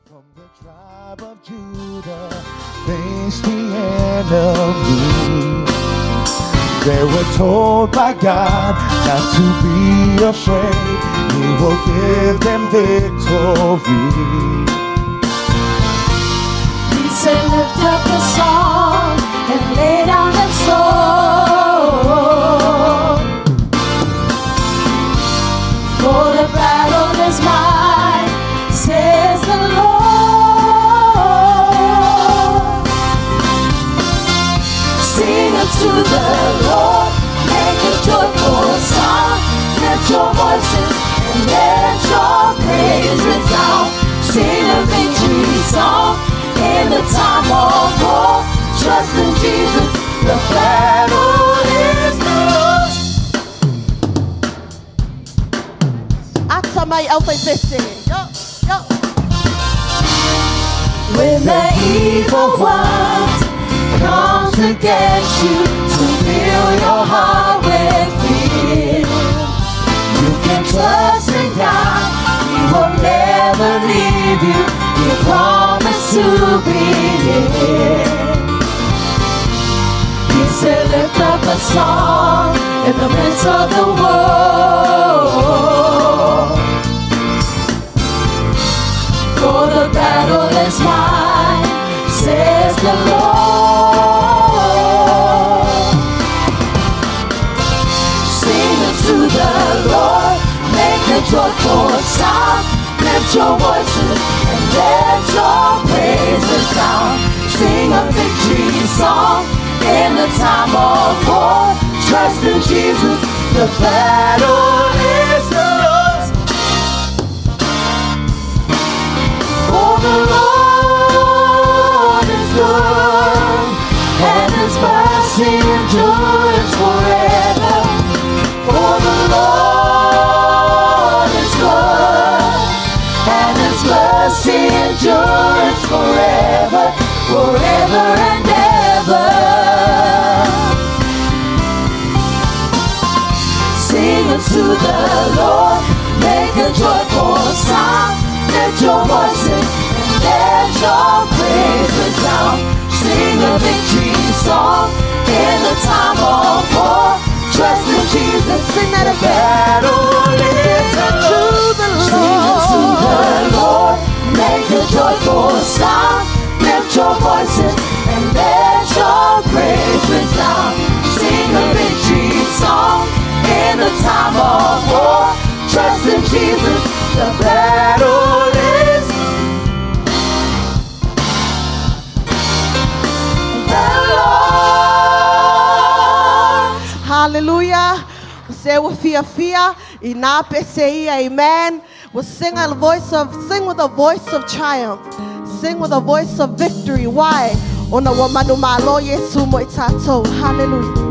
From the tribe of Judah faced the enemy. They were told by God not to be afraid. He will give them victory. He said, lift up a song and lay down the sword. For the battle is mine, says the Lord. Sing unto the Lord, make a joyful sound. Lift your voices and let your praise resound. Sing a victory song in the time of war. Trust in Jesus, the battle is the Lord's. Ata mai au whai pese. Yo, yo. When the evil ones comes against you to fill your heart with fear, you can trust in God. He will never leave you. He promised to be near. He said, lift up a song in the midst of the war. For the battle is mine, says the Lord. Sing unto the Lord, make a joyful sound. Lift your voices and let your praises sound. Sing a victory song in the time of war. Trust in Jesus, the battle is the Lord's. For the Lord is good, and His mercy endures forever. For the Lord is good, and His mercy endures forever, forever and ever. Sing unto the Lord, make a joyful sound. Lift your voices and let your praise resound. Sing a victory song in the time of war. Trust in Jesus, Sing that the again. battle is Sing the unto Lord's. the Sing unto the Lord. Lord, make a joyful sound. Lift your voices and let your praise resound. Sing a victory song in the time of war. Trust in Jesus, the battle is the Lord. Hallelujah. Se ua fia fia i nā pese ia, amen. We'll sing with a voice of triumph. Sing with a voice of victory. Why? Ona ua manu malo Yesu mo i tātou. Hallelujah.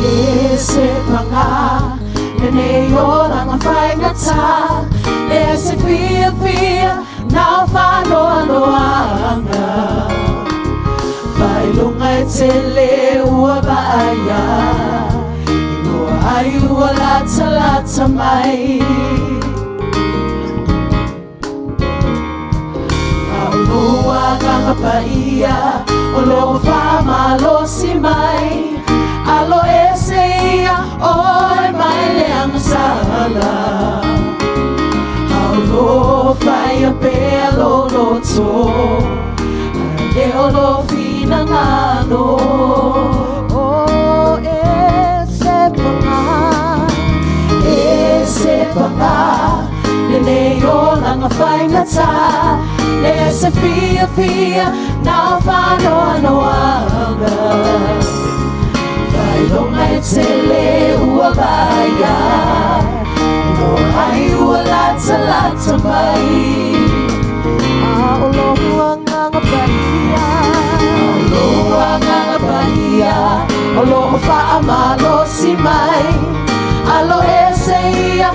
E se panga, le nei oranga whaingata, le se fia fia, nā whanoa noanga. Whailunga e te le ua vaaya, ingoa ai ua lata lata mai. Aulua nganga paia, o leo whamalosi mai. Alo ese ia, oe mai le angasala. Aulo whaia pea lo loto, le olo whina ngano. Oh, e se panga. E se panga, le nei oranga whaingata, le se fia fia, nā whanoa noanga. Whailonga e te le ua vaia, ingoa ai ua lata lata mai. Aoloa nganga paia. Aloa nganga paia, o loho whaamalosi mai. Alo ese ia,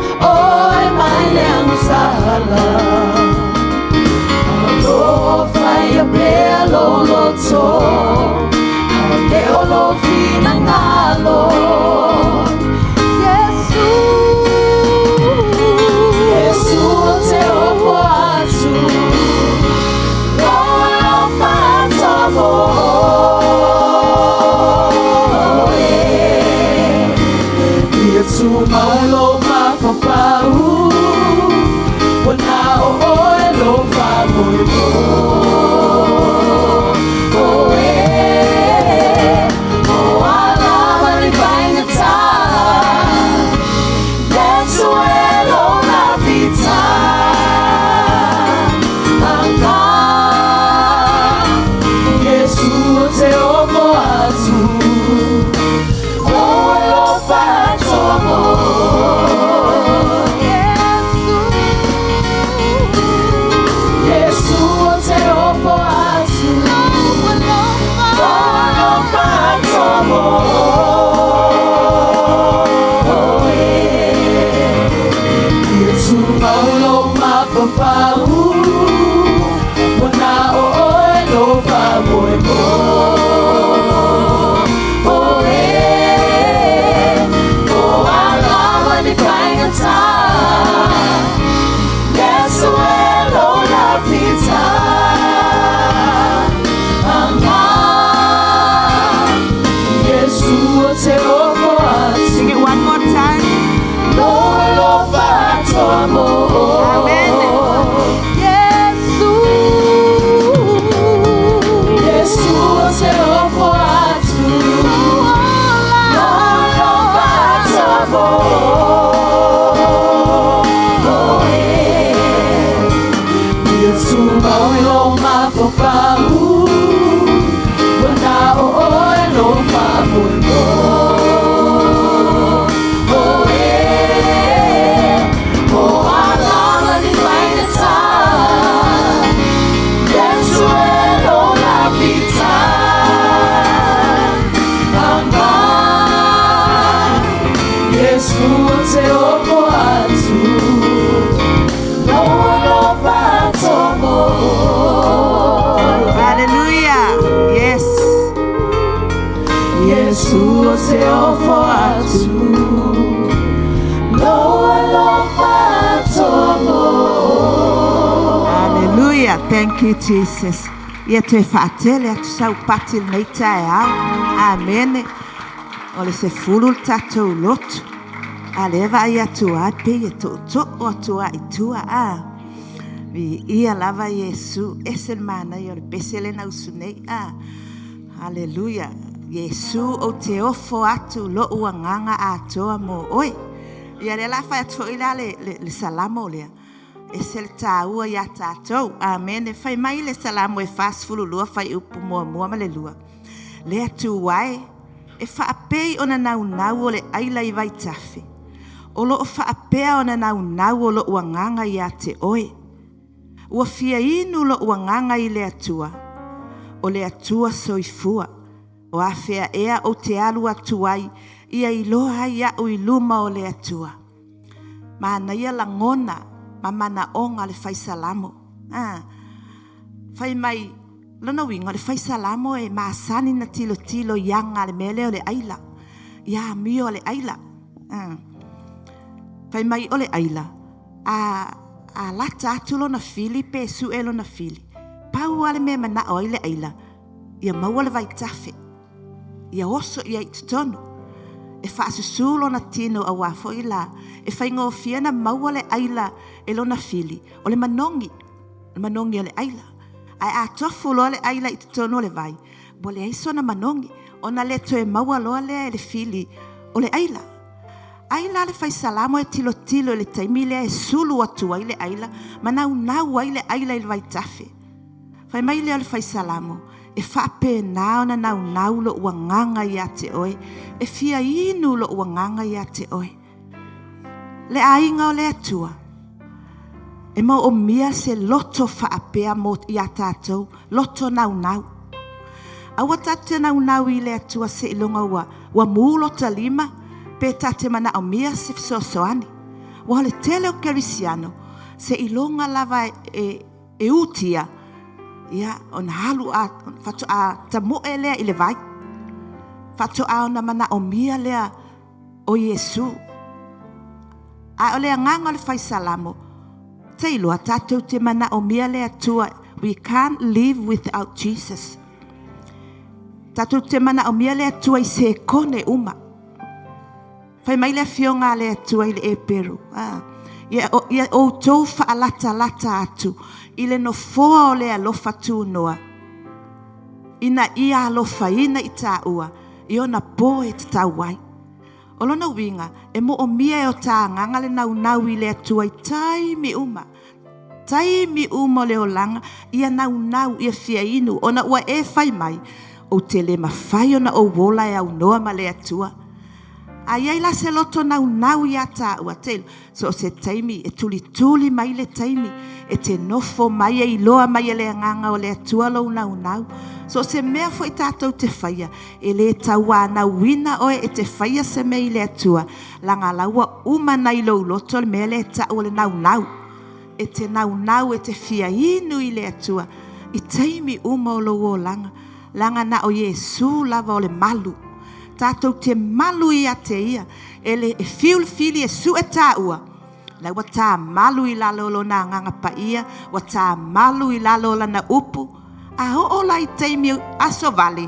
Sing it one more time. Amen. Hallelujah. Yes. Hallelujah. Thank you, Jesus. Ia toe faatele atu sau pati lenei taeao. Amene. O le 10 le tatou lotu. A lea vaai atu ai pei e tootoo atu ai i tua a. Viia lava Iesu. Ese le manaia o le pese lea na usu nei a. Haleluia. Iesu ou te ofo atu lo'u agaga atoa mo oe. Ia lea la fai atu foi la le salamo lea. Ese le tāua iā tatou. Amene. Fai mai le salamo e 42 fuaiupu muamua ma le lua. Le Atua e, e faapei ona naunau o le aila i vaitafe. O loo faapea ona naunau o lou agaga ia te oe. Ua fia inu lou agaga i le Atua. O le Atua soifua. O afea ea ou te alu atu ai, ia iloa ai au i luma o le Atua. Manaia lagona ma manaoga o le fai salamo. Ah, fai mai, lona uiga o le fai salamo e masani na tilotilo i aga a le mea lea o le aila. Ia amio a le aila. Ah. Fai mai o le aila, a, a lata atu lona fili pe sue lona fili. Pau lava le mea e manao ai le aila, ia maua le vaitafe. Ia oso i ai i totonu. E faasusū lona tino auā foi la e faigofie ona maua le aila e lona fili, o le manogi, o le manogi o le aila. Ae a tofu loa le aila i totonu o le vai, ua leai sona manogi, ona le toe maua loa lea e le fili o le aila. Ai la le fai salamo e tilotilo i le taimi lea e sulu atu ai le aila ma naunau ai le aila i le vaitafe. Fai mai lea o le fai salamo, E faapena ona naunau lou agaga ia te oe, e fia inu lou agaga ia te oe. Le aiga o le Atua, e moomia se loto faapea mo iā tatou, loto naunau. Aua tatou te naunau i le Atua seiloga ua, ua mū lota lima, pe ta te manaomia se fesoasoani. Ua o le tele o kerisiano, seiloga lava e, e utia, ia, ona alu a, faatoa tamoe lea i le vai. Faatoa ona manaomia lea o Iesu. A o le agaga o le fai salamo, te iloa tatou te manaomia le Atua. We can't live without Jesus. Tatou te manaomia le Atua i sekone uma. Fai mai le afioga a le Atua i le Eperu, ah, Ia, ia outou faalatalata atu i le nofoa o le alofa tunoa, ina ia alofaina i tāua i ona po e tatau ai. O lona uiga, e moomia e o ta agaga le naunau i le Atua i taimi uma. Taimi uma o le olaga, ia naunau, ia fia inu, ona ua e fai mai, ou te le mafai ona ou ola e aunoa ma le Atua. A i ai la se loto naunau ia tāua, te, so o se taimi e tulituli mai le taimi, e te nofo mai e iloa mai e le agaga o le Atua lou naunau. So o se mea foi tātou te faia, e le tauanauina oe e te faia se mea i le Atua, leaga la ua uma ona i lou loto le mea lea e tau o le naunau. E te naunau e te fia inu i le Atua i taimi uma o lou olaga, leaga na o Iesu lava o le malu. Tatou te malu ia te ia, e le e fiu le fili e sue tāua, la ua tā malu i lalo o lona agaga paia, ua tā malu i lalo o lana upu. A oo la i taimi aso vale,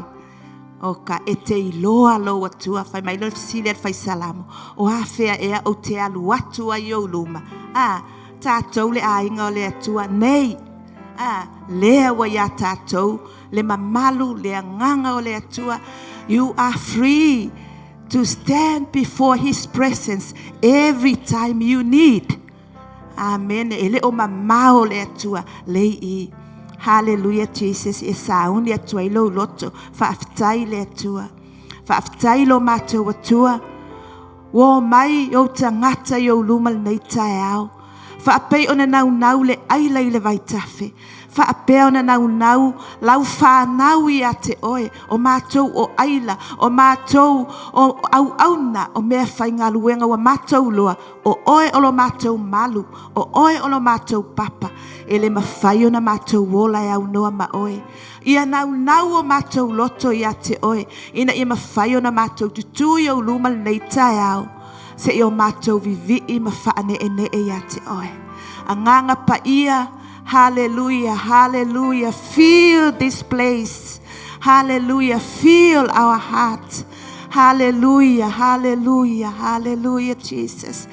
o ka e te iloa lou Atua. Fai mai lea o le fesili a le fai Salamo, o afea ea ou te alu atu ai i ou luma? A, tatou le aiga o le Atua nei. A, lea ua iā tatou le mamalu, le agaga o le Atua. You are free to stand before His presence every time you need. Amene. E le o mamao le Atua lei i. Hallelujah Jesus. E sauni atu ai lou loto. Faafetai le Atua. Faafetai lo matou Atua. Ua omai ou tagata i ou luma lenei taeao. Faapei ona naunau le aila i le vaitafe. Faapea ona naunau lau fanau ia te oe, o matou o aila, o matou o auauna, o mea faigaluega ua matou iloa, o oe o lo matou malu, o oe o lo matou papa, e le mafai ona matou ola e aunoa ma oe. Ia naunau o matou loto ia te oe, ina ia mafai ona matou tutū i ou luma lenei taeao, seia o matou vivii ma faaneenee ia te oe. Agaga Paia, hallelujah, hallelujah, fill this place. Hallelujah, fill our heart. Hallelujah, hallelujah, hallelujah, Jesus.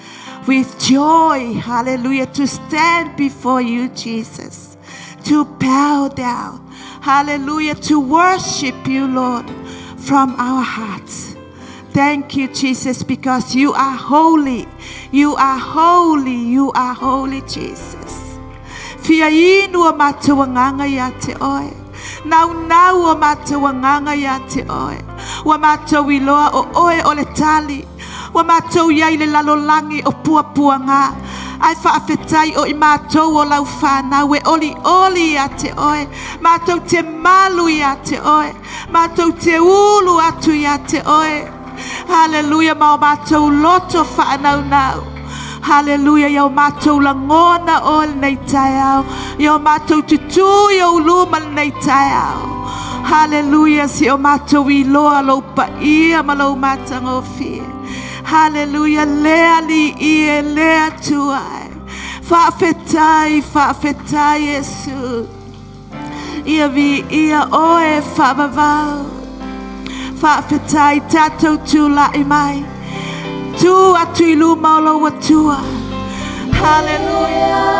With joy, hallelujah, to stand before you, Jesus. To bow down, hallelujah, to worship you, Lord, from our hearts. Thank you, Jesus, because you are holy. You are holy. You are holy, Jesus. Fia inu o matou agaga ia te oe. Naunau o matou agaga ia te oe. Ua matou iloa o oe o le tali. Ua matou i ai i le lalolagi o puapuaga. Ae faafetai o i matou o lau fanau e olioli ia te oe. Matou te malu ia te oe. Matou te ulu atu ia te oe. Haleluia ma o matou loto faanaunau. Haleluia ia o matou lagona oe lenei taeao. Ia o matou tutū i ou luma lenei taeao. Haleluia se o matou iloa lou paia ma lou matagofie. Haleluia le Alii e le Atua e. Faafetai, faafetai Iesu. Ia viia oe faavavau. Faafetai tatou tulai mai. Tū atu i luma o lou Atua. Hallelujah.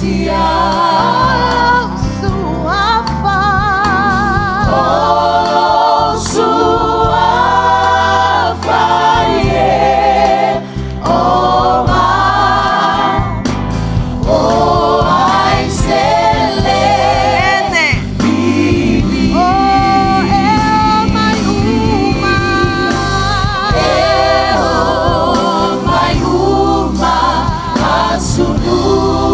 Ekalesia. O Suafa. O Suafa e Oma O ai sele O e o mai uma. E o mai uma asunu.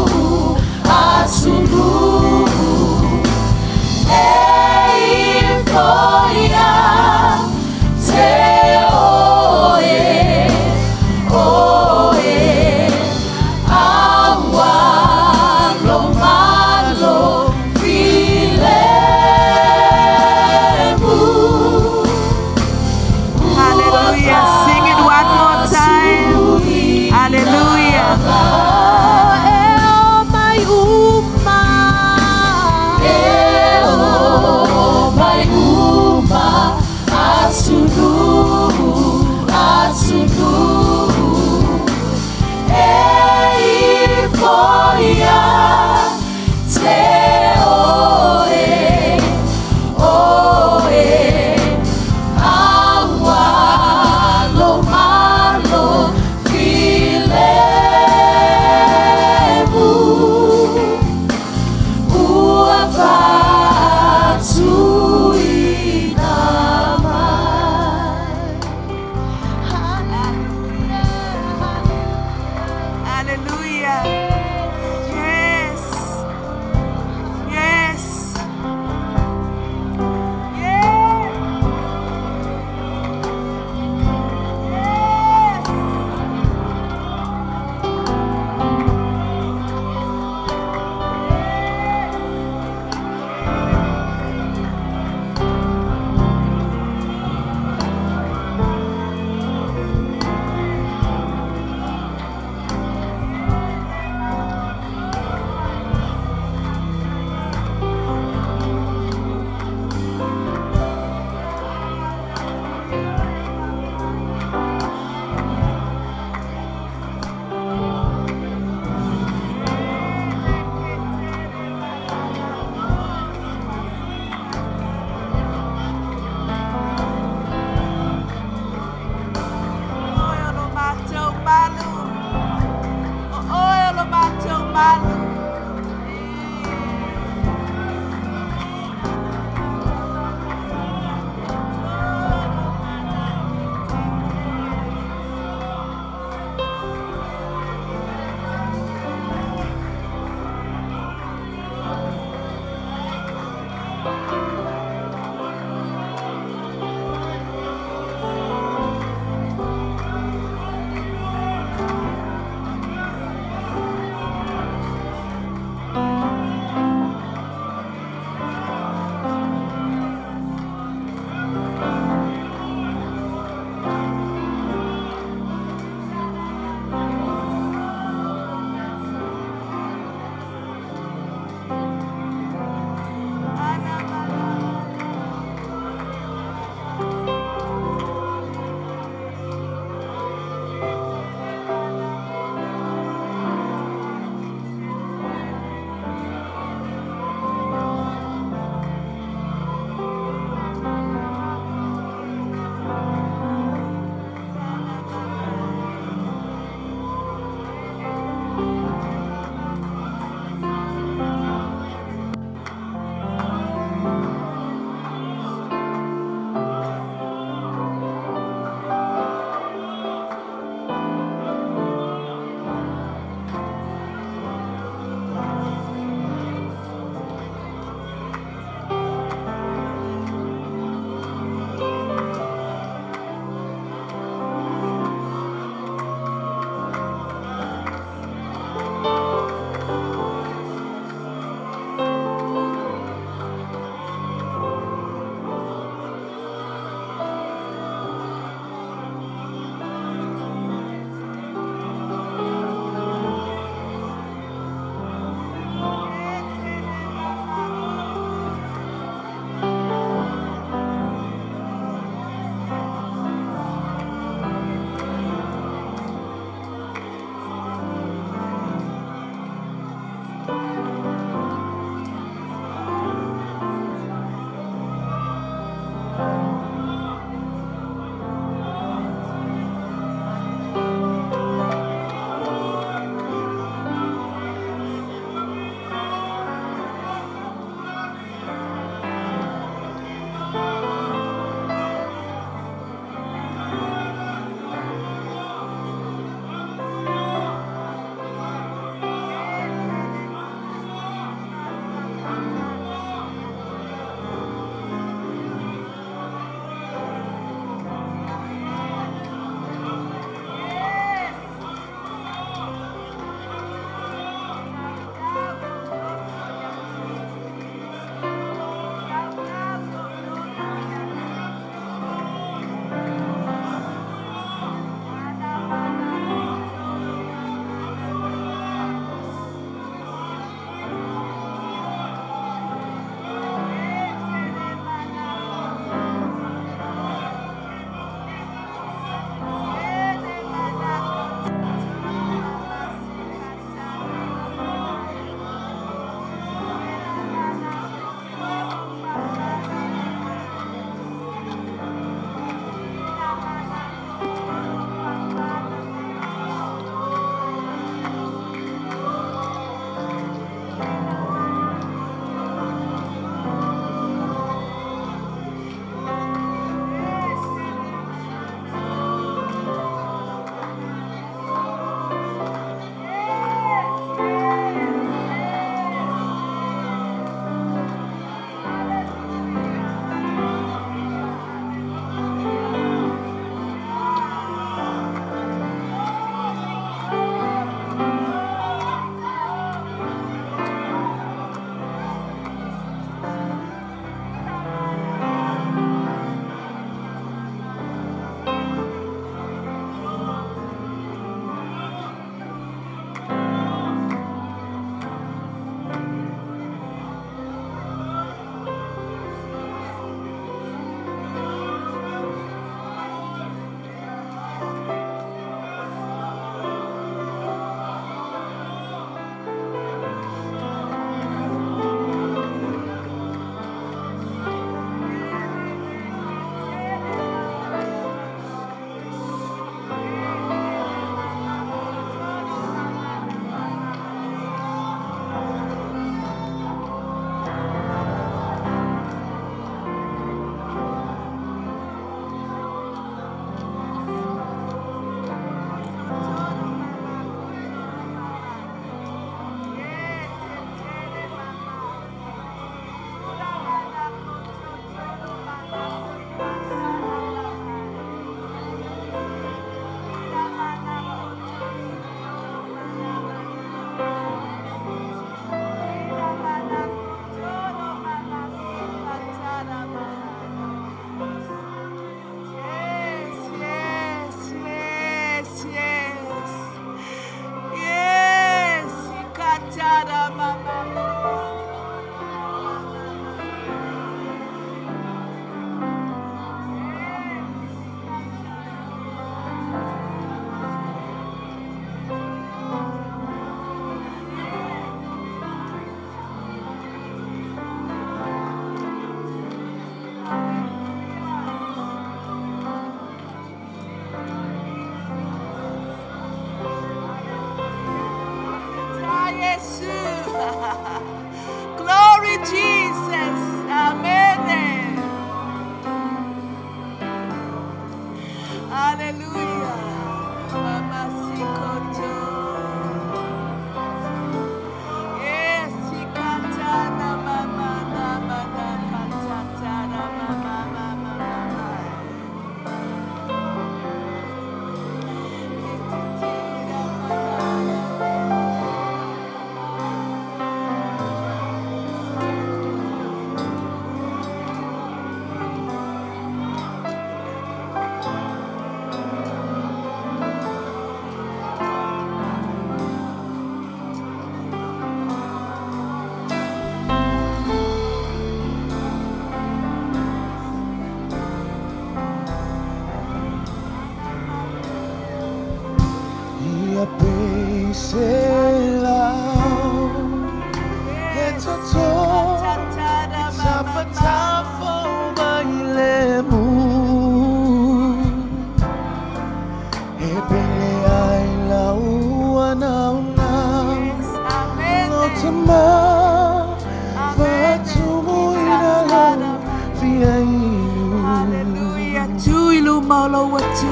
forward to.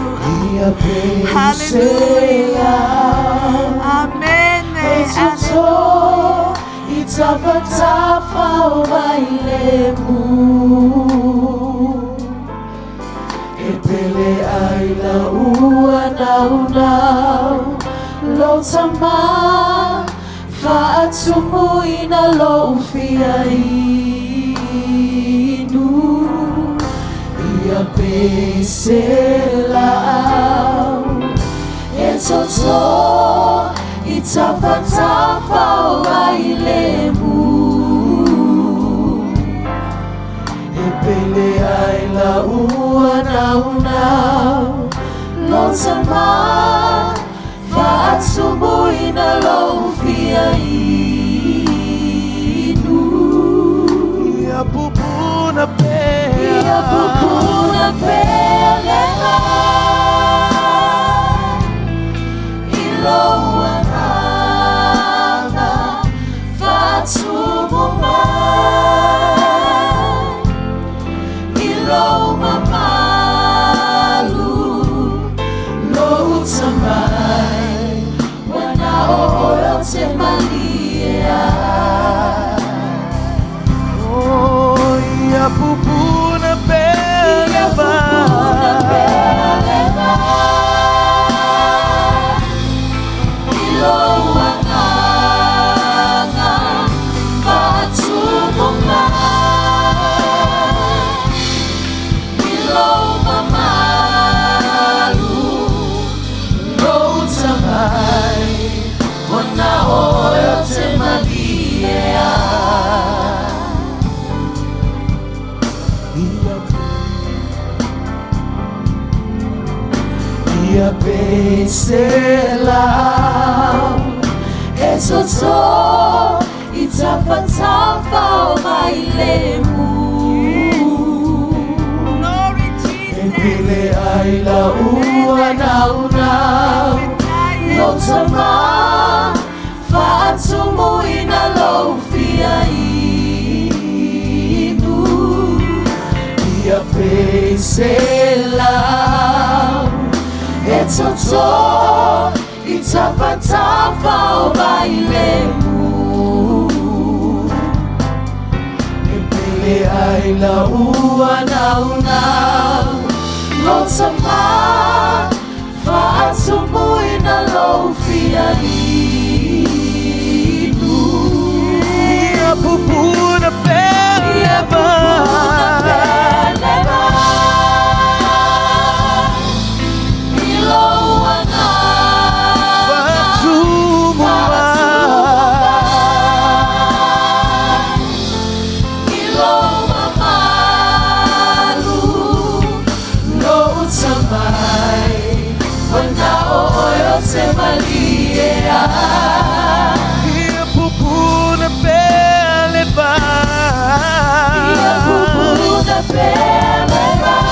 Ia Hallelujah. Amen. E i tafatafa o mai le mu E pele ai la ua nau nau Lo tama Faatumuina lo ufia inu Ia pese lau E toto i tafatafa o ai le mu E pele ai la ua nau nau Lo tama Faatumuina lo ufia inu Ia pupuna pea Ia pupuna pele I lou agaga faatumu mai I lou mamalu Lou tamai Wana o oe o te malie ai Oh, ia pupuna pea Ia pupuna pele mai I lou agaga faatumu mai I lou mamalu Lou tamai Wana oe o te malie ai Ia pese lau E toto i tafatafa o mai le mu Glory E Jesus. pele ai la ua nau nau Lo tama faatumuina lou fia inu Ia pese lau E toto i tafatafa o mai le mu E pele ai la ua nau nau Lo tama faatumuina lou fia inu Ia pupuna pea Ia pupuna pele mai I lou agaga Faatumu mai I lou mamalu Lou tamai Wana o oe o te malie ai Ia pupuna pele vai Ia pupuna pele mai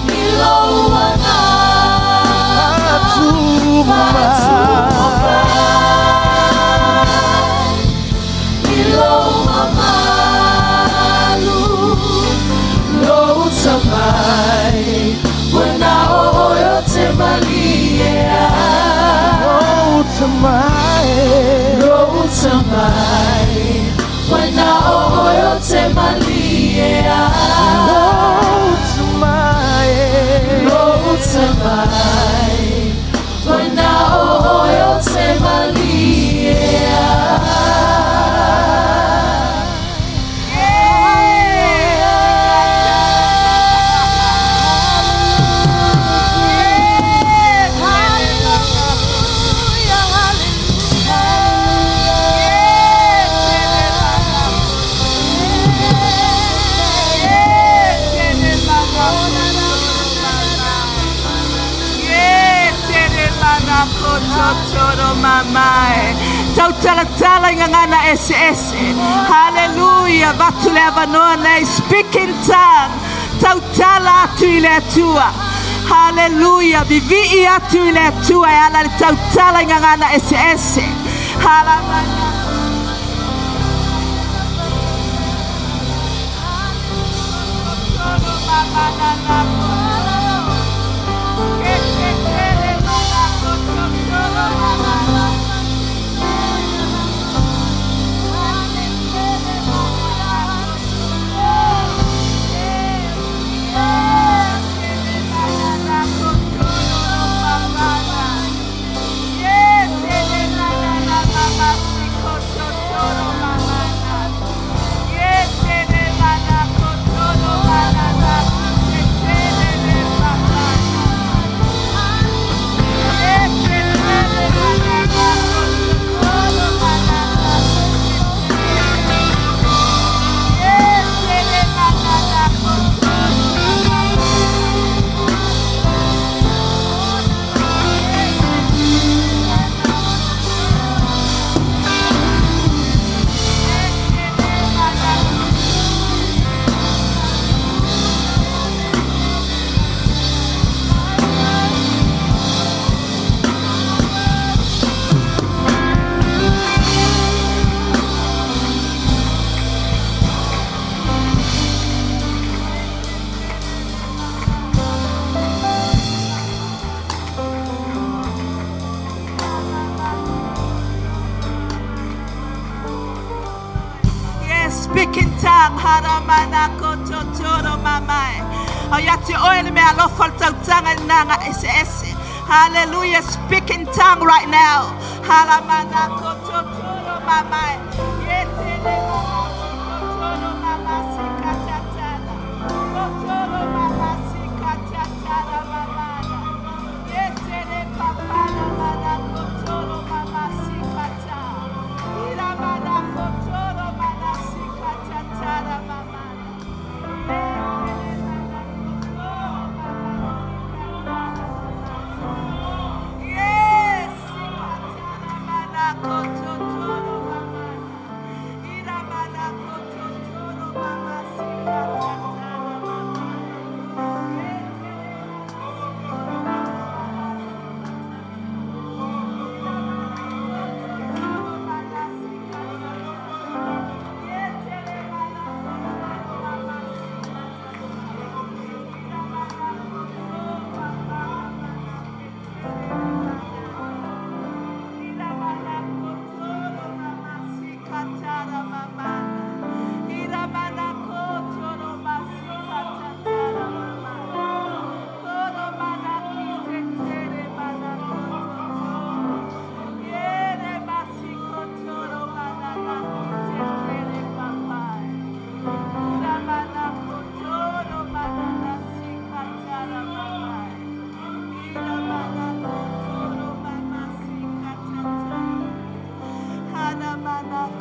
I lou agaga Faatumu faatumu mai mai I lou mamalu Lou tamai Wana o oe o te malie ai Lou tamai Lou tamai Wana o oe o te malie ai Lou tamai Lou tamai Wana o oe o te malie ai Tautalatala i ngana ese ese. Hallelujah. Vatu le avanoa nei. Speak in tongue. Tautala atu i le atua. Hallelujah. Vivi atu i le atua e ala le tautala i ngana ese ese. Hallelujah. Yes, speak in tongue. Haramana kototoro mamai. O ia te oe le mea alofa o le tautanga i nanga ese ese. Hallelujah. Speak in tongue right now. Haramana kototoro mamai. Ye te le mama si kotoro mama si katatana. Kotoro mama si katatana mamana. Ye te le papana mana kotoro mama si kata. Ira mana kotoro mana si katatana mamana. Yes, mana kototoro mamana. Ira mana kototoro mama si katatana mamana.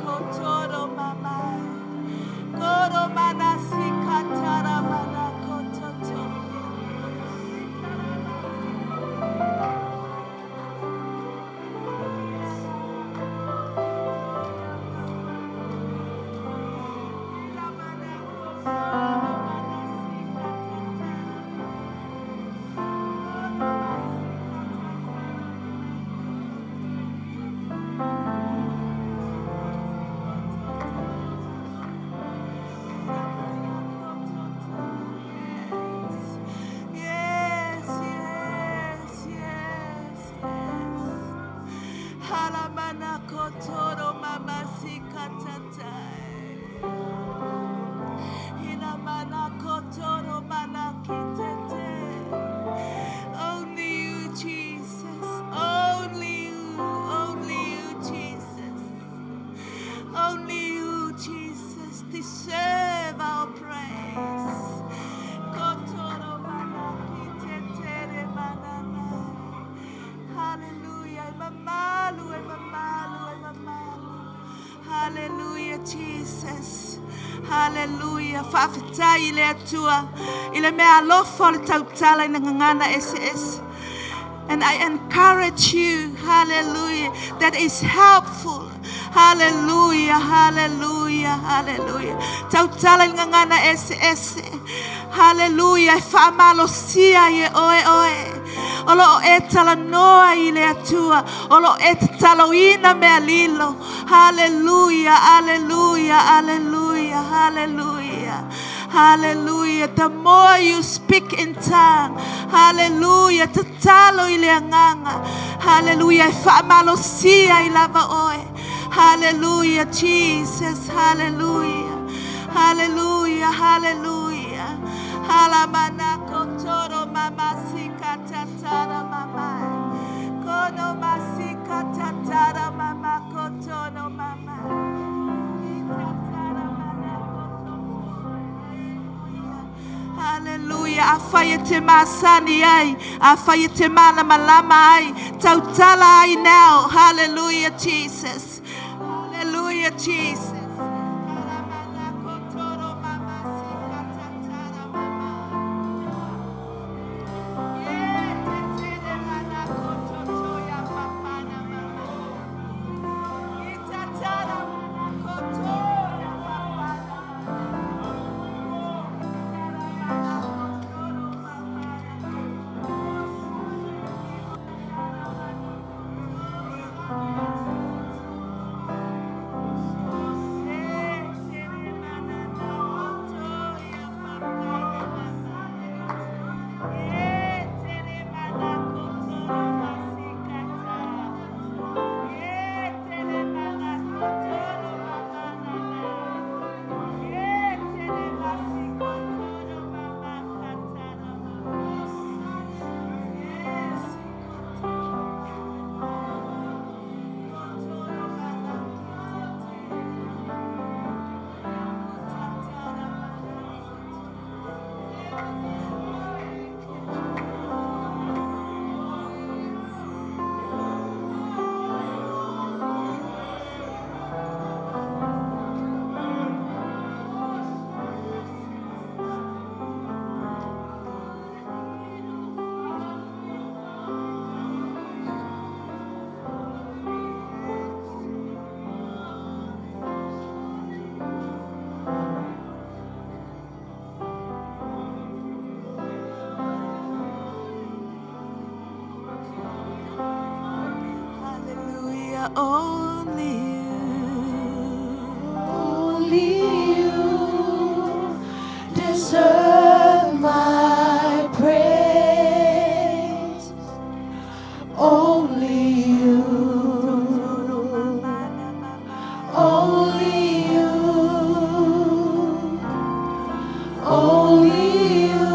Kotoro mama. Koro mana sikatara mana kototo. Yes, yes, yes, yes. Halamana kotoro mama sikatatai. Hinamana kotoro mana kitete. Only you, Jesus. Only you, only you, Jesus. Only you, Jesus, deserve our praise. Kotoro mana kitetere manana. Hallelujah. Mamalu, mamalu, mamalu. Hallelujah, Jesus. Hallelujah. Faafetai i le Atua. I le mea alofa o le tautala i na ngangana ese ese. And I encourage you, hallelujah, that is helpful. Hallelujah, hallelujah, hallelujah. Tautala i ngangana ese ese. Hallelujah. E whaamalosia i e oe oe. O lo o e talanoa i le atua. O lo o e tataloina mea lilo. Hallelujah, hallelujah, hallelujah, hallelujah. Hallelujah. The more you speak in tongue. Hallelujah. Tatalo i le agaga. Hallelujah. E faamalosia ai lava oe. Hallelujah, Jesus. Hallelujah. Hallelujah. Hallelujah. Halamana kotoro mama sika tatara mama. Kono masika tatara mama kotono mama. Itatara mana kotono. Hallelujah. Afai e te masani ai. Afai e te malamalama ai. Tautala ai now. Hallelujah, Jesus. Hallelujah, Jesus. Halamana kotoro mama sika tatara mama. Hallelujah, only you. Only you deserve my praise. Only you. Only you. Only you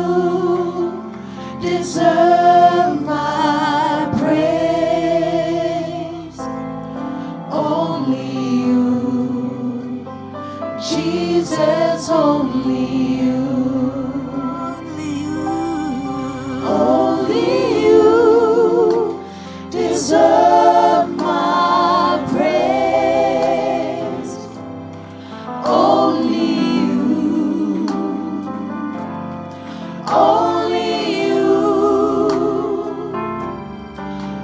deserve my praise. Only you. Jesus, only you. Only you. Only you deserve my praise. Only you. Only you.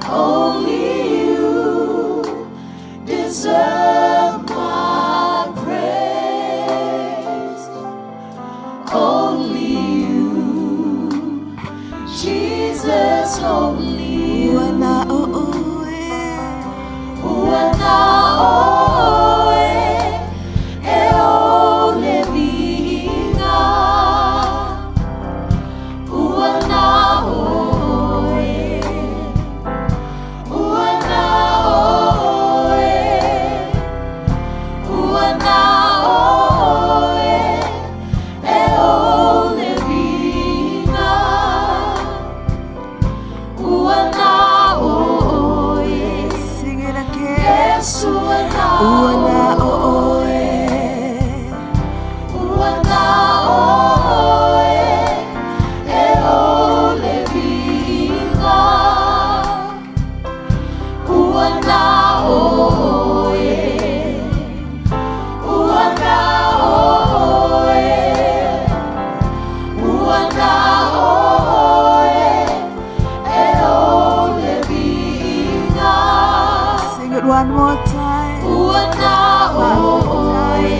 Only you deserve my praise. Only you. Jesus, only you. Ua na oe. Ua na oe e ou le viiga. Ua na oe. Ua na oe. Ua na oe e ou le viiga. Ua na oe. Sing it again. Yes, ua na Ua na oe. Ua na oe e ou le viiga. Ua na oe. Ua na oe. Ua na oe e ou le viiga. Sing it one more time. Ua na oe.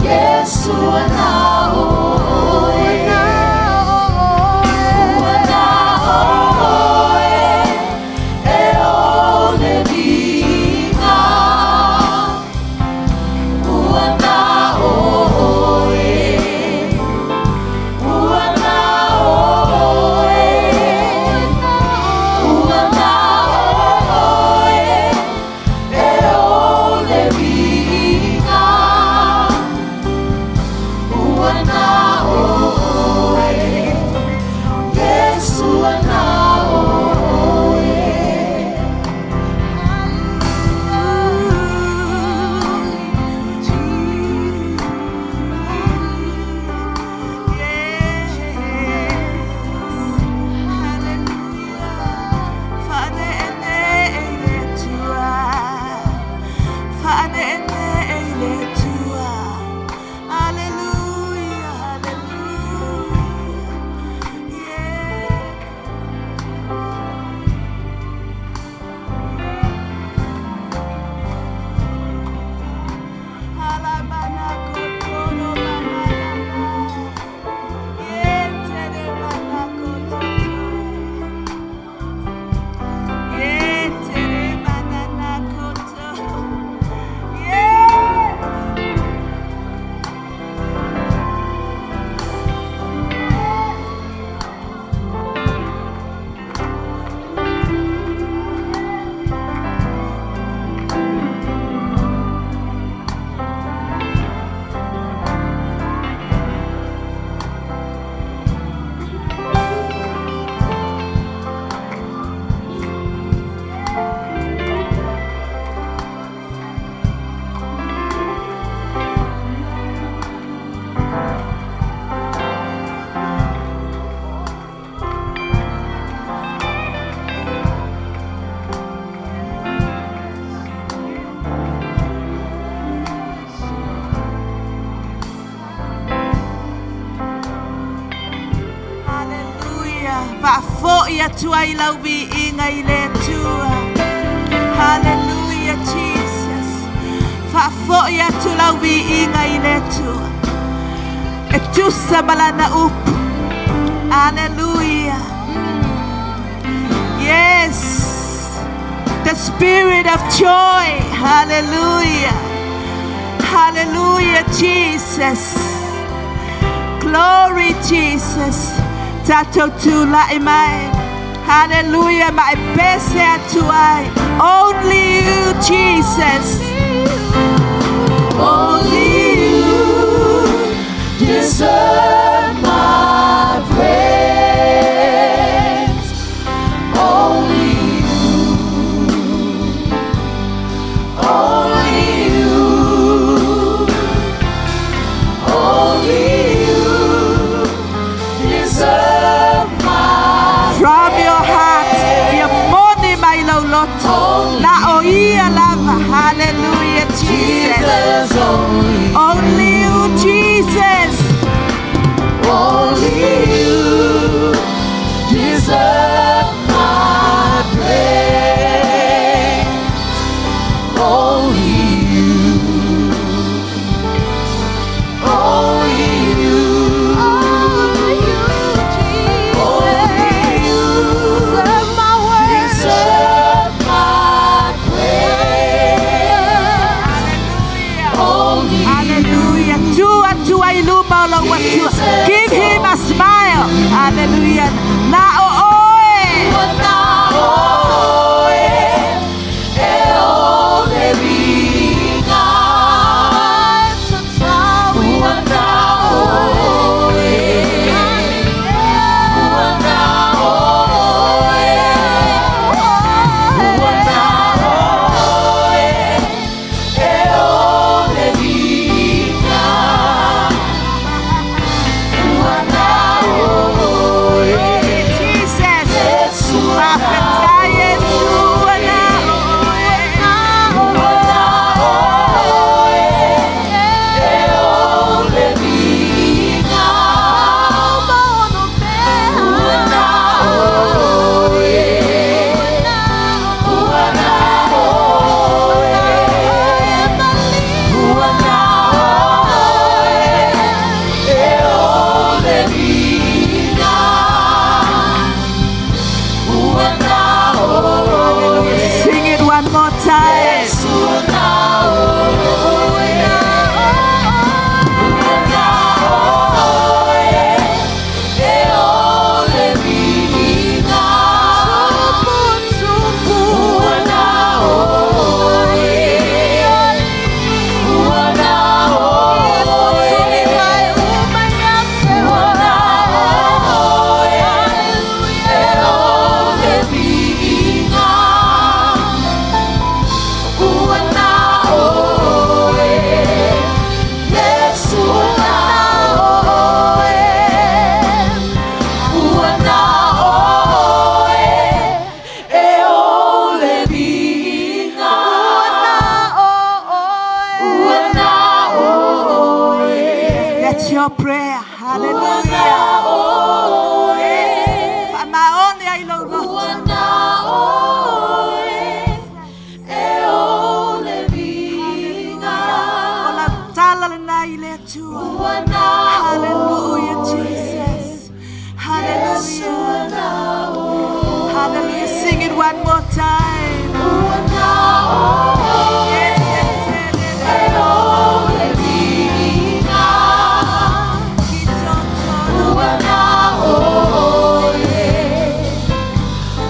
Yes, ua na oe. Ua na oe e ou le viiga. Ua na oe. ai lau viiga i le Atua. Hallelujah, Jesus. Faafo'i atu lau viiga i le Atua. E tusa ma lana upu. Hallelujah. Yes. The spirit of joy. Hallelujah. Hallelujah, Jesus. Glory, Jesus. Tatou tula'i mai. Hallelujah. Ma e pese atu ai. Only you, Jesus. Only you deserve my praise. Only you. Only you. Only you deserve my From your heart. Ia moni mai lou loto. Na o ia lava. Hallelujah, Jesus. Jesus. Only, Only you, Jesus. only you deserve my praise. Only you. Only you. Only you, Jesus. Only you Deserve my worship. deserve my praise. Hallelujah. Only Hallelujah. Tu atu ai luma o lou Atua. Give him a smile. Hallelujah. Na o oe. Na oe e o le viiga. Ua na oe. Ua na oe. Ua na oe e o le viiga. Ua na oe. Jesus. Yesu Fa'afetai Iesu na oe. Ua na oe e o le viiga. Ua na oe. Ua na oe. Ua na oe e o le viiga. Ua na oe. Sing it one more time. Yesu na oe. Ua na oe e o le viiga. Ua na oe. Ua na oe. Ua na oe e o le viiga. Ua na oe. Yesu na oe. Ua na oe e o le viiga. Ua na oe. That's your prayer. Ua Hallelujah. na oe. Fa'amaoni ai lou loto. Ua na oe e o le viiga. O lau tala lena i le Atua. Ua na Hallelujah, oe. Jesus. Yesu Hallelujah. na oe. Hallelujah. Sing it one more time. Ua na oe e o le viiga. Ua na oe.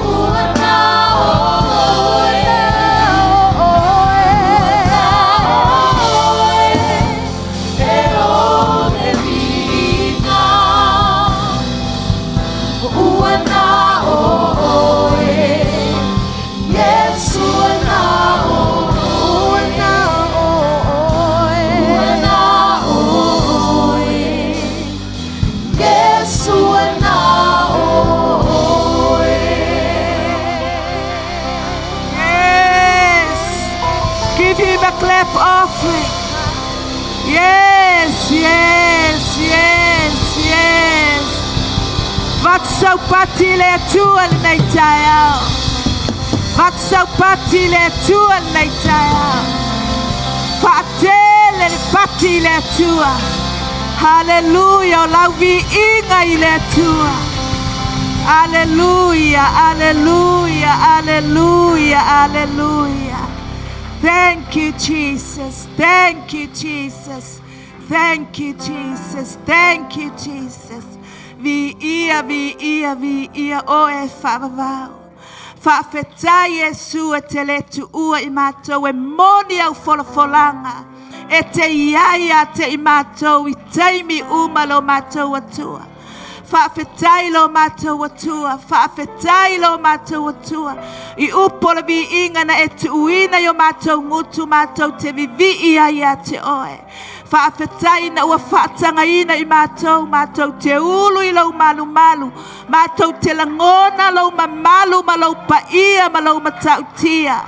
Ua na oe. Ua na oe e o le viiga. Ua na oe. Yesu na oe. Ua na oe. Yesu na oe. Yes. Give him a clap offering. Yes, yes, yes, yes. Avatu sau pati i le Atua lenei taeao. Avatu sau pati i le Atua lenei taeao. Faatele le pati i le Atua. Haleluia, o lau viiga i le Atua. Aleluia, aleluia, aleluia, aleluia. Thank you, Jesus. Thank you, Jesus. Thank you, Jesus. Thank you, Jesus. Viia, viia, viia, oe e faavavau. Faafetai Iesu e te le tuua i matou e moni au folafolaga. E te iai ia te i matou i taimi uma lo matou Atua. Faafetai lo matou Atua, faafetai lo matou Atua. I upu o le viiga na e tuuina i o matou gutu matou te vivii ai ia te oe. Faafetai ina ua faatagaina i matou, matou te ulu i lou malumalu, matou te lagona lou mamalu ma lou paia ma lou matautia.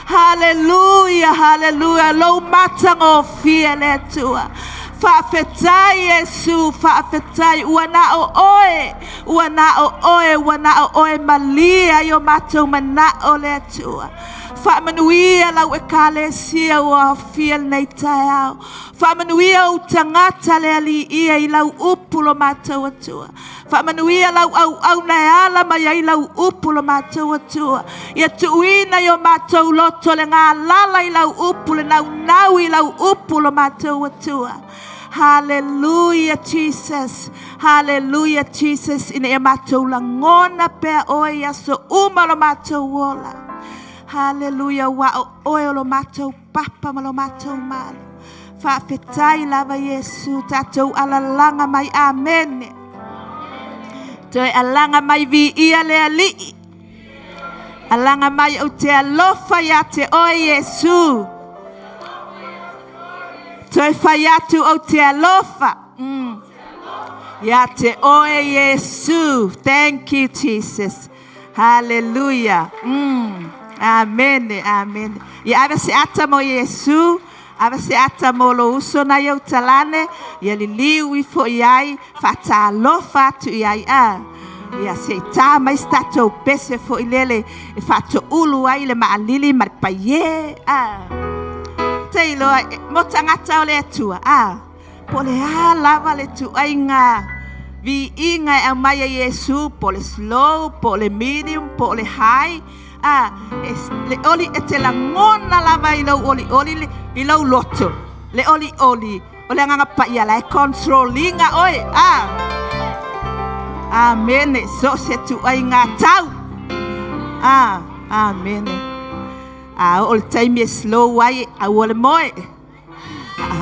Haleluia, haleluia, lou matagofie le Atua. Faafetai Iesu, faafetai ua na o oe, ua na o oe, ua na o oe malie ai o matou manao le Atua. Faamanuia lau ekalesia ua aofia lenei taeao. Faamanuia ou tagata le Alii ia i lau upu lo matou Atua. Faamanuia lau auauna e ala mai ai lau upu lo matou Atua. Ia tuuina i o matou loto le galala i lau upu, le naunau i lau upu lo matou Atua. Hallelujah, Jesus. Hallelujah, Jesus. Ina ia matou lagona pea oe i aso uma lo matou ola. Hallelujah, ua o oe o lo matou papa ma lo matou malu. Faafetai lava Iesu, tatou alalaga mai. Amene. Toe alaga mai viia le Alii. Alaga mai ou te alofa ia te oe Iesu. Toe fai atu ou te alofa. Ia te oe Iesu. Thank you, Jesus. Hallelujah. Amene, amene. Ia ave se ata mo Iesu. Ave se ata mo lo uso na iau talane. Ia liliu ifo i ai. Faatalofa atu i ai a. Ia se i tā mai se tatou pese foi lele e faatoulu ai le maalili ma le paie a. Te iloa mo tagata o le Atua a. Po o le a lava le tuaiga viiga e aumai e Iesu, po o le slow, po o le medium, po o le high, a, e, le oli e te lagona lava i lou olioli, i lou loto, le olioli o le Agaga Paia la e control ina oe, a. Amene, so o se tuaiga tau. A, amene. A oo le taimi e slow ai, aua le moe.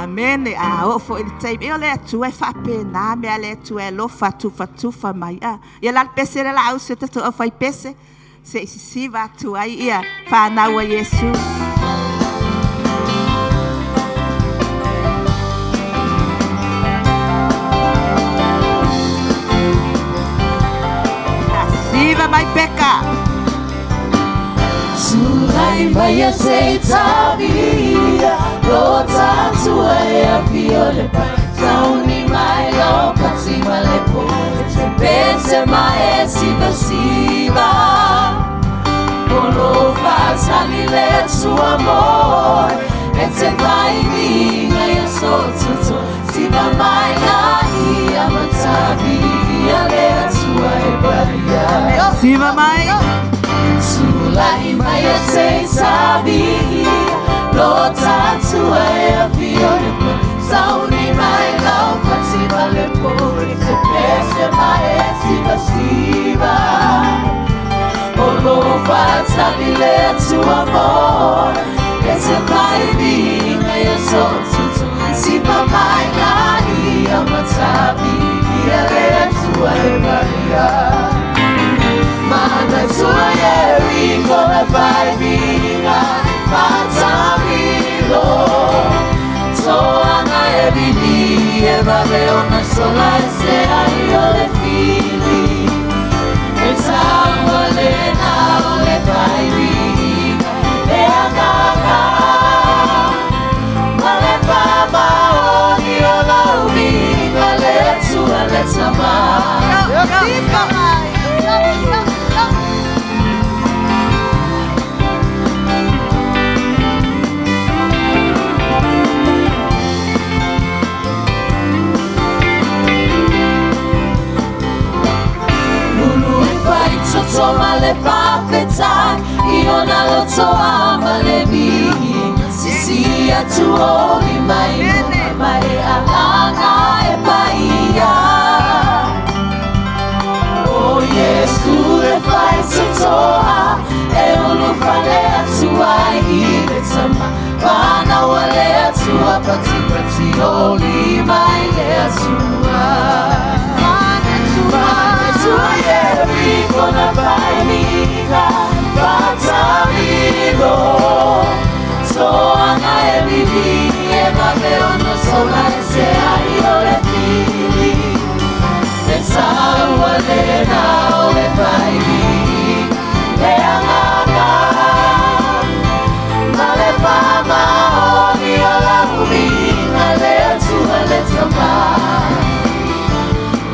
Amene. A oo foi le taimi, e o le Atua e faapena mea le Atua e alofa tufatufa mai. A, ia la le pese le la au se tatou au fai pese, se i sisiva atu ai ia whanau a Iesu. Siva mai peka. Tulai mai a te tavia, lo tatua e a fio le pai. Sauni mai lo pati ma le po, te pese mai e siva siva. O lo fatali le tua amor, e te vai vinga e so tuto. Siva mai la ia matavi, ia le tua e paria. Siva mai. Tulai mai e te sabi, lo tatua e a fio le pai. Sauni mai lau pati ma le po, te pese mai e siva siva. O lo fatali le tua amor, e te vai vinga e so tuto. Siva mai la ia matavi, ia le tua e paria. Mana tua e rico le vai vinga, fatamilo. Toanga e vili e vave ona sola e se ai o le fili. E taua le na o le vai vinga, e agaga. Ma le fama o ni o lau vinga, le tua le tama. Siva mai. toa ma le viiga Sisi atu o lima i luga ma e alaga e paia O Iesu le faitotoa E ulufale atu ai i le tama Fanau a le Atua Patipati o lima i le Atua Manetua Ieriko na vailiga Fatamilo Toaga e vivi e vave ona sola e se ai o le fili Le taua lena o le vailiga Le agaga Ma le faamaoni o la uiga Le Atua le Tama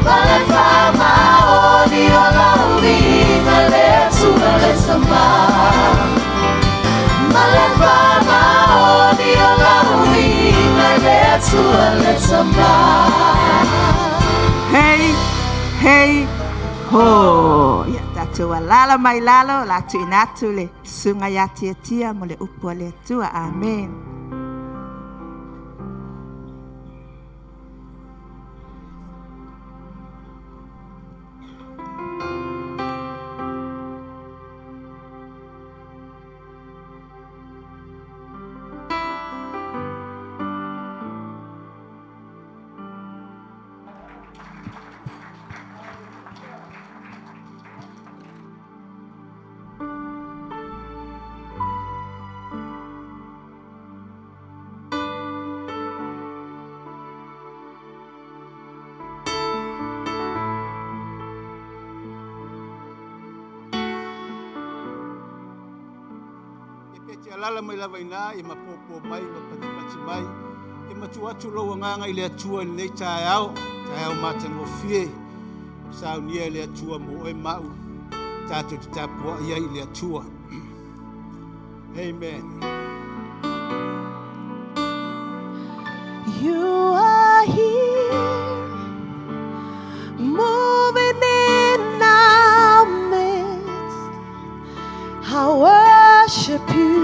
Ma le faamaoni o la uiga Le Atua le Tama Ma le faamaoni o la uiga Le Atua le Tama Hey, hey, ho. Ia tatou alala mai lalo, la tuuina atu le susuga ia Tiatia mo le upu a le Atua. Amen. E pe te alala mai lava ina e mapopo mai ma patipati mai e matu atu lou agaga i le Atua i lenei taeao taeao matagofie saunia i le Atua mo oe ma au tatou te tapuai ai i le Atua. Amen. You are here, moving in our midst. I worship you.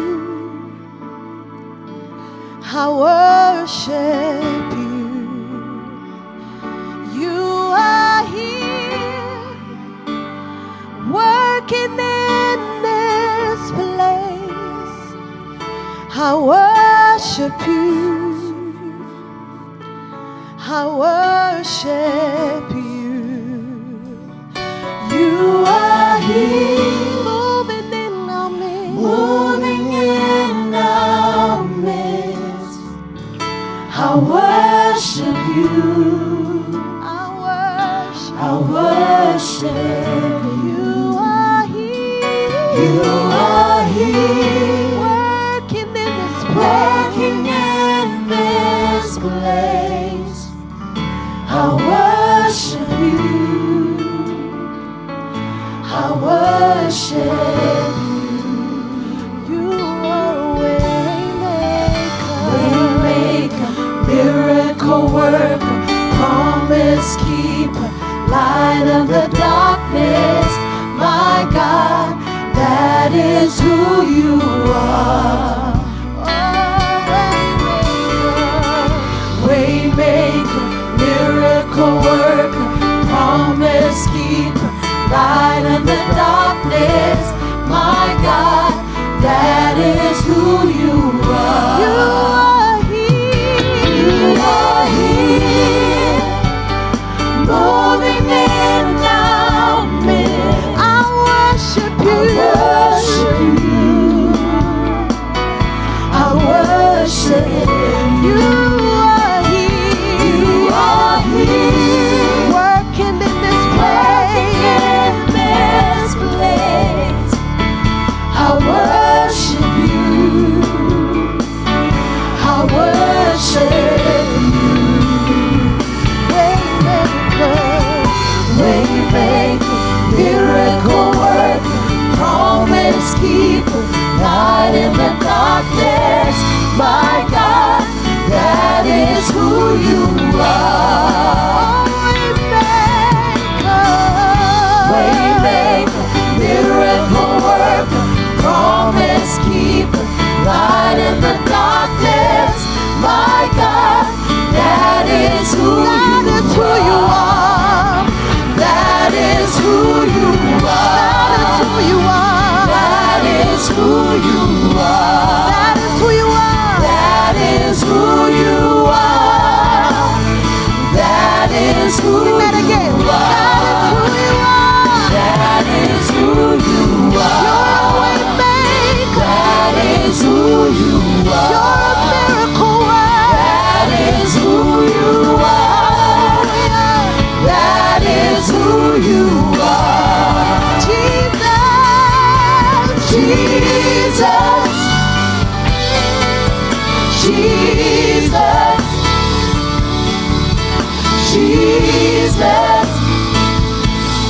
I worship you. You are here, working in this place. I worship you. I worship you. You are here, moving in our midst. Moving in our midst. I worship you. I worship. I worship you. You are here. You are here. Working in this place. Working in this place. I worship you. I worship you. You are waymaker. Waymaker, miracle worker, promise keeper, light of the darkness, my God, that is who you are. Oh, Waymaker, miracle worker, promise keeper, light in the darkness, my God, that is who you are. You are here. You are here, moving in our midst. I worship I you. worship you. I worship you. You are here. You are here, Working in this working place. in this place. I worship you. I worship you. Waymaker. Waymaker, miracle worker, promise keeper, light in the darkness, my God, that is who you are. Waymaker. Waymaker, miracle worker, promise keeper, Jesus. Jesus.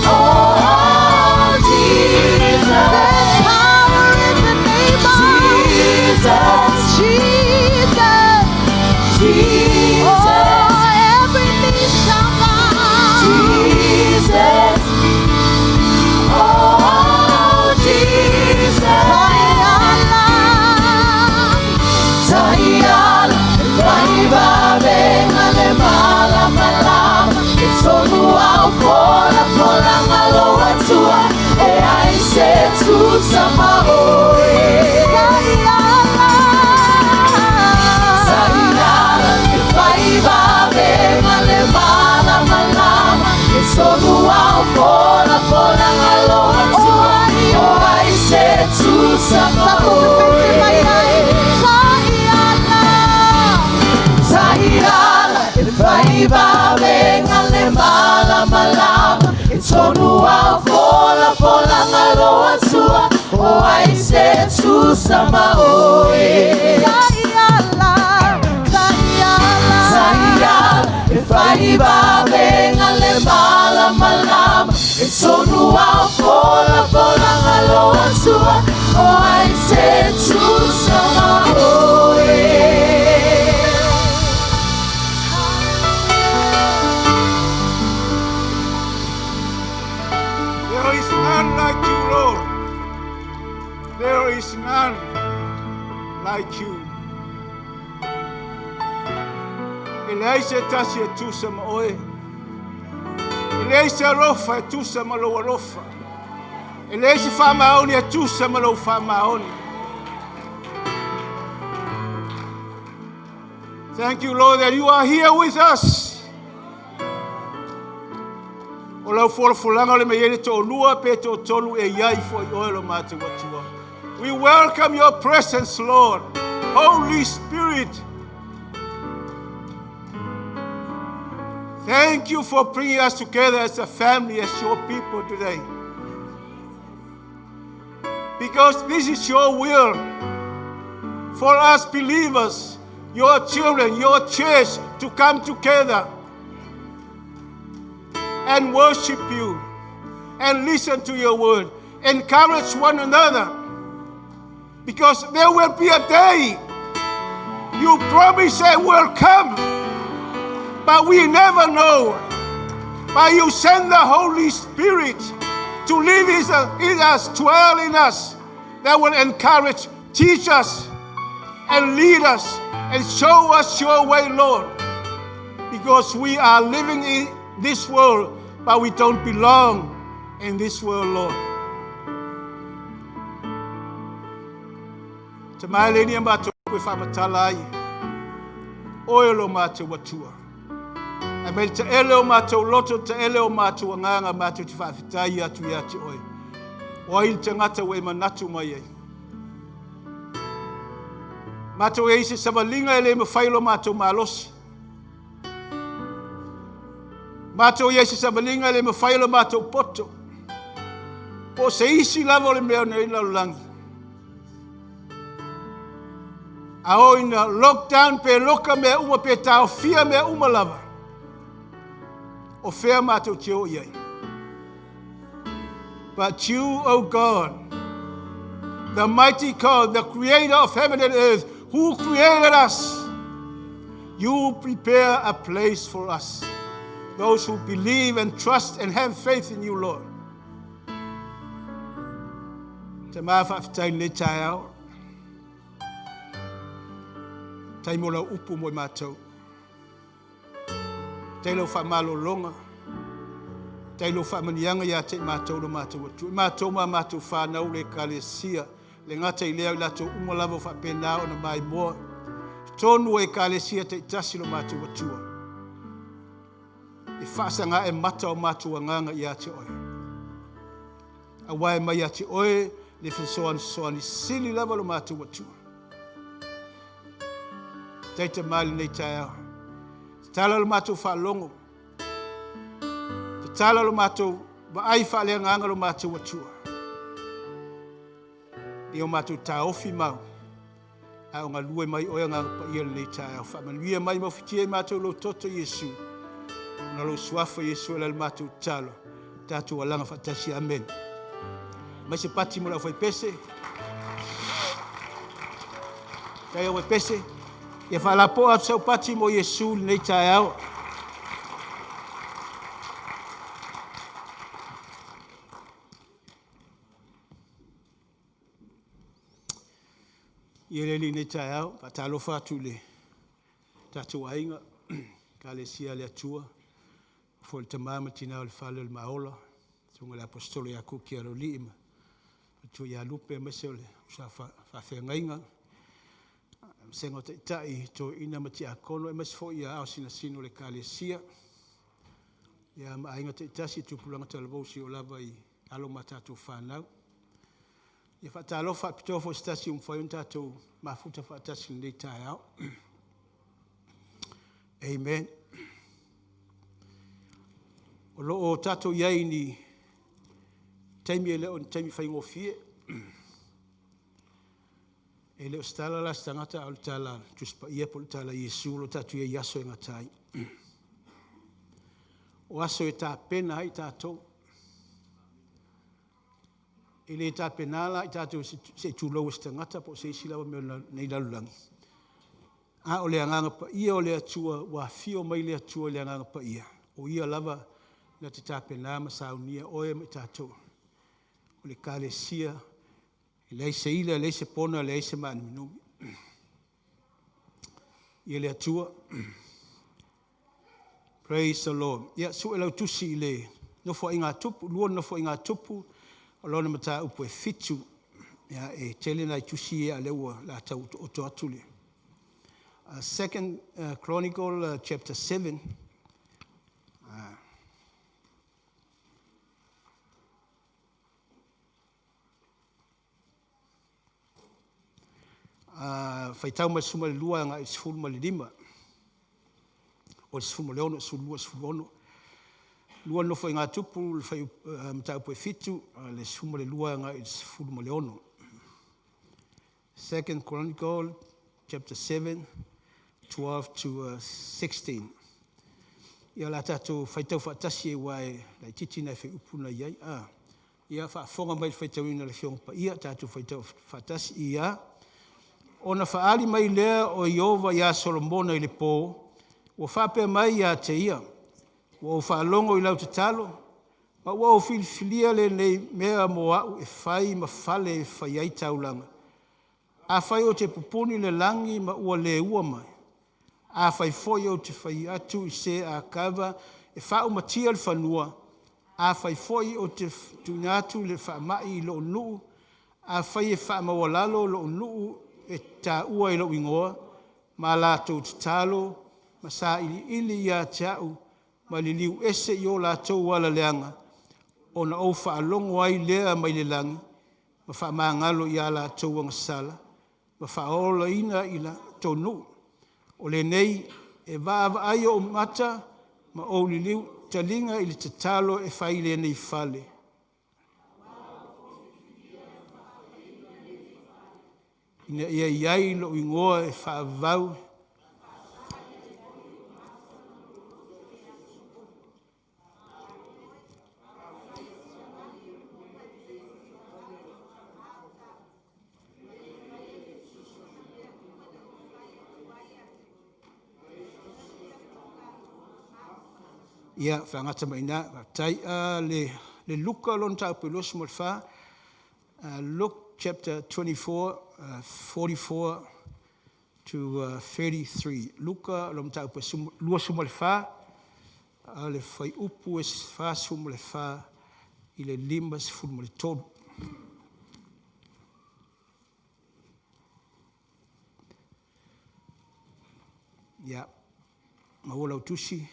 Oh, Jesus. There's power in the name of Jesus. Jesus. Jesus. Oh, every knee shall bow. Jesus. Oh, Jesus. Taiala. Taiala, faivavenga le malamalama. Etonu au fola fola ngalo atua. E ai se tusa maoe. Taiala. Taiala, faivavenga le malamalama. Etonu au fola fola ngalo atua. O ai se tusa maoe. Taiala. Taiala, e faivavenga le malamalama. E tonu au fola fola ngalo atua. O ai se tusa maoe. Taiala. Taiala. Taiala, e faivavenga le malamalama. E tonu au fola fola ngalo atua. O ai se tusa maoe. There is none like you, Lord. There is none like you. E leai se tasi e tusa ma oe. E leai se alofa e tusa ma lou alofa. E leai se faamaoni e tusa ma lou faamaoni. Thank you, Lord, that you are here with us. O lau folafolaga o le mea i ai le toalua pe toatolu e iai fo'i oe lo matou Atua. We welcome your presence, Lord. Holy Spirit. Thank you for bringing us together as a family, as your people today. Because this is your will for us believers, your children, your church, to come together and worship you and listen to your word. Encourage one another. Because there will be a day you promise it will come, but we never know. But you send the Holy Spirit to live in us, dwell in us, that will encourage, teach us, and lead us, and show us your way, Lord. Because we are living in this world, but we don't belong in this world, Lord. Te mai le nia mātou koe whamatala ai. Oe lo mātou atua. Ai mai te ele o mātou loto, te ele o mātou anganga mātou te whaafetai atu ia te oe. O ai le tangata ua e manatu mai ai. Mātou e i se savalinga e le mawhai lo mātou malosi. Mātou i se savalinga e le mawhai lo mātou poto. Po se isi lava o le mea nei lalolagi. A o ina lockdown pe loka mea uma pe taofia mea uma lava. O fea mātou te o iai. But you, O God, the mighty God, the creator of heaven and earth, who created us, you prepare a place for us, those who believe and trust and have faith in you, Lord. Te maa whaafetai le taeao. Tai mo lau upu mo i mātou. Tai lau whaamalolonga. Tai lau whaamanianga ia te i mātou lo mātou atu. I mātou ma mātou whānau le ekalesia. Le ngata i lea i latou uma lava o whaapena o na mai moa. Tonu e ekalesia te i tasi lo mātou atua. E whaasanga e mata o mātou anganga ia te oe. A wae mai ia te oe le fesoasoani sili lava lo mātou atua. Teita mali nei taeao. Te tala lo mātou whaalongo. Te tala lo mātou vaai whaaleanganga lo mātou atua. I o mātou taofi mau. A o galue mai oe Agaga Paia i lenei taeao. Faamanuia mai ma ofitia i matou lou toto Iesu. Ona lou suafa Iesu e ala i le matou tatalo. Tatou alaga faatasi. Amene. Mai se pati mo le aufaipese. Tai aufaipese. Ia faalapoa atu sau pati mo Iesu i lenei taeao. Ia le alii i lenei taeao, faatalofa atu i le tatou aiga, Ekalesia a le Atua, foi le tama ma tina o le fale o le Maola, susuga i le Aposetolo ia Kuki Aloalii ma faletua ia Lupe aemaise o le uso a faafeagaiga, vasega o Taitai, Toeaina ma Tiakono, aemaise foi ia ao sinasina o le Ekalesia, ia ma aiga taitasi, tupulaga talavou seia oo lava i alo ma tatou fanau. Ia faatalofa faapitoa foi i se tasi ua mafai ona tatou mafuta faatasi i lenei taeao. Amen. O lo o tatou i ai i ni taimi e le o ni taimi faigofie. E le o se tala la a se tagata, a o le tala a le Tusi Paia po o le tala a Iesu o lo o tatou i ai i aso e gata ai. O aso e tapena ai tatou. E le tapena la i tatou se i tulou e se tagata po o se isi lava mea o lenei lalolagi, a o le Agaga Paia o le Atua ua afio mai le Atua i le Agaga Paia, o Ia lava na te tapena ma saunia oe ma i tatou o le Ekalesia e leai se ila, leai se pona, leai se maanuminumi. Ia le Atua. Praise the Lord. Ia, sue lau tusi i le Nofoaiga a Tupu, lua Nofoaiga a Tupu, o lona mataupu e 7. Ia, e tele nai tusi ia a o lea ua o le a tau otooto atu le Second Chronicle chapter 7. Faitau mai le 12 agai i le 15, o le 16, 12, 16. Lua Nofoaiga a Tupu, le mataupu e 7, le 12 agai i le 16. Second Chronicle chapter 7, 12 to 16. Ia o le a tatou faitau faatasi aua e laitiiti nai fuaiupu na i ai. Ia faafofoga mai i le faitauina o le Afioga Paia, tatou faitau faatasi. Ia, ona faaali mai lea o Ieova ia Solomona i le po, ua faapea mai ia te ia, “Ua ou faalogo i lau tatalo, ma ua ou filifilia lenei mea mo au e fai ma fale e fai ai taulaga. Afai ou te pupuni le lagi ma ua le ua mai, afai foi ou te fai atu i se ākava e faaumatia le fanua, afai foi ou te tuuina atu le faamai i lou nuu, afai e faamaualalo lou nuu e taua i lou igoa, ma latou tatalo ma sailiili ia te au ma liliu ese i o latou ala leaga, ona ou faalogo ai lea mai le lagi, ma faamagalo i a latou agasala, ma faaolaina i latou nuu. O lenei e vaavaai ou mata ma ou liliu taliga i le tatalo e fai i lenei fale, ina ia i ai lou igoa e faavavau Ia, faagata mai i ina, faafetai. Le Luka lona mataupu e 24, Luke chapter 24, 44 to 33. Luka lona mataupu e 24, le fuaiupu e 44 i le 53. Ia, maua lau tusi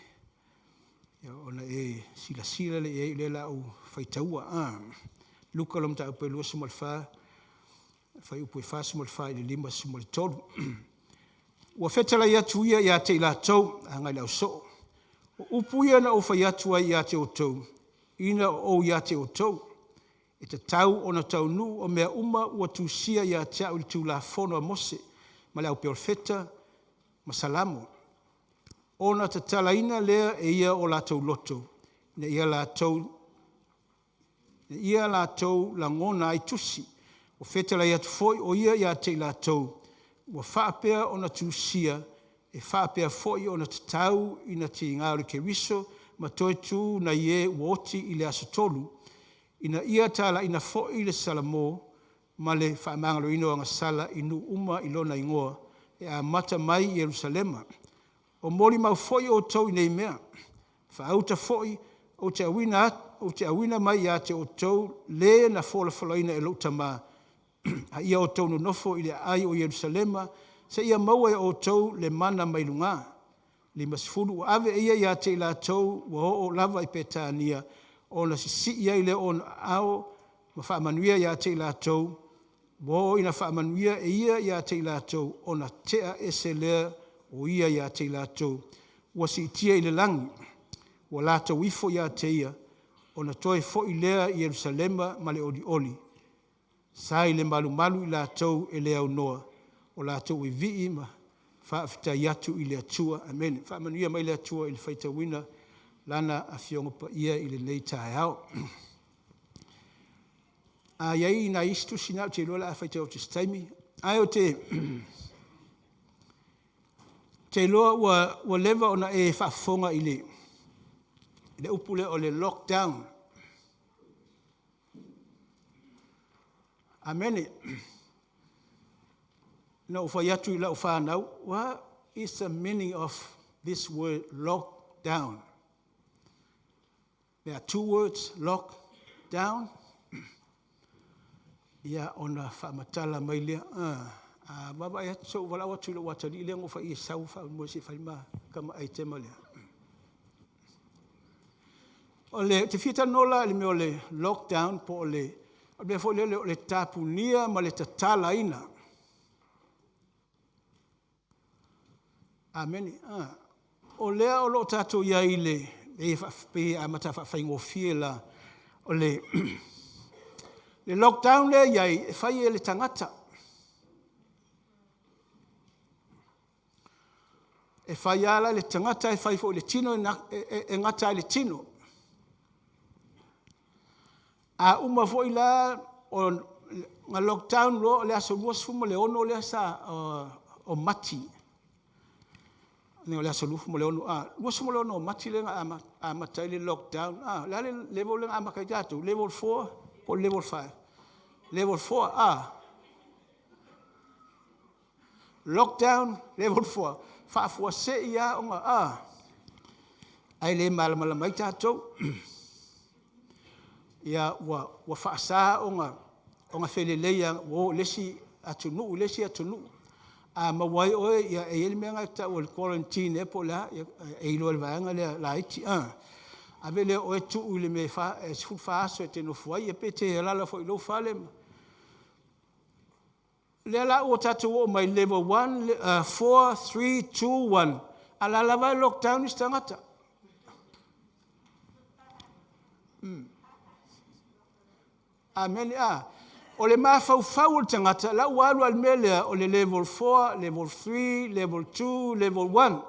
ona e silasila lea i ai, o lea o le a ou faitaua. Luka lona mataupu e 24, fuaiupu e 44 i le 53. Ua fetalai atu ia ia te i latou, agai i le ausoo, o upu ia na ou fai atu ai ia te outou, ina o ou ia te outou, e tatau ona taunuu o mea uma ua tusia ia te au i le Tulafono a Mose, ma le au perofeta ma Salamo. Ona tatalaina lea e ia o latou loto, ina ia latou lagona ai tusi. Ua fetalai atu foi o ia ia te i latou, ua faapea ona tusia, e faapea foi ona tatau ina tiga o le Keriso ma toe tu nai e ua oti i le asotolu, ina ia talaiina foi le Salamo ma le faamagaloina o agasala i nuu uma i lona igoa, e amata mai i Ierusalema. O molimau foi outou i nei mea. Faauta foi, ou te auina mai ia te outou le na folafolaina e lou Tama, a ia outou nonofo i le aai o Ierusalema seia maua e outou le mana mai luga. 50 ua ave e ia ia te i latou ua oo lava i Petania, ona sisii ai lea o Ona aao ma faamanuia ia te i latou. Ua oo ina faamanuia e ia ia te i latou, ona tea ese lea o ia ia te i latou, ua siitia i le lagi, ua latou ifo ia te ia, ona toe foi lea i Ierusalema ma le olioli, sa i le malumalu i latou e le aunoa o latou vivii ma faafetai atu i le Atua. Amene. Faamanuia mai le Atua i le faitauina Lana Afioga Paia i lenei taeao. A i ai nai isi tusi na, ou te iloa o le a faitau atu i se taimi. Ae ou te iloa ua leva ona e faafofoga i le upu lea o le lockdown. Amene. Na ou fai atu i lau fanau, what is the meaning of this word lockdown? There are two words, lock down. Ia, ona faamatala mai lea. A vaavaai atu, se i ou valaau atu i lou atalii lea na ou fai i ai e sau faamolemole se i fai le ma tama aitema lea. O le, ou te fia talanoa la i le mea o le lockdown po o le, o le mea foi lele o le tapunia ma le tatalaina. Amene. O lea o lo o tatou i ai i le, e pei e amata faafaigofie la, o le lockdown lea e i ai, e fai e le tagata. E fai lava la e le tagata, e fai foi i le tino, e gata lava i le tino. A uma foi la ona lockdown loa, o le aso 26 lea sa, o Mati, o le aso 26, 26 o Mati lea na amata ai le lockdown. O le a le level lea na amata ai tatou? Level 4 po o le level 5? Level 4, a? Lockdown level 4, faafuasei lava ona, a? Ae le malamalama ai tatou. Ia, ua faasa ona felelei ua o i le isi atunuu i le isi atunuu. A maua ai oe, ia e i ai le mea lena e tau o le quarantine ea po o le a, e iloa e le vaega lea laiti, a? Ave lea o oe tuu i le mea e 14 aso e te nofo ai, ia pe te alaala foi i lou fale. O lea la ua tatou oo mai level 1, 4, 3, 2, 1, a o la e lava e lockdown isi tagata. Amene. A. O le mafaufau o le tagata, la ua alu lava i le mea lea o le level 4, level 3, level 2, level 1.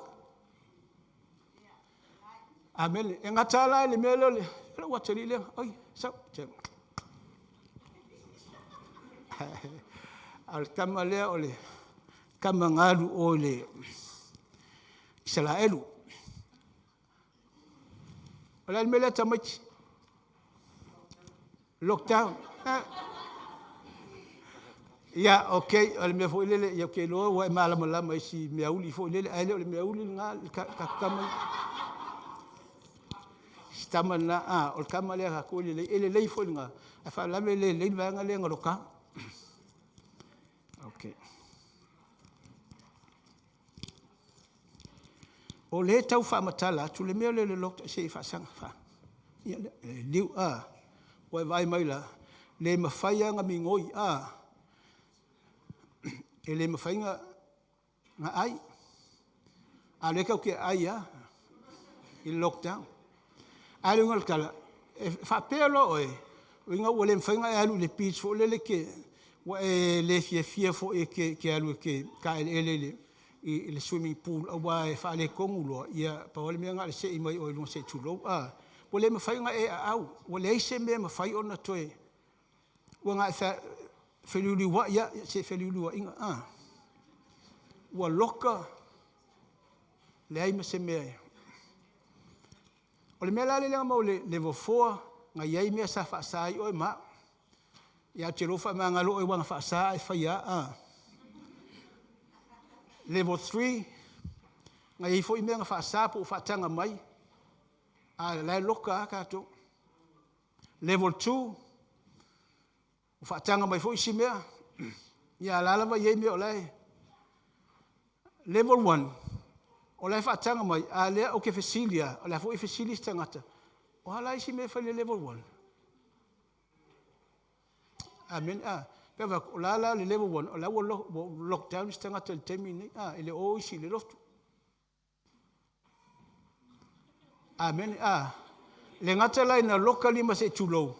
Amene. E gata lava la i le mea lea o le... lou atalii lea. Oi, sau. A o le tama lea o le tama na alu o i le Isaraelu. O le a le mea lea tamaiti? Lockdown. Ia, ok, o le mea foi lele, ia ou te iloa ua e malamalama i si meauli foi lele, ae le o le meauli lena, le tatou tama ia. Si tama lena, a, o le tama lea a tatou e lelei, e lelei foi lena, ae faalavelave e le lelei le vaega lea na loka. Ok. O lea e tau faamatala atu le mea lea o le lockdown, se i faasaga, faa, ia, liu, a, ua e vaai mai la, le mafai lava ona migoi, a, e le mafai ona ai, a o lea tatou te aai lava i le lockdown. A o le uiga o le tala, e faapea loa oe, lona uiga ua le mafai ona e alu i le beach foi lele e te… Ua e le fiafia foi e te alu e te taeleele i le, i le swimming pool auā e faaletonu loa, ia pau lava le mea na o le se'i mai oe i luga se i tulou, a. Ua le mafai ona e aau, ua leai se mea e mafai ona toe, ua na o le feliuliuai lava, i se feliuliuaiga, a. Ua loka, leai ma se mea e. O le mea la lea na maua i le level 4, na i ai mea sa faasa ai oe ma au. Ia ae ou te iloa ua faamagalo oe aua na faasa ae faia lava a. Level 3, na i ai foi mea na faasa pe ua faataga mai, a o la e loka lava tatou. Level 2, ua faataga mai foi isi mea, ia a o la e lava e i ai mea o la e… Level 1, o la e faataga mai, a o lea ou te fesili lava, o la e foi e fesili isi tagata, o a la isi mea e fai i le level 1? Amene. A, pei ona ou fai atu, o la la i le level 1, o la e ua lockdown isi tagata i le taimi lenei, a, e le o o isi i le lotu. Amene. A, e le gata la ina loka lima se i tulou,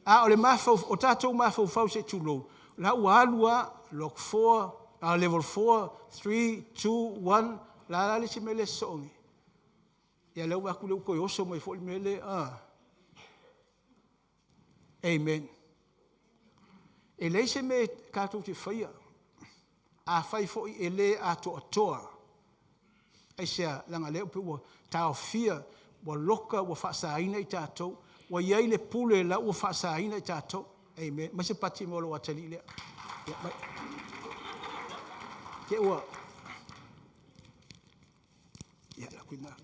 a o le mafaufau, o tatou mafaufau se i tulou, o la ua alu lava, lock 4, level 4, 3, 2, 1, o le a la le isi mea lea e sosoo nei? Ia o lea ua vaai atu o lea ua toe oso mai foi le mea lea, a. Amen. E leai se mea tatou te faia, afai foi e le atoatoa. Aisea? Leaga o lea pei ua taofia, ua loka ua faasaina i tatou, ua i ai le pule la ua faasaina i tatou. Amen. Aumai se pati mo lou atalii lea. Ia, aumai. Te i ua… Ia, lafo i ina.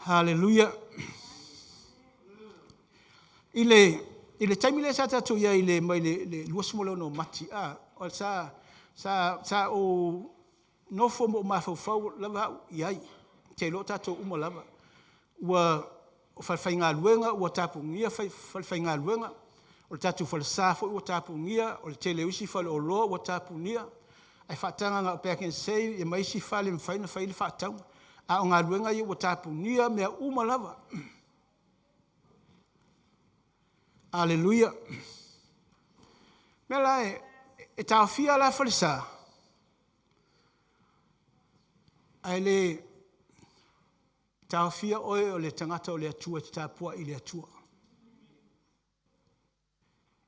Haleluia! I le taimi lea sa tatou i ai mai le 26 o Mati, a, sa ou nofo ma ou mafaufau lava au i ai, ou te iloa o tatou uma lava. O falefaigaluega, ua tapunia falefaigaluega, o le tatou falesa foi ua tapunia, o le tele o isi faleoloa ua tapunia, ae faataga na o Pak'nSave ma isi fale e mafai ona fai ai le faatauga. A o galuega ia ua tapunia mea uma lava. Aleluia. O le mea la e taofia la falesa, ae le taofia oe o le tagata o le Atua e te tapuai i le Atua.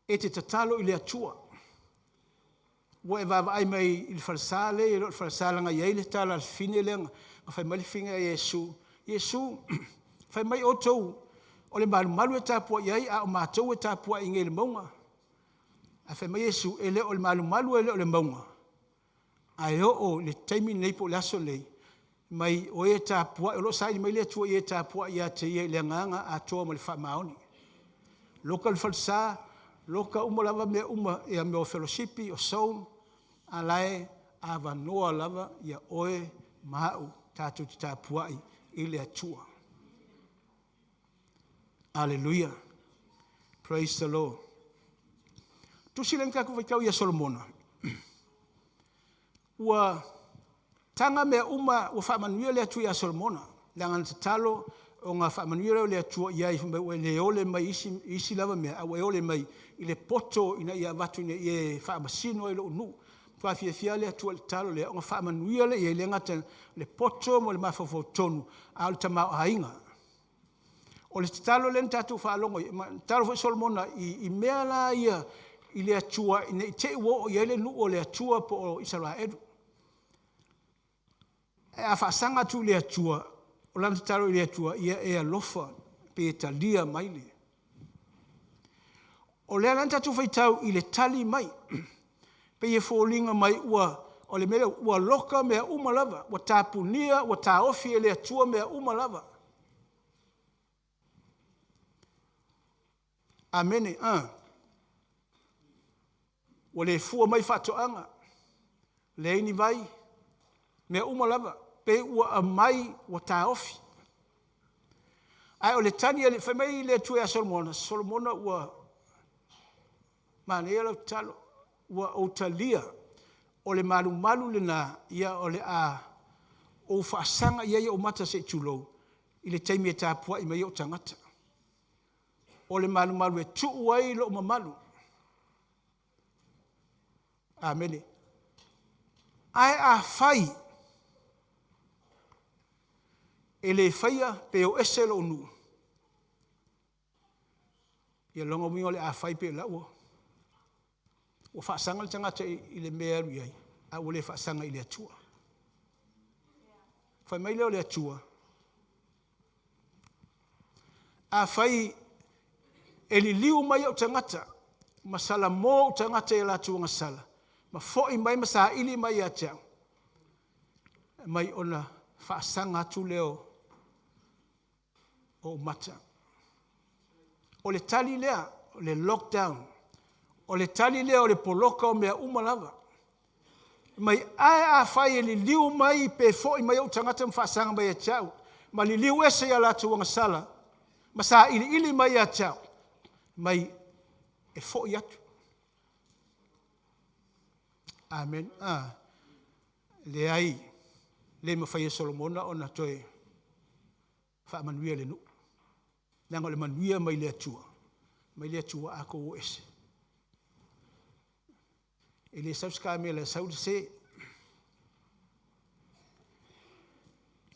E te tatalo i le Atua. Ua e vaavaai mai i le falesa lea e le o le falesa leaga e i ai le tala a le fafine lea na fai mai le fafine ia Iesu, “Iesu, fai mai outou o le malumalu e tapuai ai, a o matou e tapuai i inei i le mauga.” Ae fai mai Iesu, “E le o le malumalu e le o le mauga, ae oo i le taimi lenei po o le aso lenei, mai o e tapuai, o lo o saili mai le Atua i e tapuai ia te Ia i le agaga atoa ma le faamaoni.” Loka le falesa, loka uma lava mea uma, mea o felosipi, o soul, a o la e avanoa lava oe ma au tatou te tapuai i le Atua. Aleluia. Praise the Lord. Tusi lea na tatou faitau ia Solomona, ua taga mea uma, ua faamanuia le Atua ia Solomona, leaga na tatalo ona faamanuia lea o le Atua i ai, fai mai ua e le ole mai isi lava mea, a ua e ole mai i le poto ina ia avatu ina ia e faamasino ai lou nuu. Ua matua fiafia lava le Atua i le tatalo lea, ona faamanuia lea i ai, e le gata i le poto ma le mafaufau tonu, a o le tamaoaiga. O le tatalo lea na tatou faalogo i ai, na tatalo foi Solomona i mea la ia i le Atua ina ne i te i ua oo i ai le nuu o le Atua po o Isaraelu. Ae a faasaga atu i le Atua, o lana tatalo i le Atua, ia e alofa pe talia mai le… O lea la na tatou faitau i le tali mai, pei e foliga mai ua, o le mea lea ua loka mea uma lava, ua tapunia, ua taofi e le Atua mea uma lava. Amene. Ua le fua mai faatoaga, leai ni vai, mea uma lava, pei ua aumai ua taofi. Ae o le tali a le, fai mai le Atua ia Solomona, “Solomona ua manaia lau tatalo, ua ou talia, o le malumalu lena o le a ou faasaga i ai ou mata se i tulou, i le taimi e tapuai mai ai ou tagata. O le malumalu e tuu ai lou mamalu. Amene. Ae afai e le faia pe o ese lou nuu, ia lona uiga o le a fai pe la ua ua faasaga le tagata i le mea e alu i ai, a ua le faasaga i le Atua. Fai mai lea o le Atua, afai e liliu mai ou tagata ma salamo ou tagata i a latou agasala, ma foi mai ma saili mai ia te au, mai ona faasaga atu lea o ou mata. O le tali lea, o le lockdown. O le tali lea o le poloka o mea uma lava. Mai ae afai e liliu mai pe foi mai ou tagata ma faasaga mai ia te au, ma liliu ese i a latou agasala, ma sailiili mai ia te au, mai e foi atu. Amen. Ah, leai, le mafai e Solomona ona toe faamanuia le nuu. Leaga o le manuia mai le Atua, mai le Atua a tou o ese. E le sau se kamela e sau le se.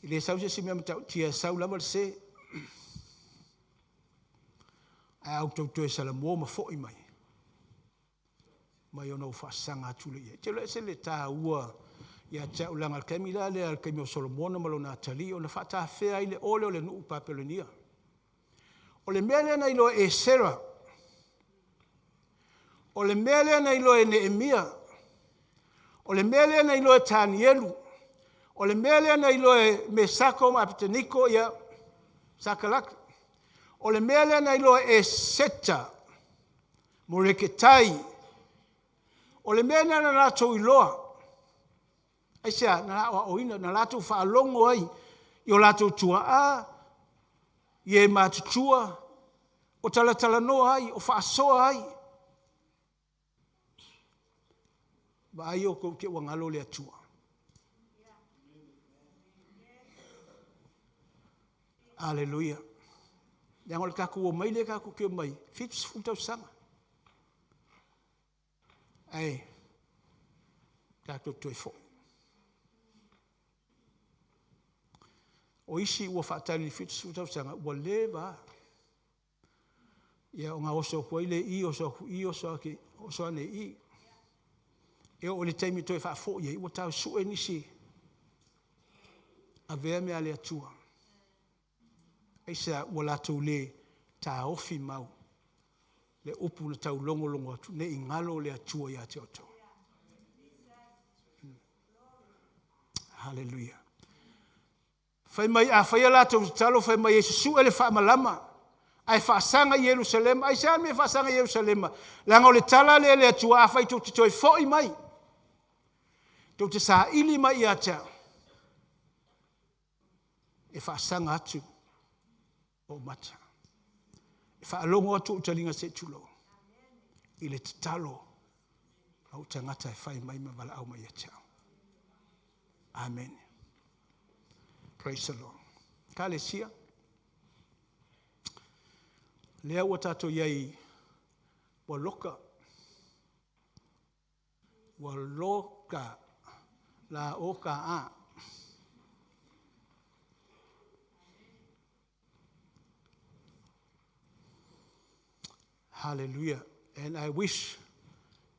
E le sau se isi mea matautia e sau lava le se. Ae a outou toe salamo ma foi mai, mai ona ou faasaga atu lea i ai. Te iloa e ese le taua ia te au leaga o le taimi la lea, le taimi o Solomona ma lona atalii ona faatafea ai le o lea o le nuu i Papelonia. O le mea lea na iloa e Esera, o le mea lea na iloa e Neemia, o le mea lea na iloa e Tanielu, o le mea lea na iloa e Mesako ma Apeteniko, ia, Sakalaka, o le mea lea na iloa e Eseta, Moreketai, o le mea lea na latou iloa, aisea? Na aoaoina, na latou faalogo ai i o latou tuaa, i e matutua, o talatalanoa ai, o faasoa ai. Vaai outou te ua galo le Atua. Aleluia. Leaga o le tatou omai lea tatou te omai, 70 tausaga. Ae tatou toe foi. O isi ua faatali i le 70 tausaga, ua leva lava. Ia ona oso atu ai lea i i, oso atu i i, oso ane i i. E oo i le taimi e toe faafoi ai, ua tau sue nisi e avea mea a le Atua. Aisea? Ua latou le taofi mau le upu na taulogologo atu, ne i galo le Atua ia te outou. Haleluia. Fai mai a fai a latou tatalo, fai mai e susue le faamalama ae faasaga i Ierusalema. Aisea le mea e faasaga i Ierusalema? Leaga o le tala lea a le Atua, afai tou te toe foi mai, tou te saili mai ia te au, e faasaga atu ou mata. E faalogo atu ou taliga se i tulou i le tatalo a ou tagata e fai mai ma valaau mai ia te au. Amen. Praise the Lord. Ekalesia, lea ua tatou i ai ua loka, ua loka la o ka a. Hallelujah. And I wish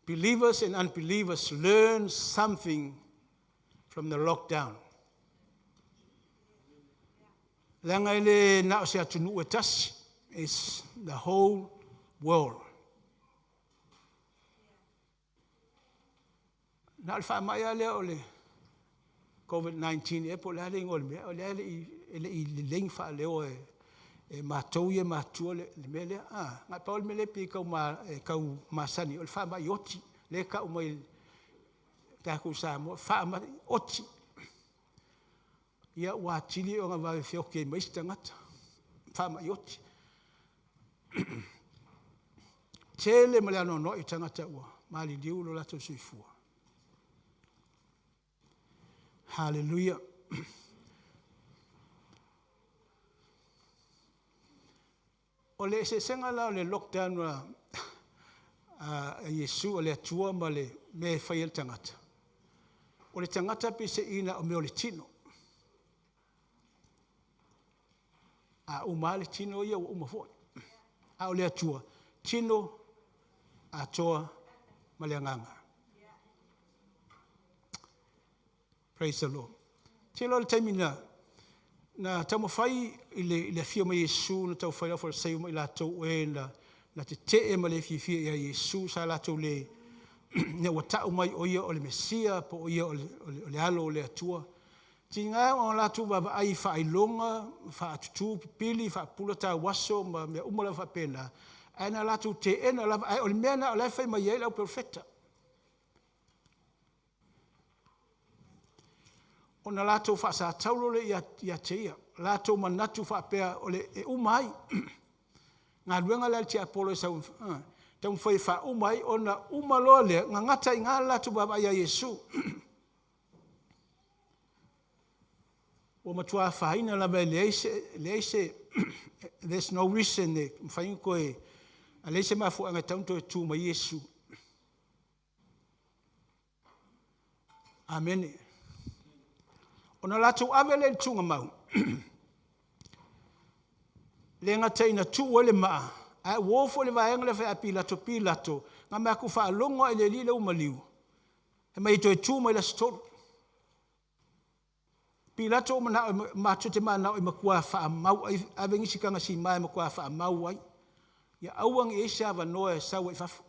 believers and unbelievers learn something from the lockdown. Leaga e le na o se atunuu e tasi. It's the whole world. Na o le faamai lava lea o le COVID-19 ea po o le a le igoa o le mea, o lea e le i lelei ona faaleo e matou ia e matutua le mea lea. Na pau le mea lea e pei e tau masani, o le faamai oti, lea e tau mai e tatou Samoa, faamai oti. Ia ua atili ona vave feoti ai ma isi tagata, faamai oti. Tele ma le anoanoai o tagata ua maliliu lo latou soifua. Hallelujah. O le eseesega la o le lockdown a Iesu, o le Atua ma le mea e fai e le tagata, o le tagata peiseai na o mea o le tino. A uma lava le tino ia ua uma foi. A o le Atua, tino, atoa ma le agaga. Praise the Lord. Te iloa le taimi na, na taumafai i le, i le afio mai Iesu na taufai lau Farisaio ma i latou o e na, na tetee ma le fiafia ia Iesu sa latou le ina ua tau mai o ia o le Mesia po o ia o le, o le, o le alo o le Atua. Tiga o latou vaavaai i faailoga, faatutū pipili, faapula tauaso ma mea uma lava faapena, ae na latou teena lava, ae o le mea lena o la e fai mai ai le auperofeta. Ona latou faasataulo lea ia te ia, latou manatu faapea o le, e uma ai. Galuega lea a le tiapolo e sau, taumafai e faauma ai, ona uma loa lea, gagata i ina le latou vaavaai ia Iesu. Ua matua afaina lava e leai se, leai se, there's no reason e mafai ona toe, a leai se mafuaaga e tatau ona toe tu mai Iesu. Amene. Ona latou ave lea i le tuugamau, le gata ina tuu ai le maa, ae ua o foi le vaega lea fai a Pilato, Pilato, na matou faalogo lava i le alii lea ua maliu, fai mai e toe tu mai le aso Tolu. Pilato ua manao, matou te mananao e matua faamau, ave nisi tagasima e matua faamau ai. Ia aua ne i i ai se avanoa e sau ai i fafo.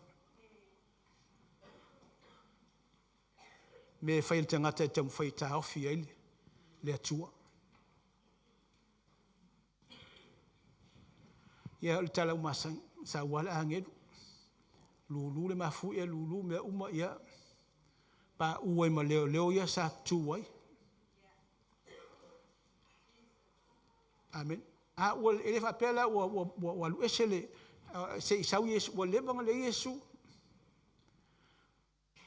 Mea e fai e le tagata e taumafai e taofi ai le Atua. Ia, o le tala ua masani, sau lava le agelu, lulu le mafuie, lulu mea uma, ia, pau ai ma leoleo ia sa tutu ai. Amene. A ua, e le faapea la ua, ua, ua, ua alu ese le, se i sau Iesu, ua leva ona leai Iesu.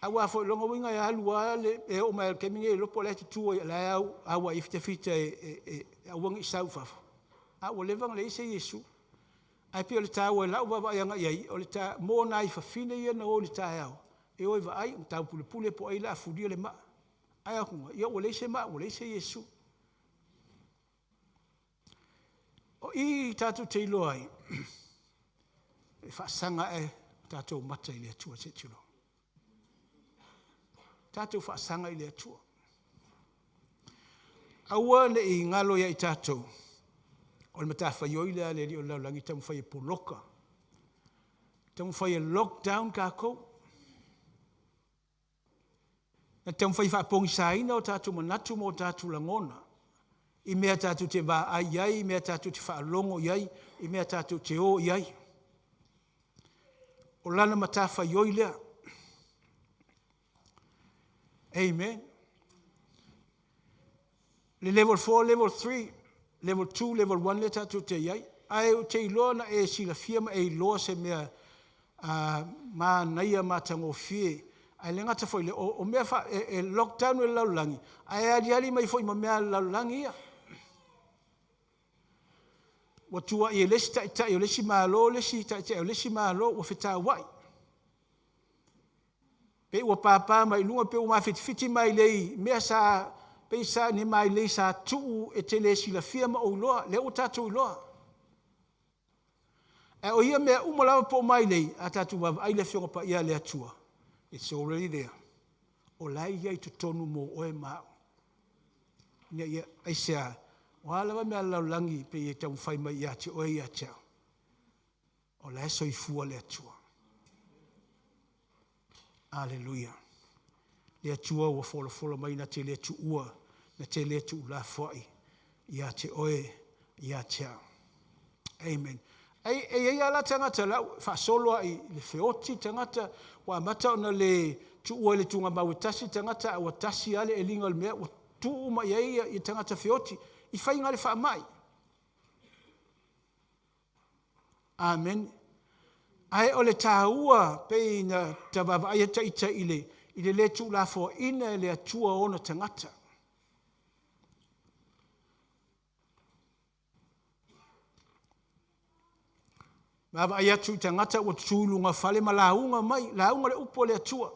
Aua foi o lona uiga e alu lava le, e oo mai lava i le taimi nei e iloa po o la e tutu ai, o la e au, au ai fitafita e, e, e aua ne i sau i fafo. A ua leva ona leai se Iesu. Ae pei o le taua i lau vaavaai agai i ai, o le ta, mo nai fafine ia na o i le taeao, e o e vaai, ma taupulepule po o ai o le a fulia le maa. Ae o atu, ia ua leai se maa ua leai se Iesu. O i tatou te iloa ai, e faasaga ae tatou mata i le Atua se i tulou. Tatou faasaga i le Atua. Aua ne i galo ia i tatou, o le matafaioi lea a le Alii o le lalolagi e taumafai e poloka, taumafai e lockdown tatou. Na taumafai e faapogisaina o tatou manatu ma o tatou lagona i mea tatou te vaai i ai, i mea tatou te faalogo i ai, i mea tatou te o i ai. O lana matafaioi lea. Amen. Le level 4, level 3, level 2, level 1 lea tatou te i ai. Ae ou te iloa na e silafia ma e iloa se mea manaia matagofie. Ae le gata foi i lea, o, o mea fa, e, e lockdown e le lalolagi, ae aliali mai foi ma mea a le lalolagi ia. Ua tuuai e le isi taitai o le isi Malo, le isi taitai o le isi Malo, ua fetauai. Pei ua pāpā mai i luga, pei ua mafitifiti mailei, mea sa, pei sa ni mailei sa tuu e te le silafia ma ou iloa, lea ua tatou iloa. Ae o ia mea uma lava po o mailei, a tatou vaavaai i le Afioga Paia a le Atua, it's already there. O la e i ai i totonu mo oe ma au. Ina ia, aisea, o a lava mea a le lalolagi pei e taumafai mai ia te oe ia te au, o la e soifua le Atua. Aleluia. Le Atua ua folafola mai na te le tuua, na te le tuulafoai ia te oe, ia te au. Amen. E, e i ai lava la tagata lau faasolo lava i le feoti tagata, ua amata ona le tuua i le tuugamau e tasi le tagata, a ua tasi lava le eliga o le mea, ua tuu uma i ai ia tagata feoti i faiga le faamai. Amen. Ae o le taua pei na ta vaavaai atu ita i le, i le le tuulafoaina e le Atua o ona tagata. Vaavaai atu i tagata ua tutu i luga o fale ma lauga mai, lauga le upu a le Atua.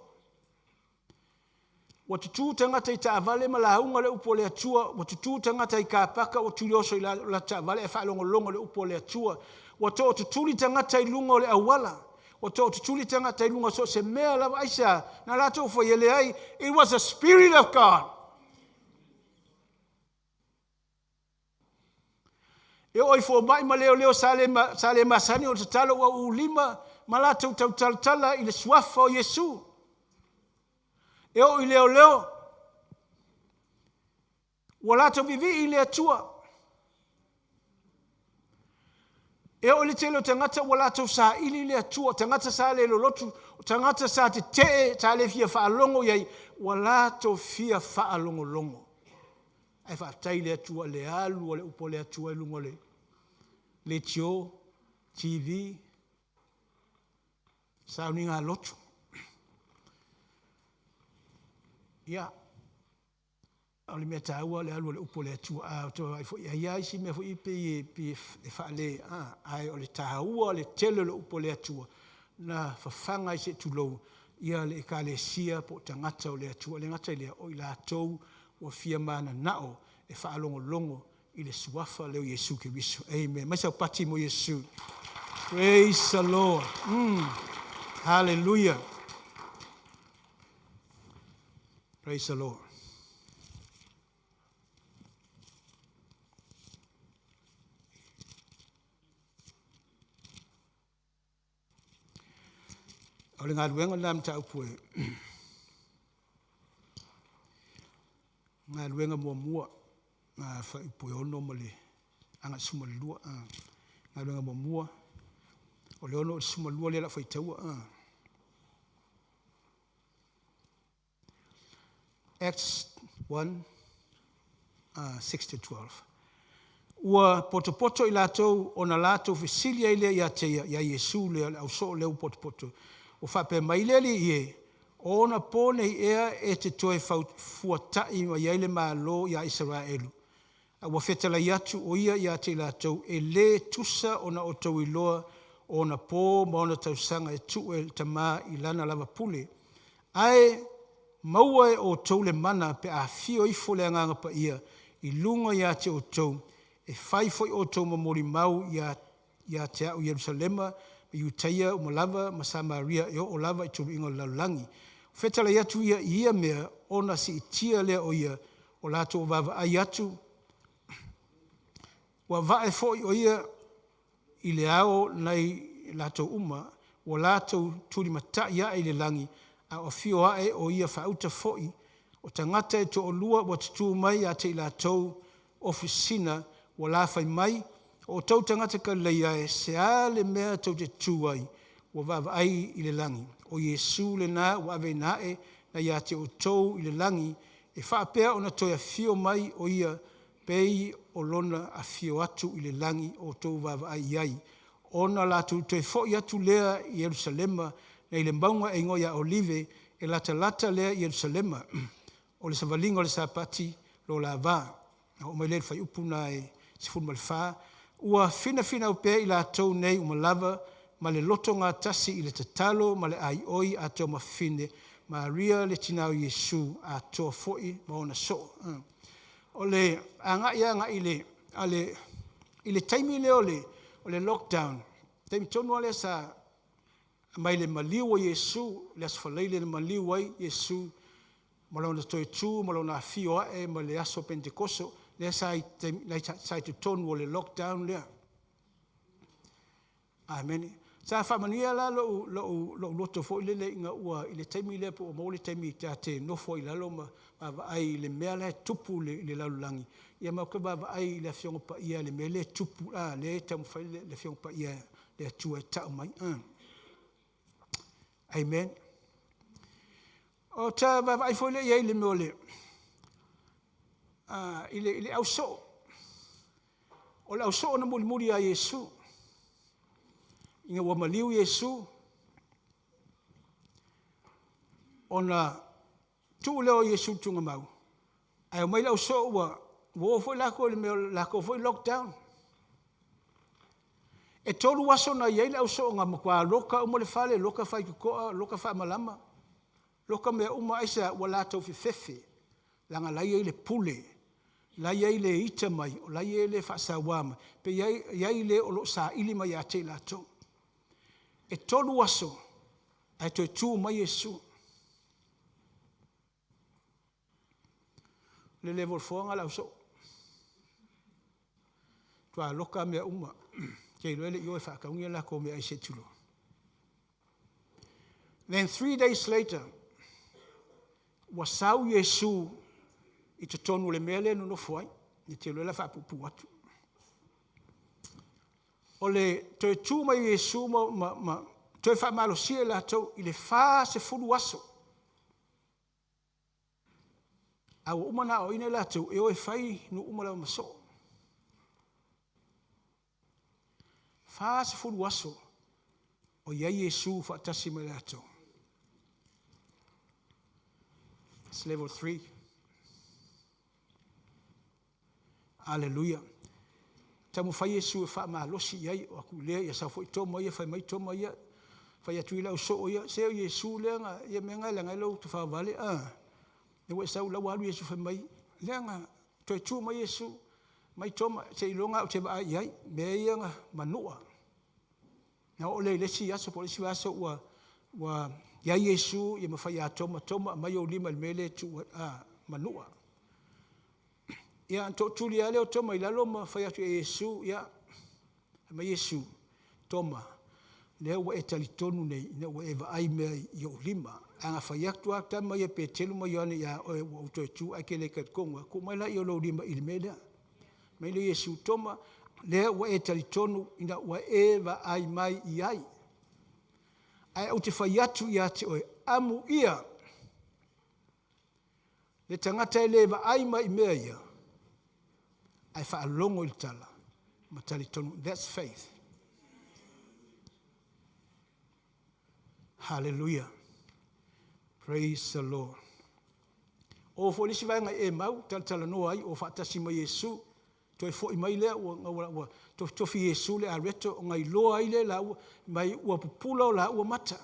Ua tutū tagata i taavale ma lauga le upu a le Atua, ua tutū tagata i kapaka ua tulioso i latou taavale ae faalogologo i le upu a le Atua. Ua tootutuli tagata i luga o le auala, ua tootutuli tagata i luga o so o se mea lava. Aisea? Na latou faia? Leai. It was the Spirit of God. E oo i fomai ma leoleo sa le, sa le masani o tatalo ua ulima ma latou tautalatala i le suafa o Iesu. E oo i leoleo, ua latou vivii i le Atua. E oo i le tele o tagata ua latou saili i le Atua, tagata sa le lolotu, tagata sa tetee, sa le fia faalogo i ai, ua latou fia faalogologo. Ae faafetai i le Atua le alu o le upu a le Atua i luga o le leitio, TV, sauniga lotu. Ia, o le mea taua le alu o le upu o le Atua. A o te foi ai lava isi mea foi pei e faale, ae o le taua o le tele o le upu o le Atua na fafaga ai, se i tulou, ia le ekalesia po o tagata o le Atua. E le gata i lea, o i latou ua fia mananao e faalogologo i le suafa lea o Iesu Keriso. Amen. Mai saupati mo Iesu. Praise the Lord. Hallelujah. Praise the Lord. O le galuega lena mataupu e galuega muamua a fuaiupu e 6 ma le agai 12. Galuega muamua o le 6 i le 12 lea o le a faitaua. Acts 1, 6 to 12. Ua potopoto i latou ona latou fesili ai lea ia te ia, iā Iesu lea, le ausoo lea ua potopoto. Ua faapea mai le Alii e, o ona po nei ea e te toe fuata'i mai ai le Malo iā Isaraelu. A ua fetalai atu o ia ia te i latou, e lē tusa ona outou iloa o ona pō ma ona tausaga e tuu e le Tamā i lana lava pule. Ae maua e outou le mana pe a afio ifo le Agaga Paia i luga ia te outou, e fai foi outou ma molimau ia te a'u i Ierusalema ma Iutaia uma lava ma Samaria e oo lava i tolu'iga o le lalolagi. Fetalai atu ia i ia mea ona siitia lea o ia, o latou vaavaai atu, ua va'e foi o ia i le ao nai latou uma, ua latou tulimata'i ae i le lagi, a o afio ae o ia faauta foi. O tagata e toalua ua tutū mai ia te i latou ofisina ua lafai mai, o outou tagata Kalileia e, se a le mea tou te tutū ai ua vaavaai i le lagi? O Iesu lenā ua aveina ae na ia te outou i le lagi, e faapea ona toe afio mai o ia pei o lona afio atu i le lagi o outou vaavaai i ai. Ona latou toe fo'i atu lea i Ierusalema nai le mauga e igoa ia Olive, e latalata lea i Ierusalema, o le savaliga o le Sapati lo lavā. Na oo mai lea i le fuaiupu lena e 14. Ua finafinau pea i latou nei uma lava ma le lotogatasi i le tatalo ma le aioi a teomafine Maria le tinā o Iesu atoa foi ma ona soo. O le agai agai i le, ale, i le taimi lea o le lockdown, taimi tonu lava lea sa mai le maliu o Iesu, le Aso Faraile na maliu ai Iesu ma lona toe tu ma lona afio ae ma le aso Pentekoso lea sa i, sa i totonu o le lockdown lea. Amene. Sa faamanuia la lou loto foi lele ina ua i le taimi lea po ua maua le taimi ta te nofo ai i lalo ma vaavaai i le mea la e tupu i le lalolagi, ia ma ou vaavaai i le Afioga Paia, le mea lea e tupu, lea e taumafai le Afioga Paia le Atua e ta'u mai. Amen. O ta vaavaai foi lea i ai i le mea o le i le ausoo. O le ausoo na mulimuli ia Iesu. Ina ua maliu Iesu, ona tuu lea o Iesu i le tuugamau, ae omai le ausoo ua o foi lakou i le mea o le lakou foi lockdown. E 3 aso na i ai le ausoo na matua loka uma le fale, loka faitotoa, loka faamalama. Loka mea uma aisea? Ua latou fefefe, leaga la e i ai le pule, la e i ai le ita mai, o la e i ai le faasauā mai, pe i ai, i ai le o lo o saili mai ia te i latou. E 3 aso, ae toe tu mai Iesu. Le level 4 nga lau soo. Tua loka mea uma. Ke iloa le i o e whaakaungia la ko mea ai se tulo. Then 3 days later, ua sau Iesu i totonu o le mea lea nonofo ai. I te iloa la whaapupu atu. O le toe tu mai Iesu ma toe whaamalosia i latou i le 40 aso. A ua uma na o ina latou e o e fai nu uma lava ma soo. 40 aso o iai Iesu whaatasi mai latou. It's level 3. Hallelujah. Tamu fai Iesu e whaamalosi iai o aku lea ia sau foi toma ia, fai mai toma ia, fai atu i lau soo ia, se o Iesu lea nga, ia mea nga langa lau te whaavale, a. E ua sau lau alu Iesu fai mai, lea nga, toe tu mai Iesu, mai toma, se ilonga au te vaai iai, mea ia nga manua. Na o le lesi aso, po lesi aso ua iai Iesu, ia mawhai a toma, toma, mai o lima le mele tu, a, manua. Ia, to tuli ale o toma i lalo ma whai atu e Iesu, ia, mai Iesu, toma, lea ua e talitonu nei, ina ua e vaai mea i o lima. Anga whai atu a tama ia pe telu mai ane ia oe ua uto tu ai ke le katkonga, ku mai la i o lo lima i le mea. Mai le Iesu, toma, lea ua e talitonu, ina ua e vaai mai i ai. Ai au te whai atu ia te oe, amu ia, le tangata e le vaai mai mea ia, ai whaalongo i le tala, ma talitonu. That's faith. Hallelujah. Praise the Lord. O fo lisi vaenga e mau, tala noa ai, o whaatasi mai Yesu, toi fo i mai lea, ua tofi tofi Yesu le areto, o ngai loa ai le la ua, mai ua pupula o la ua mata.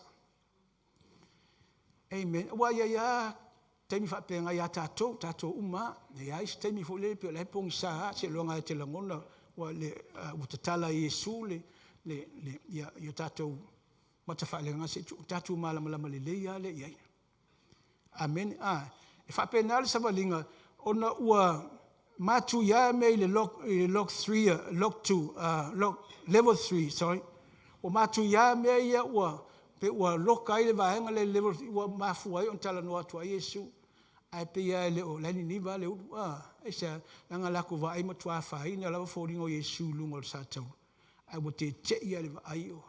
Amen. Ua ia ia, taimi whaapenga ia tātou, tātou uma, ia isi taimi fo le, pe o le pongi sa, se loanga e te langona, ua le, ua tatala Yesu le, le, le, ia, ia tātou, mata whaalenga se tu, tātou malamalama le leia le iai. Amen. Ah, e whaapenga le savalinga, ona ua matu ia me i le log, i le log 3, log 2, log, level 3, sorry. Ua matu ia me ia ua, pe ua loka ai le vaenga le level 3, ua mafua ai on tala noa atu ai Yesu. Ai pe ia le o, lani ni va le ulu, ah, e se, langa lako va ai matua whaina, lava fōringo Yesu lungo le sātau. Ai ua te te ia le va ai o.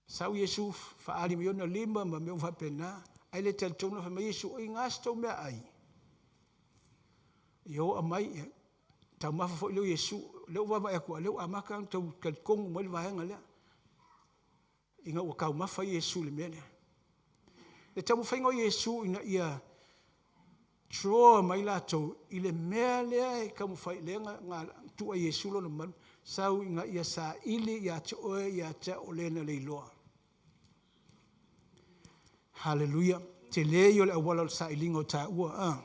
Sau Yesu whaali mai ona lima ma mea whapena, ai le talitonu wha mai Yesu, o i ngā tau mea ai. I o a mai, ia, tau mafa fo i leo Yesu, leo wawa e akua, leo amaka ang tau kalikongu mai le vaenga lea. I ngā ua kau mafa Yesu le mea lea. Le tau mwhainga o Yesu ina ia draw mai lātou i le mea lea e kau mwhai lea ngā tua Yesu lona manu, sau i ngā ia sa ili ia te oe ia te o lena leiloa. Hallelujah. Te le i o le awala o le sa ilinga o tā ua. Ah.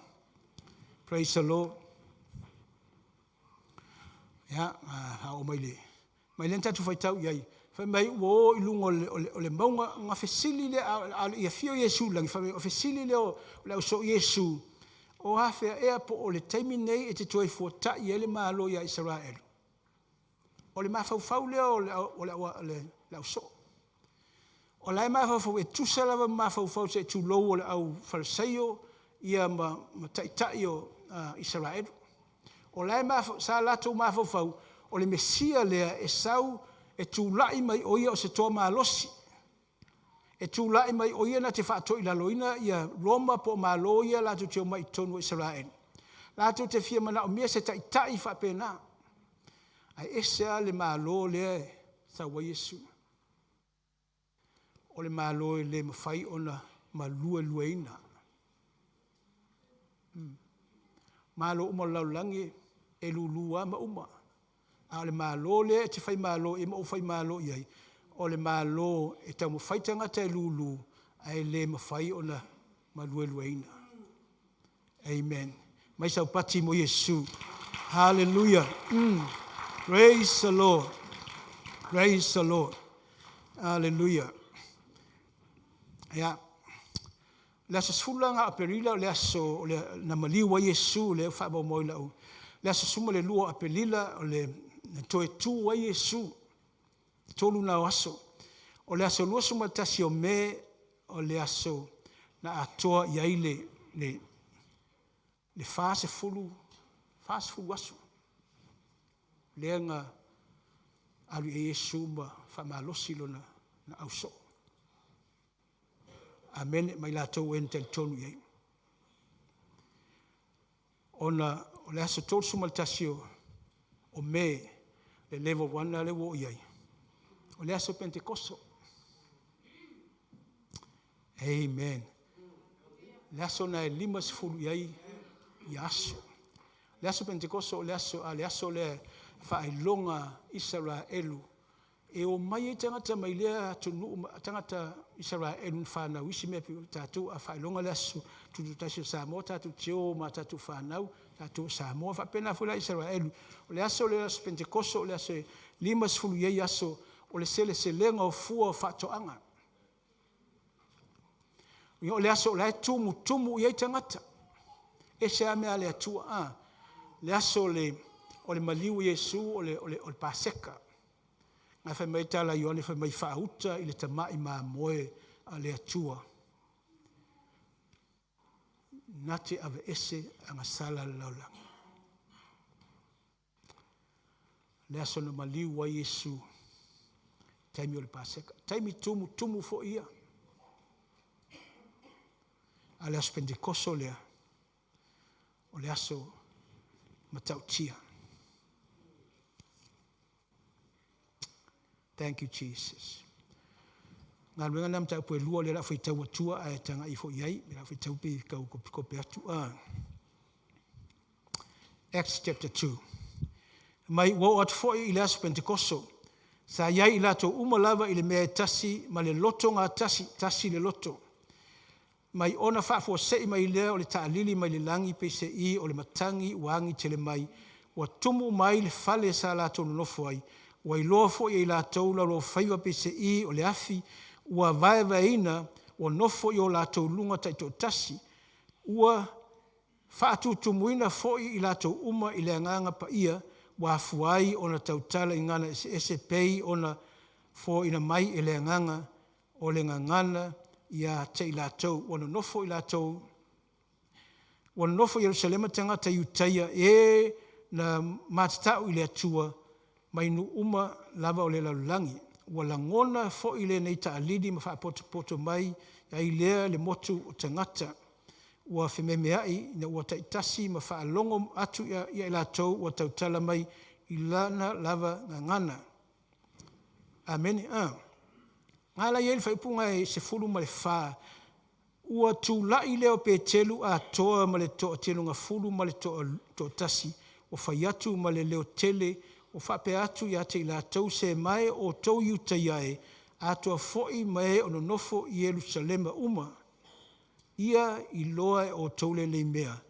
Praise the Lord. Ia, ha o mai le. Mai le tatu whaitau iai. Whai mai ua o i lunga o le maunga ngā fesili le a ia fio Yesu langi. Whai mai o fesili le o le au so Yesu. O hawhea ea po o le taimi nei e te toi fuatai e le malo ia Israel. O le mafaufau lea o le au so. O lai mafaufau e tusa lava mafaufau se tūlou o le au fariseio ia ma taitai o Israel. O lai sa latou mafaufau o le Mesia lea e sau e tūlai mai o ia o se toa malosi. E tūlai mai o ia na te whaatoi laloina ia Roma po malo ia latou te o mai tonu o Israel. Latou te fia mana o mea se taitai whaapena. Ai ese a le malo lea e saua Yesu. O le malo e le mawhai ona malua luaina. Malo uma laulangi e lulua ma uma. A o le malo lea e te whai malo e ma o whai malo iai. O le malo e tau mawhai tangata e lulu, Ae le mafai ona maluelueina. Amen. Mai saupati mo Iesu. Hallelujah. Praise the Lord. Praise the Lord. Hallelujah. Ia. Le aso 10 la o Aperila o le aso o le na maliu ai Iesu le faamaumau i lau. Le aso 12 o Aperila o le na toe tu ai Iesu. Tolu na o aso. O le aso 21 o Me o le aso na atoa i ai le 40 aso. Lea na alu i Iesu ma faamalosi lona na auso. Amen mai latou e na talitonu i ai. Ona o le aso 31 o Me, le level 1 le ua i ai. O le aso Pentekoso. Amen. Le aso na e 50 i ai i aso. Le aso Pentekoso o le aso a le aso le faailoga Israelu e o mai ai tagata mai lea atunuu tagata Israelu na fanau isi mea pe tatou a faailoga le aso tututasi o Samoa tatou te o ma tatou fanau tatou Samoa faapena foi la Israelu. O le aso le aso Pentekoso o le aso e 50 i ai aso o le seleselega o fua o faatoaga. Ia o le aso o la e tumutumu i ai tagata. E se a mea le Atua a. Le aso o le maliu Iesu o le Paseka. Ngai fai mai tala Ioane fai mai faauta i le tama'i mamoe a le Atua. Na te ave ese agasala le laulagi. Le aso na maliu ai Iesu. Taimi o le Paseka. Taimi tumutumu foi ia. A le aso Pentekoso lea, o le aso matautia. Thank you, Jesus. Ngā luenga na mtau pue lua le la whaitau atua a e tanga ifo iai, me la whaitau pe kau kope atu a. Acts chapter 2. Mai ua o atu foi i le aso Pentekoso. Sa iai i latou uma lava i le mea e tasi ma le loto ngā tasi, tasi le loto. Mai ona faafuasei mai lea o le taalili mai le lagi pe se i o le matangi ua agi tele mai. Ua tumu mai le fale sa latou nonofo ai. Ua iloa foi e i latou laulau faiva pe se i o le afi. Ua vaevaeina ua nofo i o latou luga taitoatasi. Ua faatutumuina foi i latou uma i le agaga paia ua afua ai ona tautala i gagana eseese pei ona foaina mai e le agaga o le gagana ia te i latou. Ua nonofo i latou, ua nonofo i Ierusalema tagata Iutaia e na matatau i le Atua mai nuu uma lava o le lalolagi. Ua lagona foi lenei taalili ma faapotopoto mai ai lea le motu o tagata. Ua fememeai ina ua taitasi ma faalogo atu ia i latou ua tautala mai i lana lava gagana. Amene. Ngā la iai le whaipunga e 14. Ua tūla'i lea o Petelu atoa ma le toatelugafulu ma le toatasi. Ua fai atu ma le leo tele, ua faapea atu ia te i latou se mae o tou Iutaia e, atoa foi ma e o nonofo i Ierusalema uma. Ia iloa e o tou lenei mea,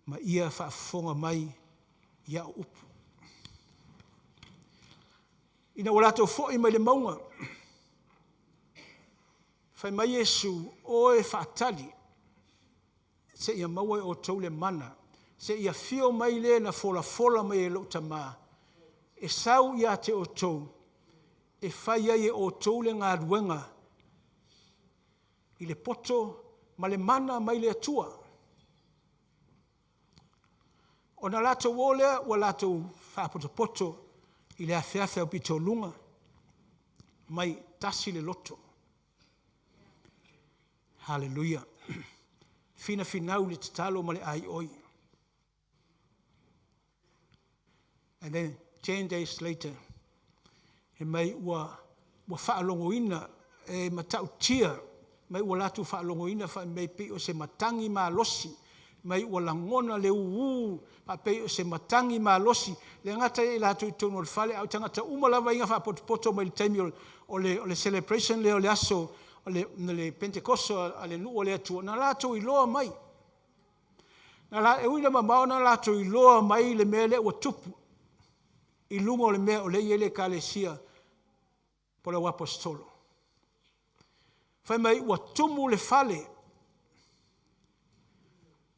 ma ia faafofoga mai i au upu. Ina ua latou foi mai le mauga, fai mai Iesu, o e faatali, se ia maua e o tou le mana, se ia fio mai le na folafola mai e lou tamā, e sau ia te o tou, e fai ai e o tou le galuega i le poto ma le mana mai le Atua. Ona latou o lea ua latou faapotopoto i le afeafe au pitoluga, mai tasi le loto. Hallelujah. Fina finau le tatalo ma le aioi. And then 10 days later, he mai ua faalogoina e matautia, mai ua latou faalogoina fa mai pei o se matangi malosi, mai ua lagona le uu faapei o se matangi malosi, le gata i latou i totonu o le fale, au tagata uma lava inga faapotopoto mai le taimi o le celebration lea o le aso le, le Pentekoso a le nuu o le Atua, na latou iloa mai. Na la, e ui na mamao na latou iloa mai le mea lea ua tupu i luga o le mea o lea e i ai le ekalesia po o le auaposeitolo. Fai mai ua tumu le fale,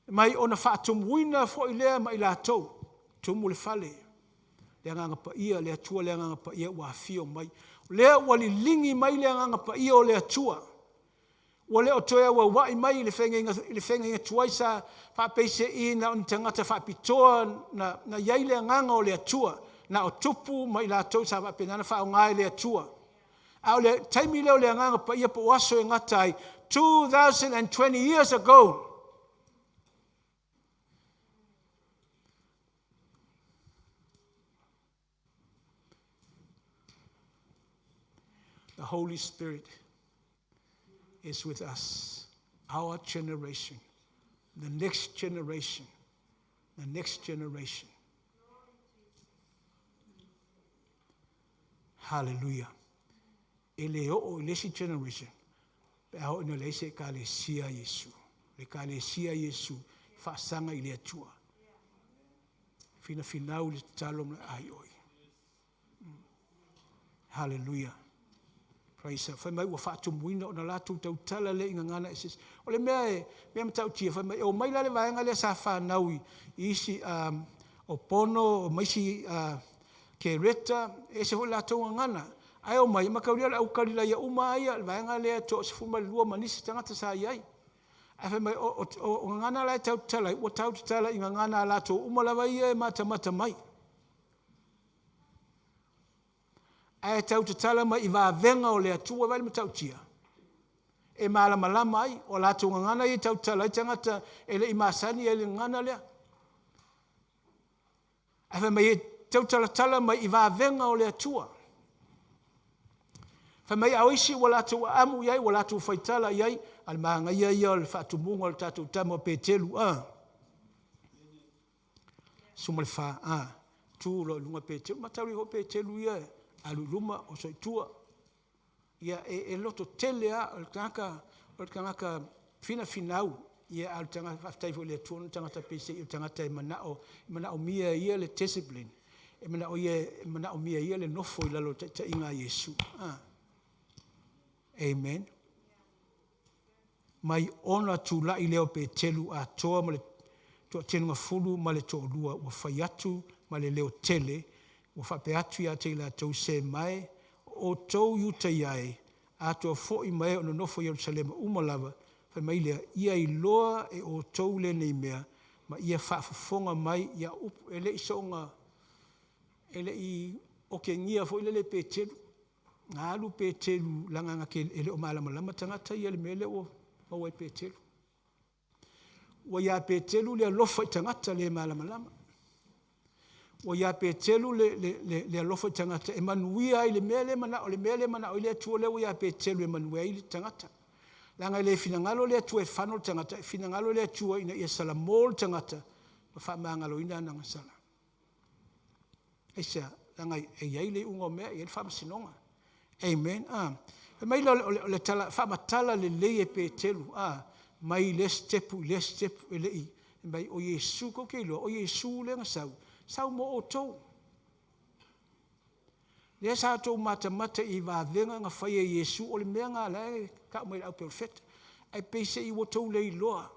mai ona faatumuina foi lea ma i latou. Tumu le fale, le Agaga Paia, le Atua le Agaga Paia ua afio mai. O lea ua liligi mai le Agaga Paia o le Atua. Ua le o toe auauai mai i le feagaiga tuai sa faapeisei na o ni tagata faapitoa na, na i ai le Agaga o le Atua, na o tupu ma i latou sa faapena ona faaaoga e le Atua. A o le taimi lea o le Agaga Paia po o aso e gata ai, 2020 years ago, The Holy Spirit is with us, our generation, the next generation, the next generation. Hallelujah. E le oo i le isi generation, pe a oo ina leai se ekalesia a Iesu. Le ekalesia a Iesu, faasaga i le Atua. Finafinau le tatalo ma le aioi. Hallelujah. Praise God. Fai mai ua faatumuina ona latou tautala lea i gagana eseese. O le mea e mea matautia, fai mai e omai la le vaega lea sa fanau i isi o Pono, ma isi Kereta, e ese foi latou gagana. Ae omai, mataulia o le au Kalilaia uma lava ia, le vaega lea e toa-12 ma nisi tagata sa i ai. Ae fai mai, o gagana la e tau tatala ai, ua tau tatala i gagana a latou uma lava ia e matamata mai. Ae tau tatala mai i vavega o le Atua, vaai le matautia e malamalama ai. O latou gagana ia e tau tatala ai tagata e le i masani ai i le gagana lea. Ae fai mai e tau talatala mai i vavega o le Atua. Fai mai a o isi ua latou aamu i ai, ua latou faitala i ai, a le manaia ia o le faatumuga o le tatou tama o Peteru, a. 14, a. Tu loa i luga Peteru, mataulia foi Peteru ia, alu i luma, oso i tua. Ia, e, e loto tele lava, o le tagata, o le tagata finafinau, ia, a o le tagata, faafetai foi i le Atua, o le tagata peiseai o le tagata e manao, e manaomia e ia le discipline, e manao ia, e manaomia e ia le nofo i lalo o le taitaiga a Iesu. Ah. Amen. Mai ona tulai lea o Peteru atoa ma le toatelugafulu ma le toalua, ua fai atu ma le leo tele, ua faapea atu ia te i latou, Se mae, o outou Iutaia e, atoa foi ma e o nonofo i Ierusalema uma lava, fai mai lea, ia iloa e outou lenei mea, ma ia faafofoga mai ia upu. E le i soona, e le i okegia foi lele e Peteru. Na alu Peteru leaga na te, e le o malamalama tagata ia i le mea lea ua maua e Peteru. Ua ia Peteru le alofa i tagata le malamalama. Ua ia Peteru le, le, le, le alofa i tagata e manuia ai le mea lea manao, le mea lea manao ai le Atua lea ua ia Peteru e manuia ai le tagata. Leaga e le finagalo le Atua e fano le tagata, e finagalo le Atua ina ia salamo le tagata ma faamagaloina ana gasala. Aisea? Leaga e i ai le iuga o mea, e i ai le faamasinoga. Amen. Ah. Fai mai lea o le, o le tala, faamatala lelei e Peteru, ah, mai lea sitepu i lea sitepu, e le i, mai o Iesu, kou te iloa, o Iesu lea na sau, sau mo outou. Lea sa outou matamata i vavega na fai e Iesu, o le mea na la e tau mai le auperofeta. Ae peiseai ua outou le iloa.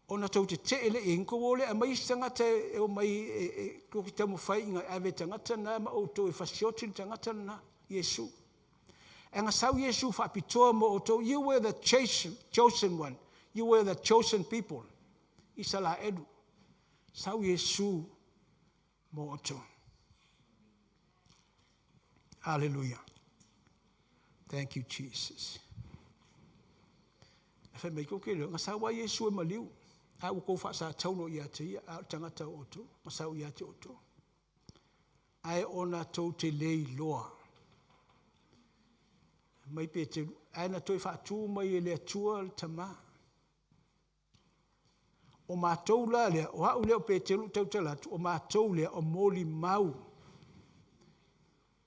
Ona tou tetee lea i ai, ona tou o lea e aumai isi tagata e omai e tou te taumafai ina ia ave e tagata na ma outou e fasioti le tagata lena, Iesu. Ae na sau Iesu faapitoa mo outou. You were the chosen one. You were the chosen people. Isalaelu. Sau Iesu mo outou. Hallelujah. Thank you, Jesus. E fai mai kou ke leo, na sau a Iesu e maliu. A ua kou faasataulo ia te ia, a o le tagata o outou, na sau ia te outou. Ae ona tou te le iloa. Mai Peteru, ae na toe faatu mai e le Atua le Tama. O matou la lea, o au lea o Peteru ou tautala atu, o matou lea o molimau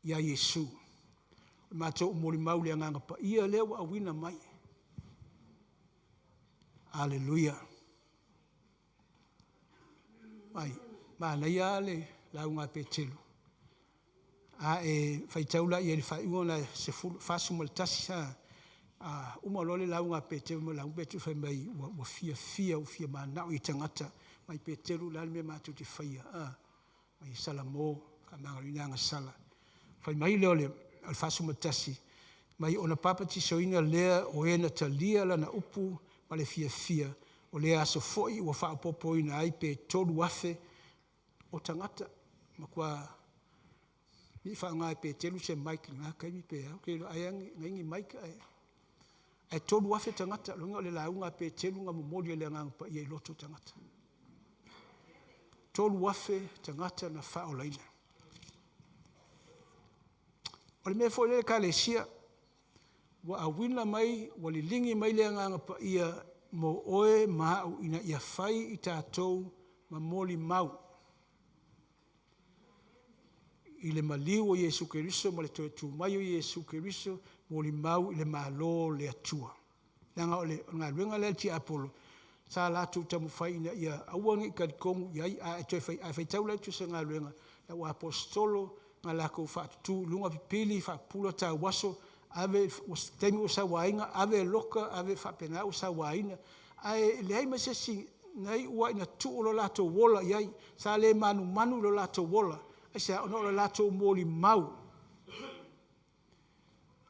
ia Iesu. O le matou molimau i le Agaga Paia lea ua auina mai. Aleluia. Mai, manaia le lauga a Petelu. A e faitau la i ai i le faaiuga o le 41, sa uma loa le lauga a Peteru ma lauga Peteru fai mai ua fiafia, ua fia manao i tagata. Mai Peteru le a le mea matou te faia, mai Salamo, faamagaloina agasala. Fai mai lea o le 41, mai ona papatisoina lea o e na talia lana upu ma le fiafia, o lea aso foi ua faaopoopoina ai pe 3,000 o tagata. Matua i faaaoga e Peteru se mic i lena taimi pe a, ou te iloa ai lava na i ai ni mic ae 3,000 tagata. O lona uiga o le lauga a Peteru na momoli e le Agaga Paia i loto o tagata. 3,000 tagata na faaolaina. O le mea foi lea i Ekalesia, ua auina mai, ua liligi mai le Agaga Paia mo oe ma au ina ia fai i tatou ma molimau i le maliu o Iesu Keriso ma le toe tu mai o Iesu Keriso, molimau i le Malo o le Atua. Leaga o le galuega lea a le tiapolo, sa latou taumafai ina ia aua ne i talitonu i ai, ae faitau la i le Tusi o Galuega, le au aposetolo na latou faatutu i luga pipili, faapupula tauaso, ave taimi ua sauaina ave loka, ave faapena ua sauaina, ae leai ma se isi na iu lava ina tuu lo latou ola i ai. Sa le manumanu i lo latou ola. Aisea? Ona o le latou molimau.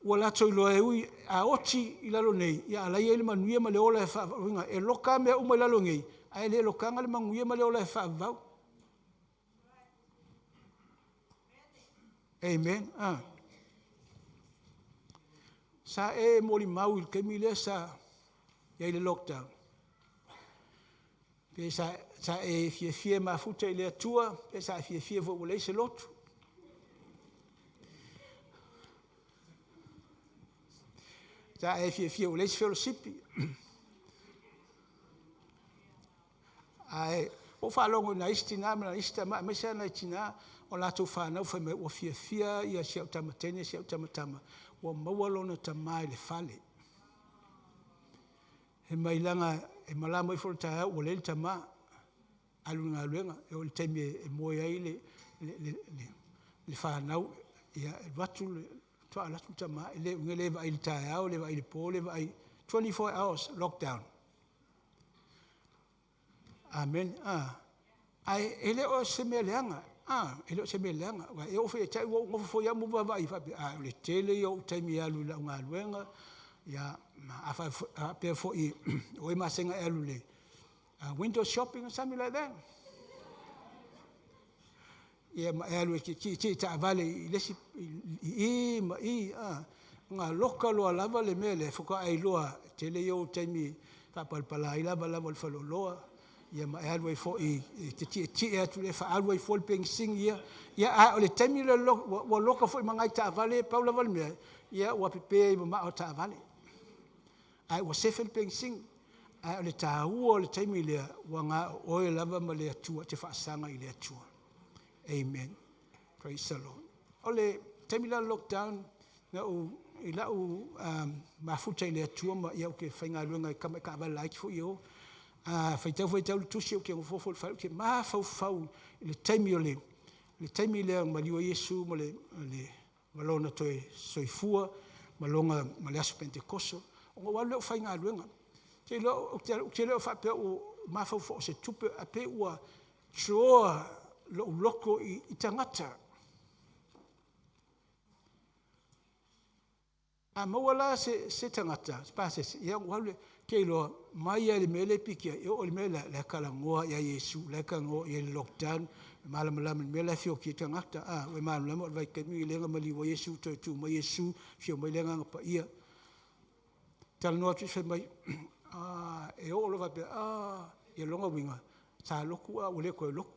Ua latou iloa e ui a oti i lalo nei, a o la e i ai le manuia ma le ola e faavavau. E loka lava mea uma i lalo nei, ae le lokaina le manuia ma le ola e faavavau. Amen. Sa e molimau i le taimi lea sa i ai le lockdown? Pe sa e fiafia e mafuta i le Atua, pe sa e fiafia foi ua leai se lotu? Sa e fiafia ua leai se felosipi? Ae ua ou faalogo i nai isi tina ma nai isi tama, aemaise lava nai tina o latou fanau fai mai ua fiafia ia si au tama teine, si au tama tama ua maua lona tama i le fale. Fai mai leaga e malama ifo i le taeao ua leai le tama, alu i le galuega, e oo i le taimi e moe ai le fanau, ia e alu atu le, faatoa alu atu le tama, e le vaai i le taeao, le vaai i le po, le vaai, 24 hours lockdown. Amene. Ae e le o se mea leaga, e le o se mea leaga. Aua e oo foi ia te au, ua ou nofo foi au ma vaavaai faapea, a o le tele ia o ou taimi e alu i lau galuega, ia, ma a faapea foi o oe e masani ona e alu i le window shopping or something like that, ia ma e alu e tietie i taavale i le isi i i ma i, ona loka loa lava le mea lea, faatoa e iloa, tele ia o ou taimi e faapalapala ai lavalava o le faleoloa, ia ma e alu ai foi e te tietie atu e faaalu ai fua le penisini ia. Ia, a o le taimi lea ua loka foi ma nai taavale, pau lava le mea, ia ua pepe ai ma maa o taavale, ae ua sefe le penisini. Ae o le taua o le taimi lea, ua na o oe lava ma le Atua e te faasaga i le Atua. Amen. Praise the Lord. O le taimi la o le lockdown, na ou, i lau mafuta i le Atua ma ia ou te faigaluega i tamai taavale laiti foi ia o. Faitau faitau le tusi ou te nofo i le fale ou te mafaufau i le taimi o le taimi lea na maliu ai Iesu ma le ma lona toe soifua ma lona ma le aso Pentekoso. Ona ou alu lea ou faigaluega. Ou te iloa ou te le o faapea ua mafaufau o se tupe ae pei ua draw lou loto i tagata. A maua la se tagata, se pasese, ia ona ou alu lea, ou te iloa, mai lava i le mea lea e piki ai, e oo i le mea lea, o la e talanoa ia Iesu, o la e talanoa i ai i le lockdown, e malamalama i le mea la e feoki ai tagata, a, ua e malamalama o le vaitaimi lea na maliu ai Iesu, toe tu mai Iesu, afio mai le Agaga Paia. Talanoa atu, fai mai, a, e oo loa faapea, a, ia lona uiga, sa lotu a ua le toe lotu.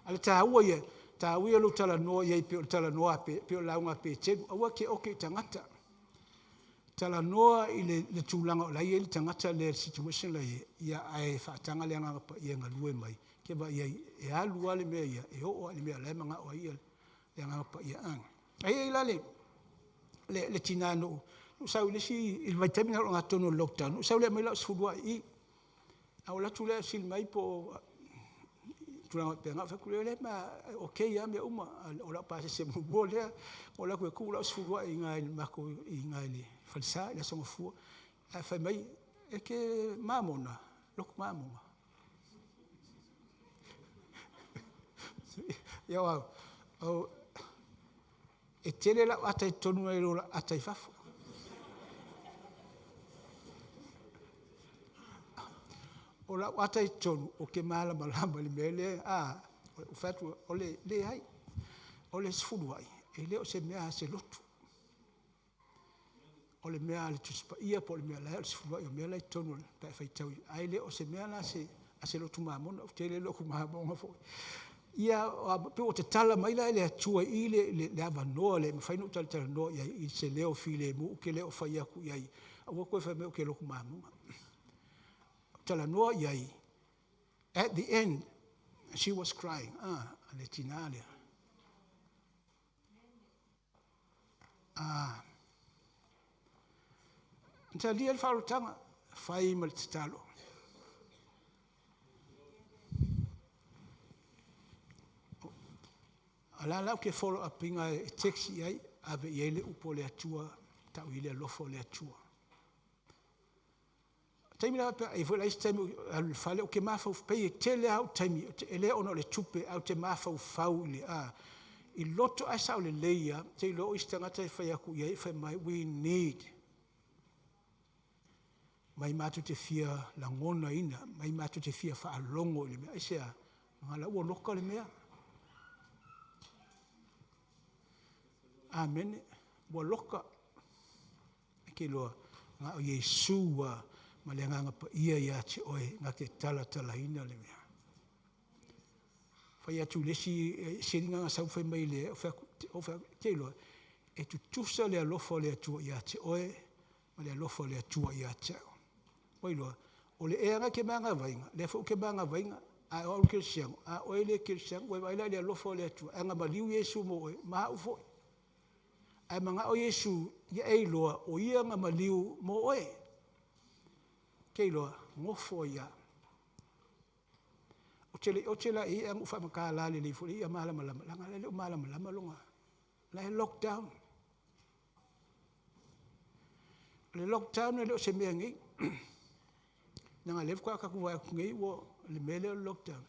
A o le taua ia, taua ia o lou talanoa i ai pei o le talanoa a pei o le lauga a Peteru, aua e te oke i tagata. Talanoa i le tulaga o la e i ai le tagata lea i le situation la e i ai, ia ae faataga le Agaga Paia e galue mai, e te vaai i ai, e alu lava le mea ia, e oo lava i le mea o la e manao ai le Agaga Paia. Ai ai la le tinā na ou sau i le isi, i le vaitaimi lena o lo o gatonu o le lockdown, na ou sau lea aumai lau sefulu aa i i. Ae ou alu atu lea fesili mai po o tulaga faapena, ou fai atu, e leai ma okay lava mea uma. O lau pasese muamua lea, ou alu atu e tuu lau sefulu aa i ina i le matou, i ina i le falesa i le Aso Gafua. Ae fai mai, e te mamona, lotu mamona. Ia au, e tele lau ata i totonu nai lo lau ata i fafo. O lau ata i totonu, ou te malamalama i le mea lea, a, ou fai atu, o le leai, o le sefuluai, e le o se mea a se lotu. O le mea a le Tusi Paia po o le mea la e o le sefuluai o mea la e i totonu pe a e faitau ae le o se mea la a se lotu mamona, ou te le lotu mamona foi. Ia pei ua tatala mai la e le Atua i i le avanoa lea e mafai ona ou talatalanoa i ai i se leo filemu, ou te le o fai atu i ai, aua toe fai mai ou te lotu mamona. Talanoa i ai, at the end, she was crying, le tina lea. Na talia le faaolataga, fai ma le tatalo. A o la la ou te follow up ina e text i ai, ave i ai le upu a le Atua, tau i ai le alofa o le Atua. O taimi la faapea, e i ai foi la isi taimi ou te alu i le fale, ou te mafaufau, pei e tele lava au taimi, e le ona o le tupe, ae ou te mafaufau i le, i loto ae sao lelei lava, ou te iloa o isi tagata e fai atu i ai, fai mai, we need, mai matou te fia lagonaina, mai matou te fia faalogo i le mea. Aisea? Leaga o la ua loka le mea. Amene. Ua loka. E te iloa, na o Iesu lava ma le Agaga Paia ia te oe na te talatalaina le mea. Fai atu i le isi seliga na sau fai mai le, ou fai atu, ou te iloa, e tutusa le alofa o le Atua ia te oe ma le alofa o le Atua ia te au. Ua iloa, o le ea na e te magavaina, lea foi ou te magavaina, ae o au o le kerisiano, a o oe e le kerisiano, ua e vaai la i le alofa o le Atua, ae na maliu Iesu mo oe, ma au foi. Ae manao Iesu ia e iloa, o Ia na maliu mo oe. Te iloa, nofo ai lava. Ou te le i ote la i ai ae na ou faamatala lelei foi lea ia malamalama, leaga o la e le o malamalama lona, o la e lockdown. O le lockdown e le o se mea nei, leaga o lea faatoa tatou vaai atu nei ua le mea lea o le lockdown,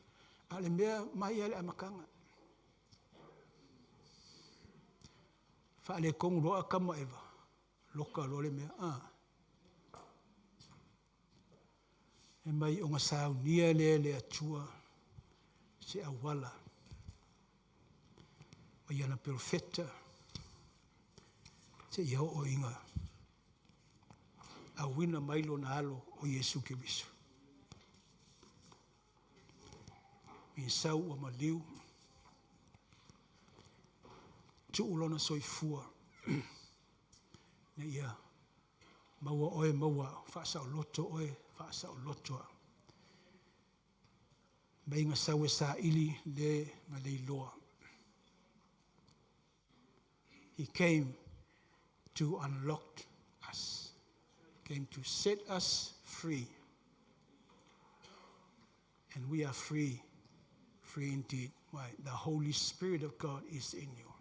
a o le mea mai lava i le amataga. Faaletonu loa Atamu ma Eva, loka loa le mea. Fai mai ona saunia lea e le Atua se auala mai ana perofeta seia oo ina auina mai lona alo o Iesu Keriso. I sau ua maliu, tuu lona soifua ina ia maua oe maua au, faasaoloto oe, faasaoloto au. Meinga sau e saili le na leiloa. He came to unlock us. Came to set us free. And we are free, free indeed. Why? The Holy Spirit of God is in you.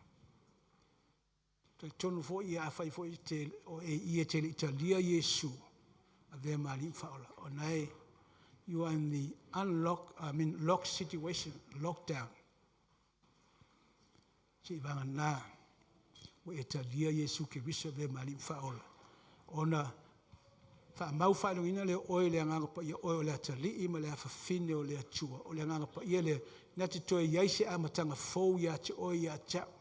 Talitonu foi ia afai foi te, o e ia te le italia Iesu, avea ma alii ma faaola. O na e, you are in the unlock, I mean lock situation, lockdown. Se i vagana ua e talia Iesu Keriso avea ma alii ma faaola. Ona faamau faaleoina lea o oe i le Agaga Paia, oe o le atalii ma le afafine o le Atua. O le Agaga Paia lea, na te toe i ai se amataga fou ia te oe ia te au.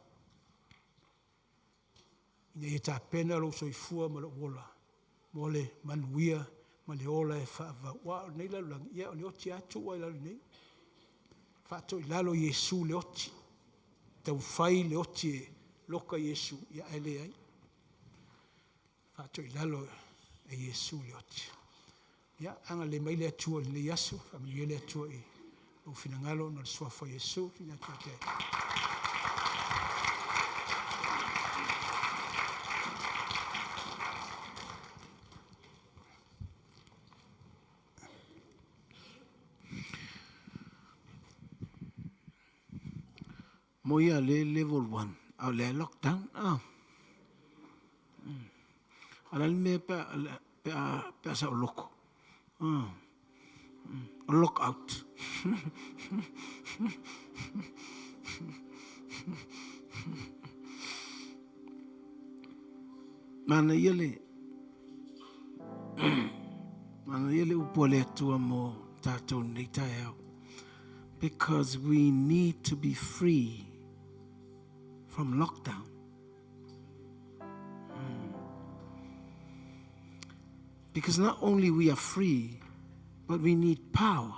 Ina ia tapena lou soifua ma lou ola mo le manuia ma le ola e faavavau. Aua o lenei lalolagi, ia o le oti lava tuu ai i lalo nei. Faatoilalo Iesu le oti. Taumafai le oti e loka Iesu, ia ae leai. Faatoilalo e Iesu le oti. Ia, agalelei mai le Atua i lenei aso, faamanuia le Atua i lou finagalo ona o le suafa o Iesu. Tuuina atu ia te Mo ia le level 1, a o lea lockdown. Ah. A la le mea pe a, pe a, pe a saoloko. Ah. O lockout. Manaia le Manaia le upu a le Atua mo tātou nei taeao. Because we need to be free from lockdown. Because not only we are free, but we need power.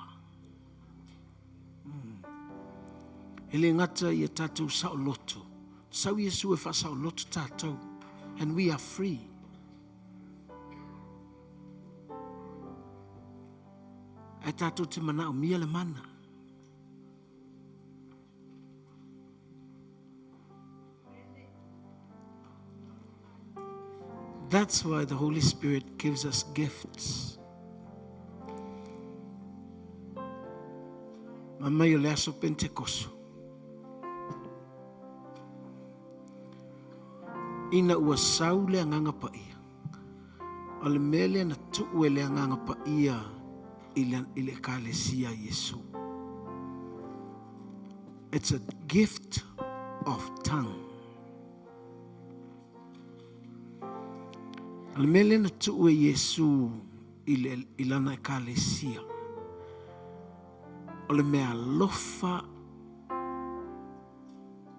E le gata ia tātou saoloto. Sau Iesu e whasaoloto tātou. And we are free. Ae tātou te manaomia le mana. That's why the Holy Spirit gives us gifts. Ma mai o le aso Pentekoso. Ina ua sau le agaga paia. O le mea lea na tuu e le agaga paia i le, i le ekalesia Iesu. It's a gift of tongue. O le mea lea na tuu e Iesu i, le, i lana ekalesia. O le mea alofa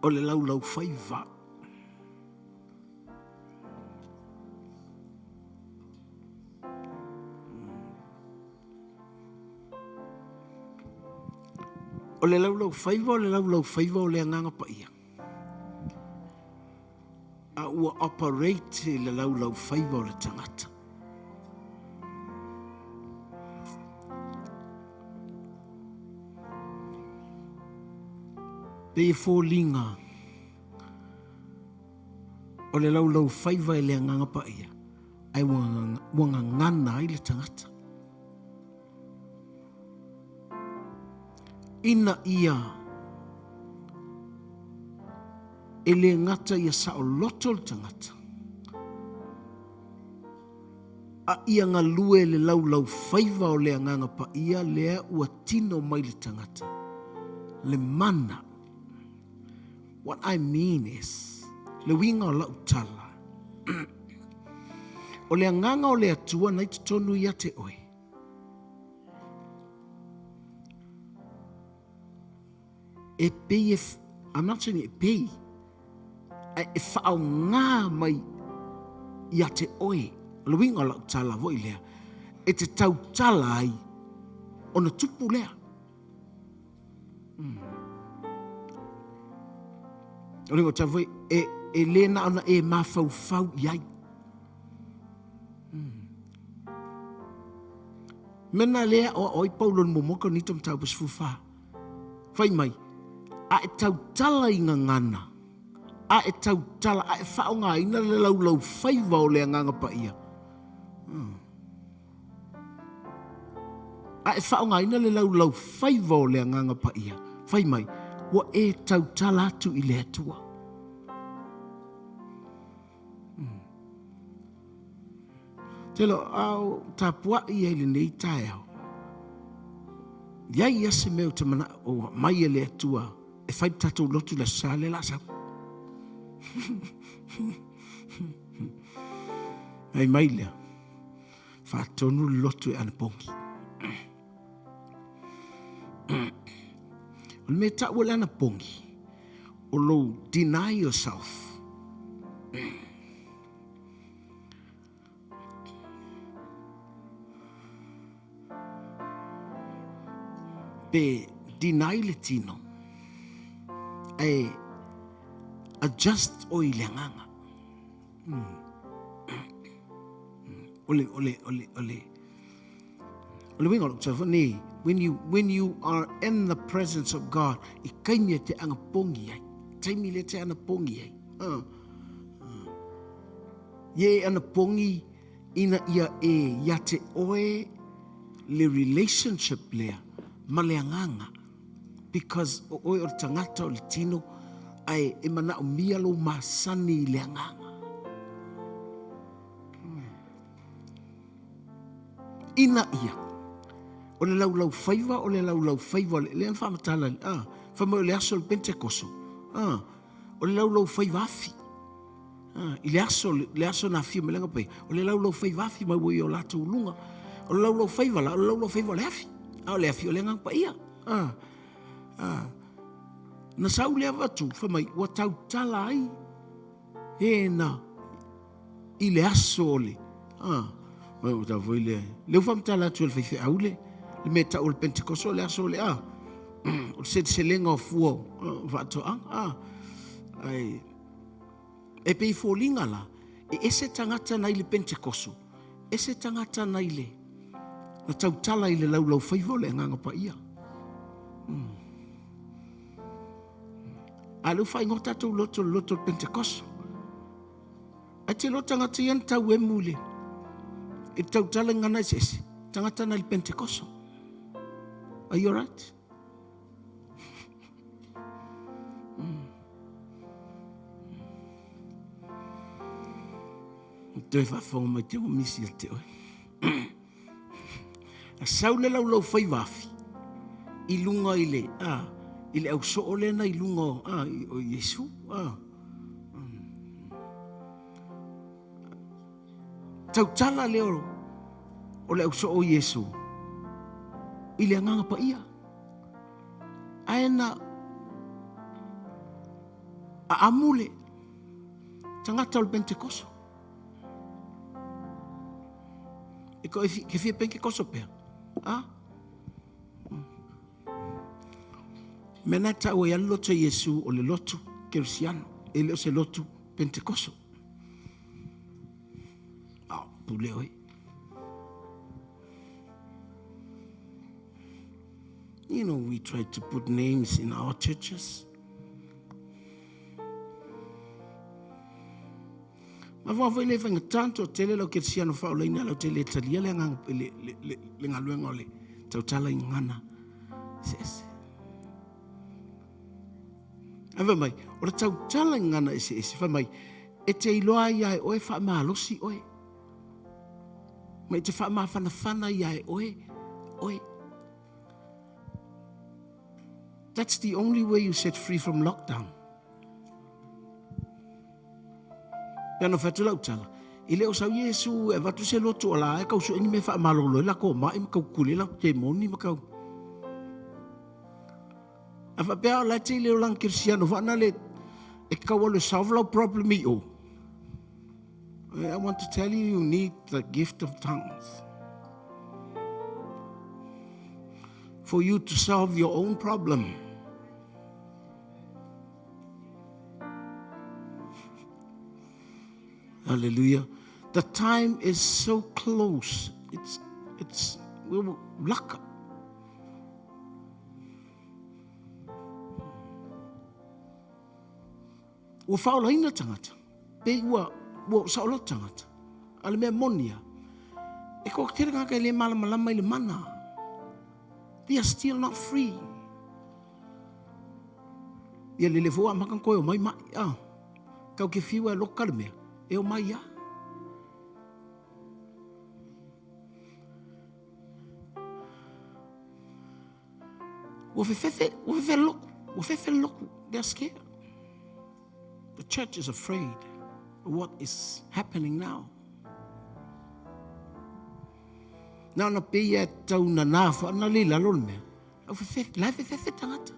o le laulau faiva. O le laulau faiva o le laulau faiva o le agaga paia. A ua operate i le laulau faiva o le tagata. Pei e foliga o le laulau faiva e le agaga paia, ae ua gagana ai le tagata. Ina ia e le gata ia saoloto le tagata, a ia galue le laulau faiva o le agaga paia lea ua tino mai le tagata, le mana. What I mean is, le uiga o lau tala, o le agaga o le Atua na i totonu ia te oe. E pei e, I'm not saying e pei, a e whaonga mai ia te oe. O le uiga o lau tala foi lea, e te tautala ai, ona tupu lea. O le tau foi, e, e le na ona e mafaufau i ai. Mena lea o oi paulo ni momoka ni tom tau fufa. Fai mai, a e tautala i ngangana, a e tautala, a e whaongaina le laulau faiva o le agaga paia. A e faaaogaina le laulau faiva o le Agaga Paia, fai mai, ua e tautala atu i le Atua. Hmm. Telo, ao tapuai ai lenei taeao. Iai ia se mea o te mana o mai e le Atua e fai tatou lotu le sa le la sau. Mai mai lea. Faatonu le lotu e anapogi. O le mea taua le anapogi, o lou deny yourself. Pe deny le tino, e adjust o i le agaga. O le, o le, o le, o le, o le uiga o lou tau nei, when you, when you are in the presence of God, i kaimi e te anga pongi ai. Taimi le te ana pongi ai. Ye ana pongi ina ia e ia te oe le relationship lea ma le agaga. Because o oe o le tangata o le tino, Ae e manaomia lou masani i le agaga. Ina ia, o le laulaufaiva o le laulaufaiva, lea na faamatala, a, fai mai o le aso o le Pentekoso, a, o le laulaufaiva afi. A, i le aso, le aso na afio mai le Agaga Paia, o le laulaufaiva afi mai ua i o latou luga. O le laulaufaiva la, o le laulaufaiva o le afi, a o le afi o le Agaga Paia. A, a, na sau lea avatu, fai mai, ua tautala ai e na i le aso o le a ua tau foi le lea ua faamatala atu e le faifeau le le mea e tau o le Pentekoso o le aso o le a o le seleselega o fua o faatoaga a ai e pei foliga la e ese tagata nai le Pentekoso ese tagata nai le na tautala i le laulaufaiva o le Agaga Paia. A lea ua faaigoa tatou loto le loto o le Pentekoso. Ae te iloa tagata ia na tau emu i le, i le tautala i gagana eseese, tagata na i le Pentekoso. Are you alright? Toe faafofoga mai te ua misi ia te oe. A sau le laulaufaiva afi i luga i le, a, i le ausoo lea na i luga o, a, o Iesu. A. Tautala lea o, o le ausoo o Iesu i le Agaga Paia. Ae na aamu le tagata o le Pentekoso. E ko e fia Pentekoso pea. A? Mea na tau ai le loto Iesu o le lotu Kerisiano, e le o se lotu Pentekoso. A, pule oe. You know, we try to put names in our churches. Mafua foi le faigata ona toatele lau kerisiano faaolaina lau te le talia le agaga le, le, le, le galuega o le tautala i gagana eseese. Ae fai mai, o le tautala i gagana eseese, fai mai, e te iloa ai ia e oe faamalosi oe. Ma e te faamafanafana ia e oe, oe. That's the only way you set free from lockdown. Pe ana fai atu lau tala, e le o sau Iesu e avatu se lotu o la e kau sue ni mea faamalolo ai lakou mai ma kau kuli la temoni ma kau. A faapea o la te le o lang Kristiano fa na le e kau alu e solve lau problem i o. I want to tell you, you need the gift of tongues for you to solve your own problem. Hallelujah. The time is so close. It's, it's, we will luck. Ua faaolaina tagata, pei ua, ua saoloto tagata. A le mea moni a, e toatele tagata e le malamalama i le mana. They are still not free. Ia lele foi ua amata ona toe omai mai. Ah, tau ke fiu e loka le mea, e omai lava. Ua fefefe, ua fefe le lotu, ua fefe le lotu. They are scared. The church is afraid of what is happening now. Na ona pei e tau nanā whaana le lalo le mea. Au fefe, la e fefefe tagata.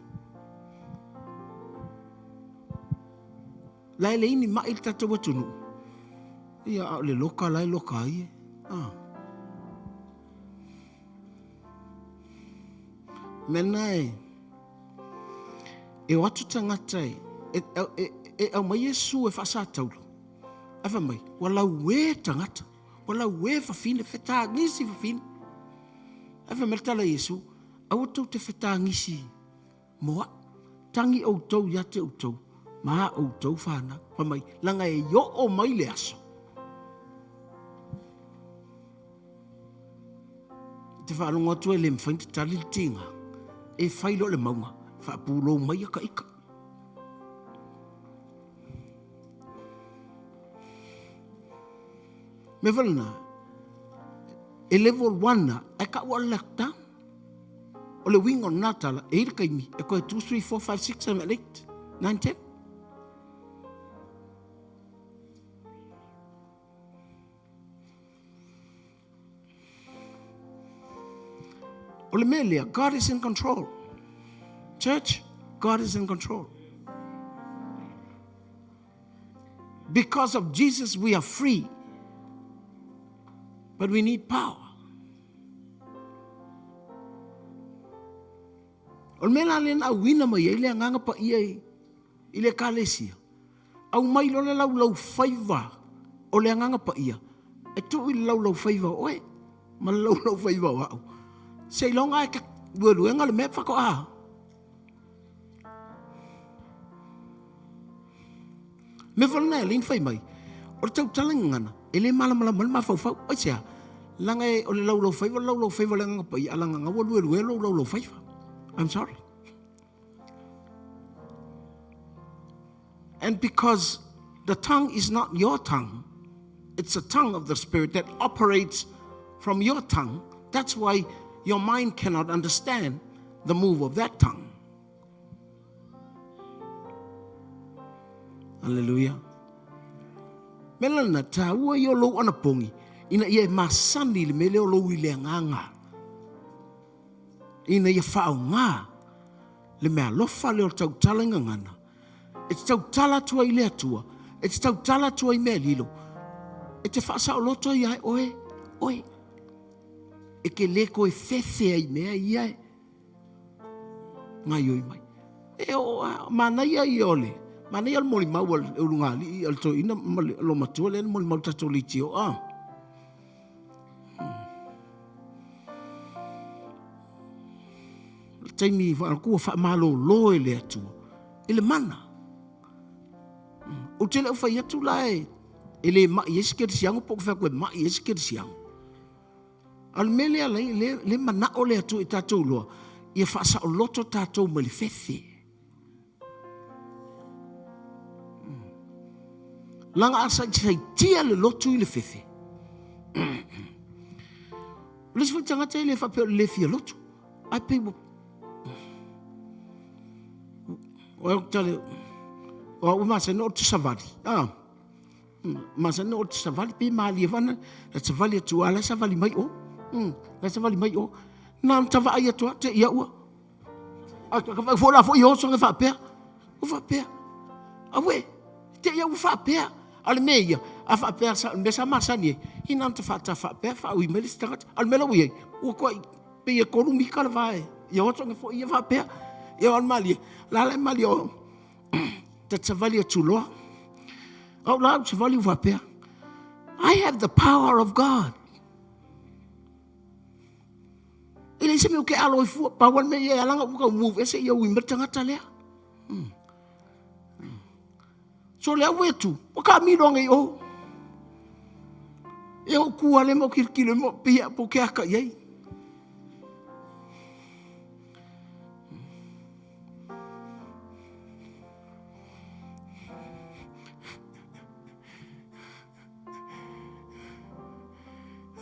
La e leai ni maʻi i le tatou atunuu. Ia, a o le loka la e loka ai e. Ah. Mea na e, e o atu tagata e, e, e, e aumai Iesu e faasataula. Ae fai mai, ua lauē tagata, ua lauē fafine, fetagisi fafine. Ae fai mai le tala a Iesu, aua tou te fetagisi mo a'u. Tagi outou ia te outou ma a outou fanau. Fai mai, leaga e oo mai le aso. I te faalogo atu e le mafai ona tatali le tiga, e fai loa le mauga, faapulou mai aka ika. Mea foi lena, e level 1 a, ae kau o le lockdown. O le uiga o lena tala, e i ai le taimi e toe 2, 3, 4, 5, 6, 7, 8, 9, 10. O le mea lea, God is in control. Church, God is in control. Because of Jesus we are free. But we need power. O le mea la lea na auina mai ai le agaga paia i le ekalesia, aumai loa le laulaufaiva o le agaga paia e tuu i le laulaufaiva o oe ma le laulaufaiva o au. Seiloga e lueluega le mea faatoa. Mea foi lena e alai na fai mai, o le tautala gagana, e le malamalama ai le mafaufau. Aisea? Leaga e, o le laulaufaiva o le laulaufaiva o le Agaga Paia, a laga nga ua luelue lou laulaufaiva. I'm sorry. And because the tongue is not your tongue, it's the tongue of the Spirit that operates from your tongue. That's why your mind cannot understand the move of that tongue. Aleluia. Me lana, tāua i o lou anapogi, ina ia e masani le mea lea o lou i le agaga. Ina ia whaonga le mea alofa lea o le tautala i gagana. E te tautala atu ai i le Atua, e te tautala atu ai i mea lilo, e te whaasaoloto ia e oe, oe. E ke le koe fefe ai mea ia e Gaioi mai. E o a, manaia ia o le, manaia o le molimau a le ulugalii a le toeaina ma le olomatua lea na molimau i le tatou leitio a. Le taimi ua faamalolo e le Atua i le mana. Ou te le o fai atu la e le mai ai se kerisiano po o fai atu e mai ai se kerisiano. A o le mea lea lai, le, le manao le Atua i tatou loa, ia faasaoloto tatou mai le fefe. Laga a saisaitia le lotu i le fefe. O le isi foi tagata e le faapea o le le fia lotu. Ai pei ua... O au tale, o au masani o te savali. Ah. Masani na ote savali pe malie fana la savali atu a la savali mai o. La savali mai o. Na ta vaai atu a te ia ua. A ka vai fo la fo i oso nge faapea. Ua faapea. Aue, te ia ua faapea. A le mea ia, a faapea sa mea sa masani e. Ina ta faata faapea faaui mai le isi tagata. A le mea la ua i ai, ua toai pei e tolu mita le va e. Ia oso nge fo ia faapea. Ia o le malie, la la e malie o. Ta te savali atu loa. Au la au savali ua faapea, I have the power of God. E leai se mea o ke alo i fua, pau le mea ia e alanga ua tau move ese ia ui mai le tagata lea. So le au e tu, ua ka milo ange i o. E o kua le mo kirikilo mo pia po ke aka i ai.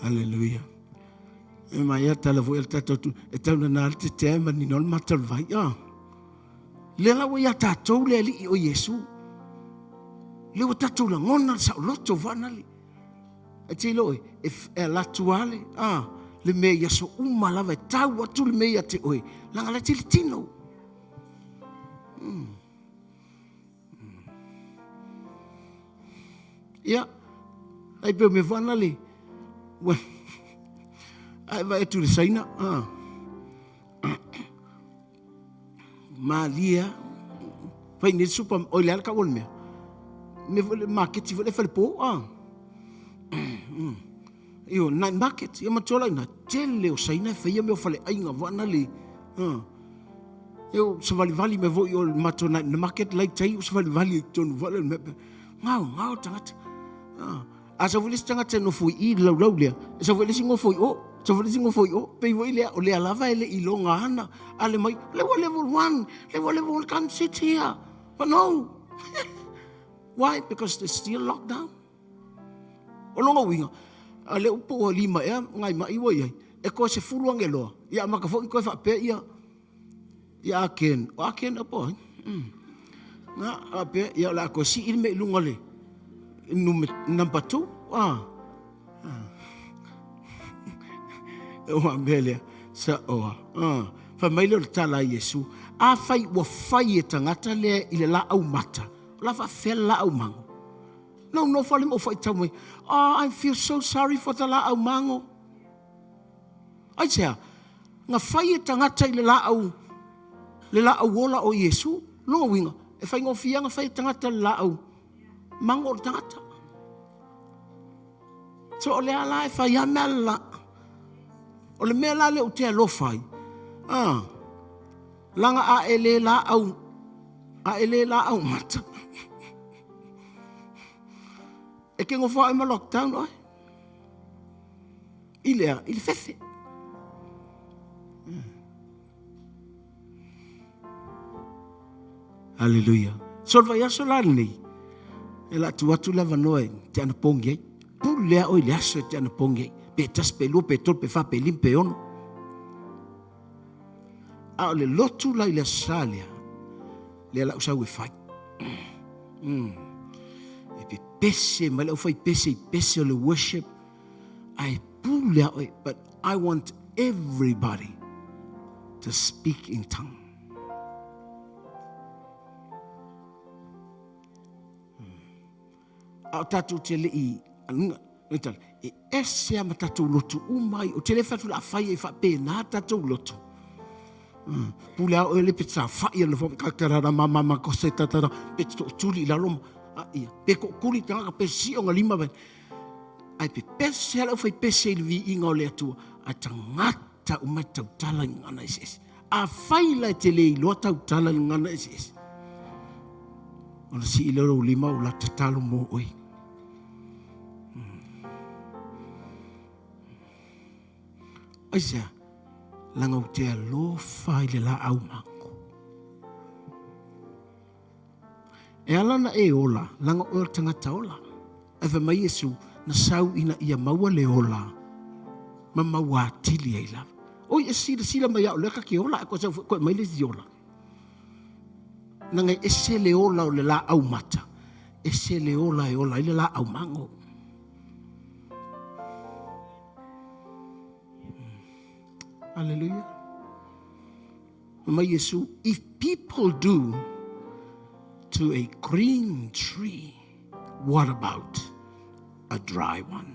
Hallelujah. E mai a tala foi al tatou tu, e tau na nā te te ma ni non matal vai. Ah. Le la ua ia tatou le alii o Iesu. Le ua tatou lagona le saoloto vaanale. E te iloa oe, e, e ala atu lava le, a, le mea i aso uma lava e tau atu le mea ia te oe, leaga la te le tino. Ia, ai pe o mea whana le, ua, ai vai atu le saina, a, malie a, fai nei supa, oi le ala kau o le mea, mea foi le maketi foi le falepo, a, Io, night market, ia matua la ina, tele o saina e whaia mea o fale ainga wana le, Io, savalivali mea foi o le matua night market lai tai o savalivali i tonu wala le mea, ngao, ngao tangata. A sau foi le isi tagata e nofo i i le laulau lea, e sau foi le isi nofo i o, sau foi le isi nofo i o, pei foi lea, o lea lava e le i loga ana, a le mai, le ua level 1, le ua level 1, come sit here. But no. Why? Because there's still lockdown. O lona uiga, A lea ua po ua lima ea nai ma'i ua i ai, e toe sefulu ageloa, ia amata foi ona toe faapea ia, ia Ken, o a Ken ea po o ai? Na, faapea, ia o le a toe sii le mea i luga le number 2. Ah. Ua mea lea, saoa. Ah. Fai mai lea o le tala a Iesu, afai ua fai e tagata lea i le laau mata, o le a faafefea le laau mago? Na ou nofo lava ma ou faitau mai, oh, I feel so sorry for the laau mago. Aisea? Na fai e tagata i le laau, le laau ola o Iesu. Lona uiga, e faigofie lava ona fai e tagata le laau mago o le tagata. So o lea la e fai lava mea la. O le mea la lea ou te alofa ai, ah, laga a e le laau, a e le laau mata. E ke nofo ai ma lockdown oe. I lea, i le fefe. Haleluia. So le vaiaso la lenei, e la tu atu le avanoa e te anapogi ai. Pule lea oi le aso e te anapogi ai. Pe tasi, pe lua, pe tolu, pe fa, pe lima, pe ono. A o le lotu la i le aso sa lea, lea lau sau e fai. E pepese mai le aufai pese i pese o le worship. Ae pule a oe, but I want everybody to speak in tongue. A o tatou te le i, e ese a ma tatou lotu uma ai, o te le fai atu o le a fai ai faapena tatou lotu. Pule a oe le pe saofai ana fo ka ma ma ma ko se ta ta pe tootuli i lalo ma a ia pe tootuli tagata pe sio ona lima vai. Ae pepese lava le aufaipese i le viiga o le Atua, ae tagata uma e tautala i gagana eseese. Afai la e te le iloa tautala i le gagana eseese, ona sii lea o lou lima o la tatalo mo oe. Aisea? Leaga ou te alofa i le laau mago. E ala ona e ola, leaga oe o le tagata ola. Ae fai mai Iesu, na sau ina ia maua le ola, ma maua atili ai lava. Oi, e silasila mai au lea ka ke ola, ae koe sau foi koe mai le isi ola. Leaga e ese le ola o le laau mata, ese le ola e ola ai le laau mago. Hallelujah. Mai Iesu, if people do to a green tree, what about a dry one?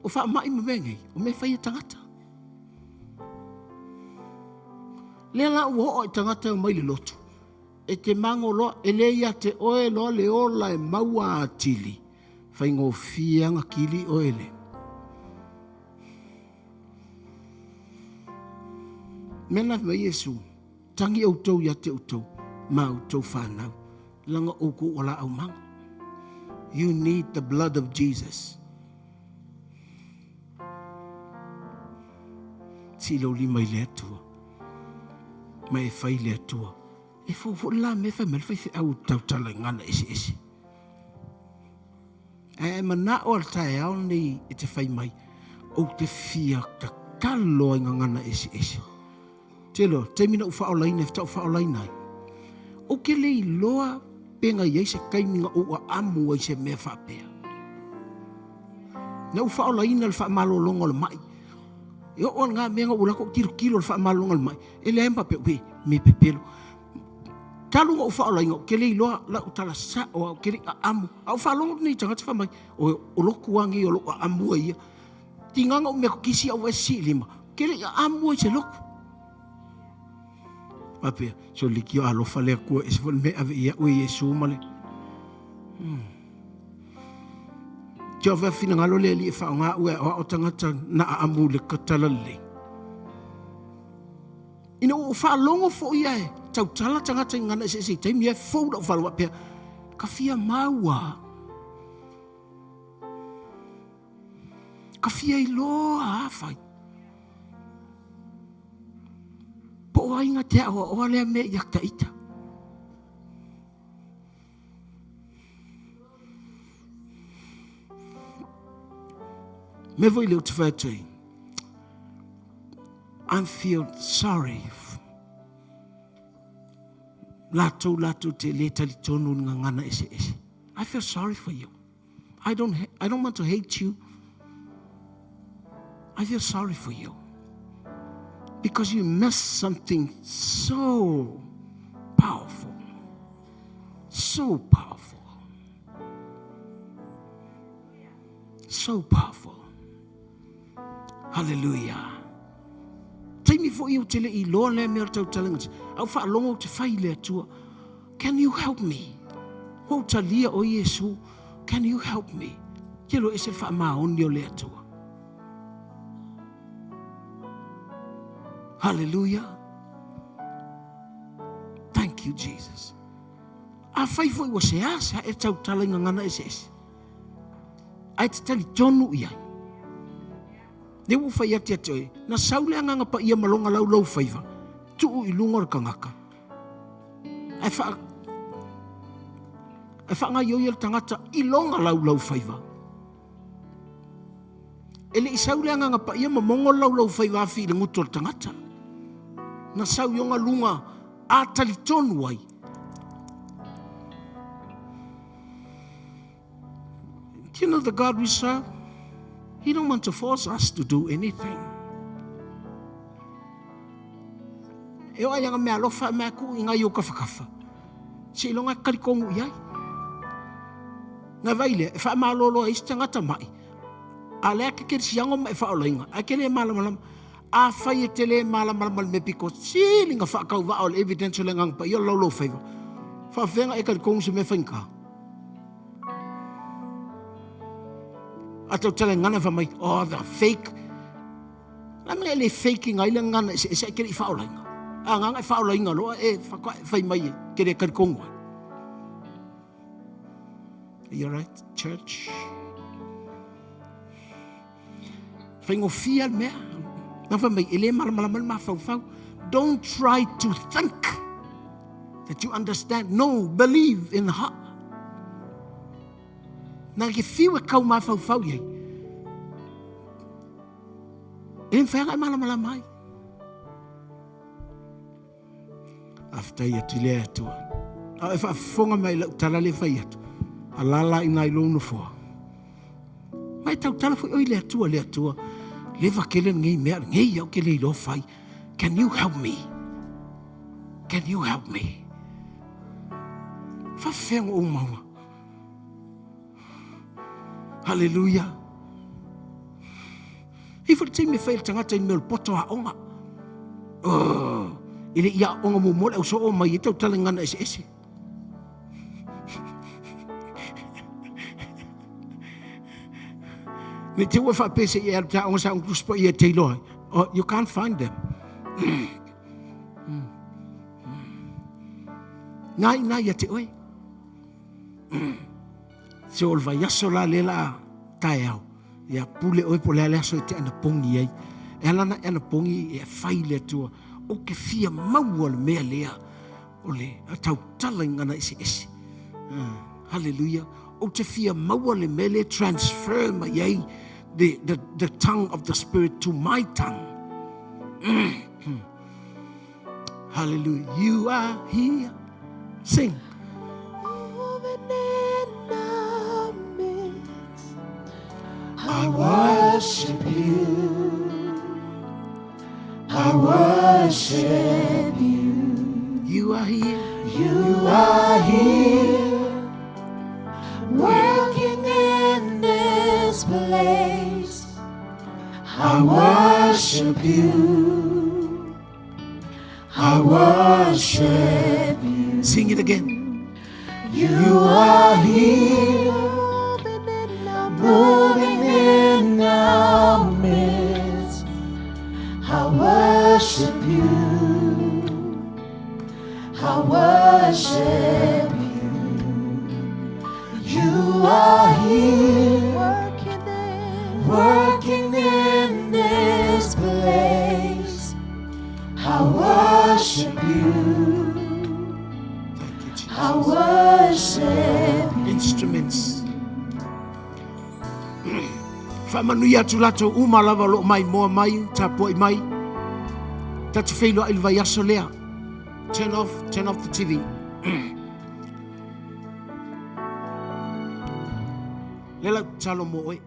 O faamai ma mea nei, o mea fai e tagata. Lea la ua oo i tagata e omai le lotu, e te mago loa, e le ia te oe loa le ola e maua atili, faigofie lava na kili oe le. Mea na mai Iesu, tagi outou ia te outou, ma outou whanau, langa oukou o laau mago. You need the blood of Jesus. Sii lou lima i le Atua, ma e fai le Atua. E fou foi le la mea fai mai le faifeau tautala i gagana eseese. Ae a e manao le taeao lenei e te fai mai, ou te fia tatalo ai gagana eseese. Te iloa, taimi na ou faaolaina, e faatoa ou faaolaina ai. Ou te le iloa pe na i ai se taimi na ou aamu ai se mea faapea. Na ou faaolaina le faamalologa o le mai. E oo lava na mea na ou alu atu ou tilotilo i le faamalologa o le mai, e leai ma faapea, uē, me pepelo. Talu ona ou faaolaina, ou te le iloa lau tala sao lava, ou te le i aamu. A ou faalogo atu nei i tagata fai mai, oi, o lotu lava nei o lou aamu ai ia. Tiga na ou metotisi ae ou vaai e sii lima, ou te le i aamu ai i se lotu. Faapea, sole leitioa alofa le Atua, e ese foi le mea e ave i au e Iesu ma le... Te o finagalo le Alii e faaaoga au e aoao tagata na aamu i le talalelei. Ina ua ou faalogo foi ia e tautala tagata i gagana eseese i taimi ia e fou lau faalogo faapea, ka fia mau a. Ka fia iloa a fai. Po o ai na te aoaoa lea mea ia taita. Mea foi le ou te fai atu ai, I feel sorry latou latou te le talitonu i gagana eseese. I feel sorry for you. I don't, I don't want to hate you. I feel sorry for you. Because you missed something so powerful. So powerful. So powerful. Hallelujah. Taimi foi ou te le i loa lea mea o le tautalaga. Au faalogo ou te fai i le Atua. Can you help me? Ua ou talia o Iesu. Can you help me? Ke lo ese le faamaoni o le Atua. Hallelujah. Thank you, Jesus. Afai foi ua seasea e tautala i gagana eseese, ae te talitonu i ai. Lea ua ou fai atu ia te oe, na sau le Agaga Paia ma loga laulou faiva, tuu i luga o le tagata, ae wha, ae whaangaioi e le tagata i loga laulau faiva. E le i sau le Agaga Paia ma mogo le laulau faiva afi i le gutu o le tagata. Na sau i ona luga a talitonu ai. Do you know the God we serve? He don't want to force us to do anything. E oa ianga mea alofa mea ku i ngai o kawhakawha. Se ilonga e kalikongu i ai. Ngai vai lea, e whaamalolo ai se tangata mai. A lea ke kerisiango ma e whaolainga. A ke le malamalama. A fai e te le malamalama le mea piko sili nga whaakauvaa o le evidence o le Agaga Paia o le laulou faiva. Whaafenga e kalikongu se mea whainga. A tau tala ngana fa mai, oh, the fake. La mea le fake ngai le ngana se se ke le whaolainga. A nganga e whaolainga loa e whai mai e ke le kalikongu ai. Are you right, church? Whaingofia le mea. Na whai mai, e le malamalama le mafaufau. Don't try to think that you understand. No, believe in the heart. Na ke fiu e kau mafaufau iai. E le mawhai e malamalama ai. Faafetai atu i le Atua. A e faafofoga mai i lau tala le fai atu, alaala i nā i lou nofoa. Ma e tautala foi oi le Atua, le Atua, leva kele lenei mea, lenei au ke le iloa fai. Can you help me? Can you help me? Faafefea ona ou maua. Hallelujah. E foi le taimi e fai le tagata i mea o le poto aoga. Oh, e le i aoga muamua le au soo mai e tautala i gagana eseese. Ne te ua faapea se i e alu te aoga sa aoga Tusi Paia e te iloa ai. Oh, you can't find them. Nā i nā ia te oe. Se o le vaiaso la lea la taeao, ia pule oe po o le a le aso e te anapogi ai. E ala ona e anapogi e fai le Atua, ou te fia maua le mea lea o le tautala i gagana eseese. Hallelujah. Ou te fia maua le mea lea transfer mai ai the tongue of the Spirit to my tongue. Hallelujah. You are here. Sing. Moving in our midst. I worship you. I worship you. You are here. You are here. Working in this place. I worship you. I worship you. Sing it again. You are here. Moving in our Moving in our midst. I worship you. I worship you. You are here. working in Working in this place. I worship you. Thank you, Jesus. I worship you. Instruments. Faamanuia atu latou uma lava o lo o maimoa mai, tapuai mai. Tatou feiloai i le vaiaso lea. Turn off, turn off the TV. Lea lau tatalo mo oe.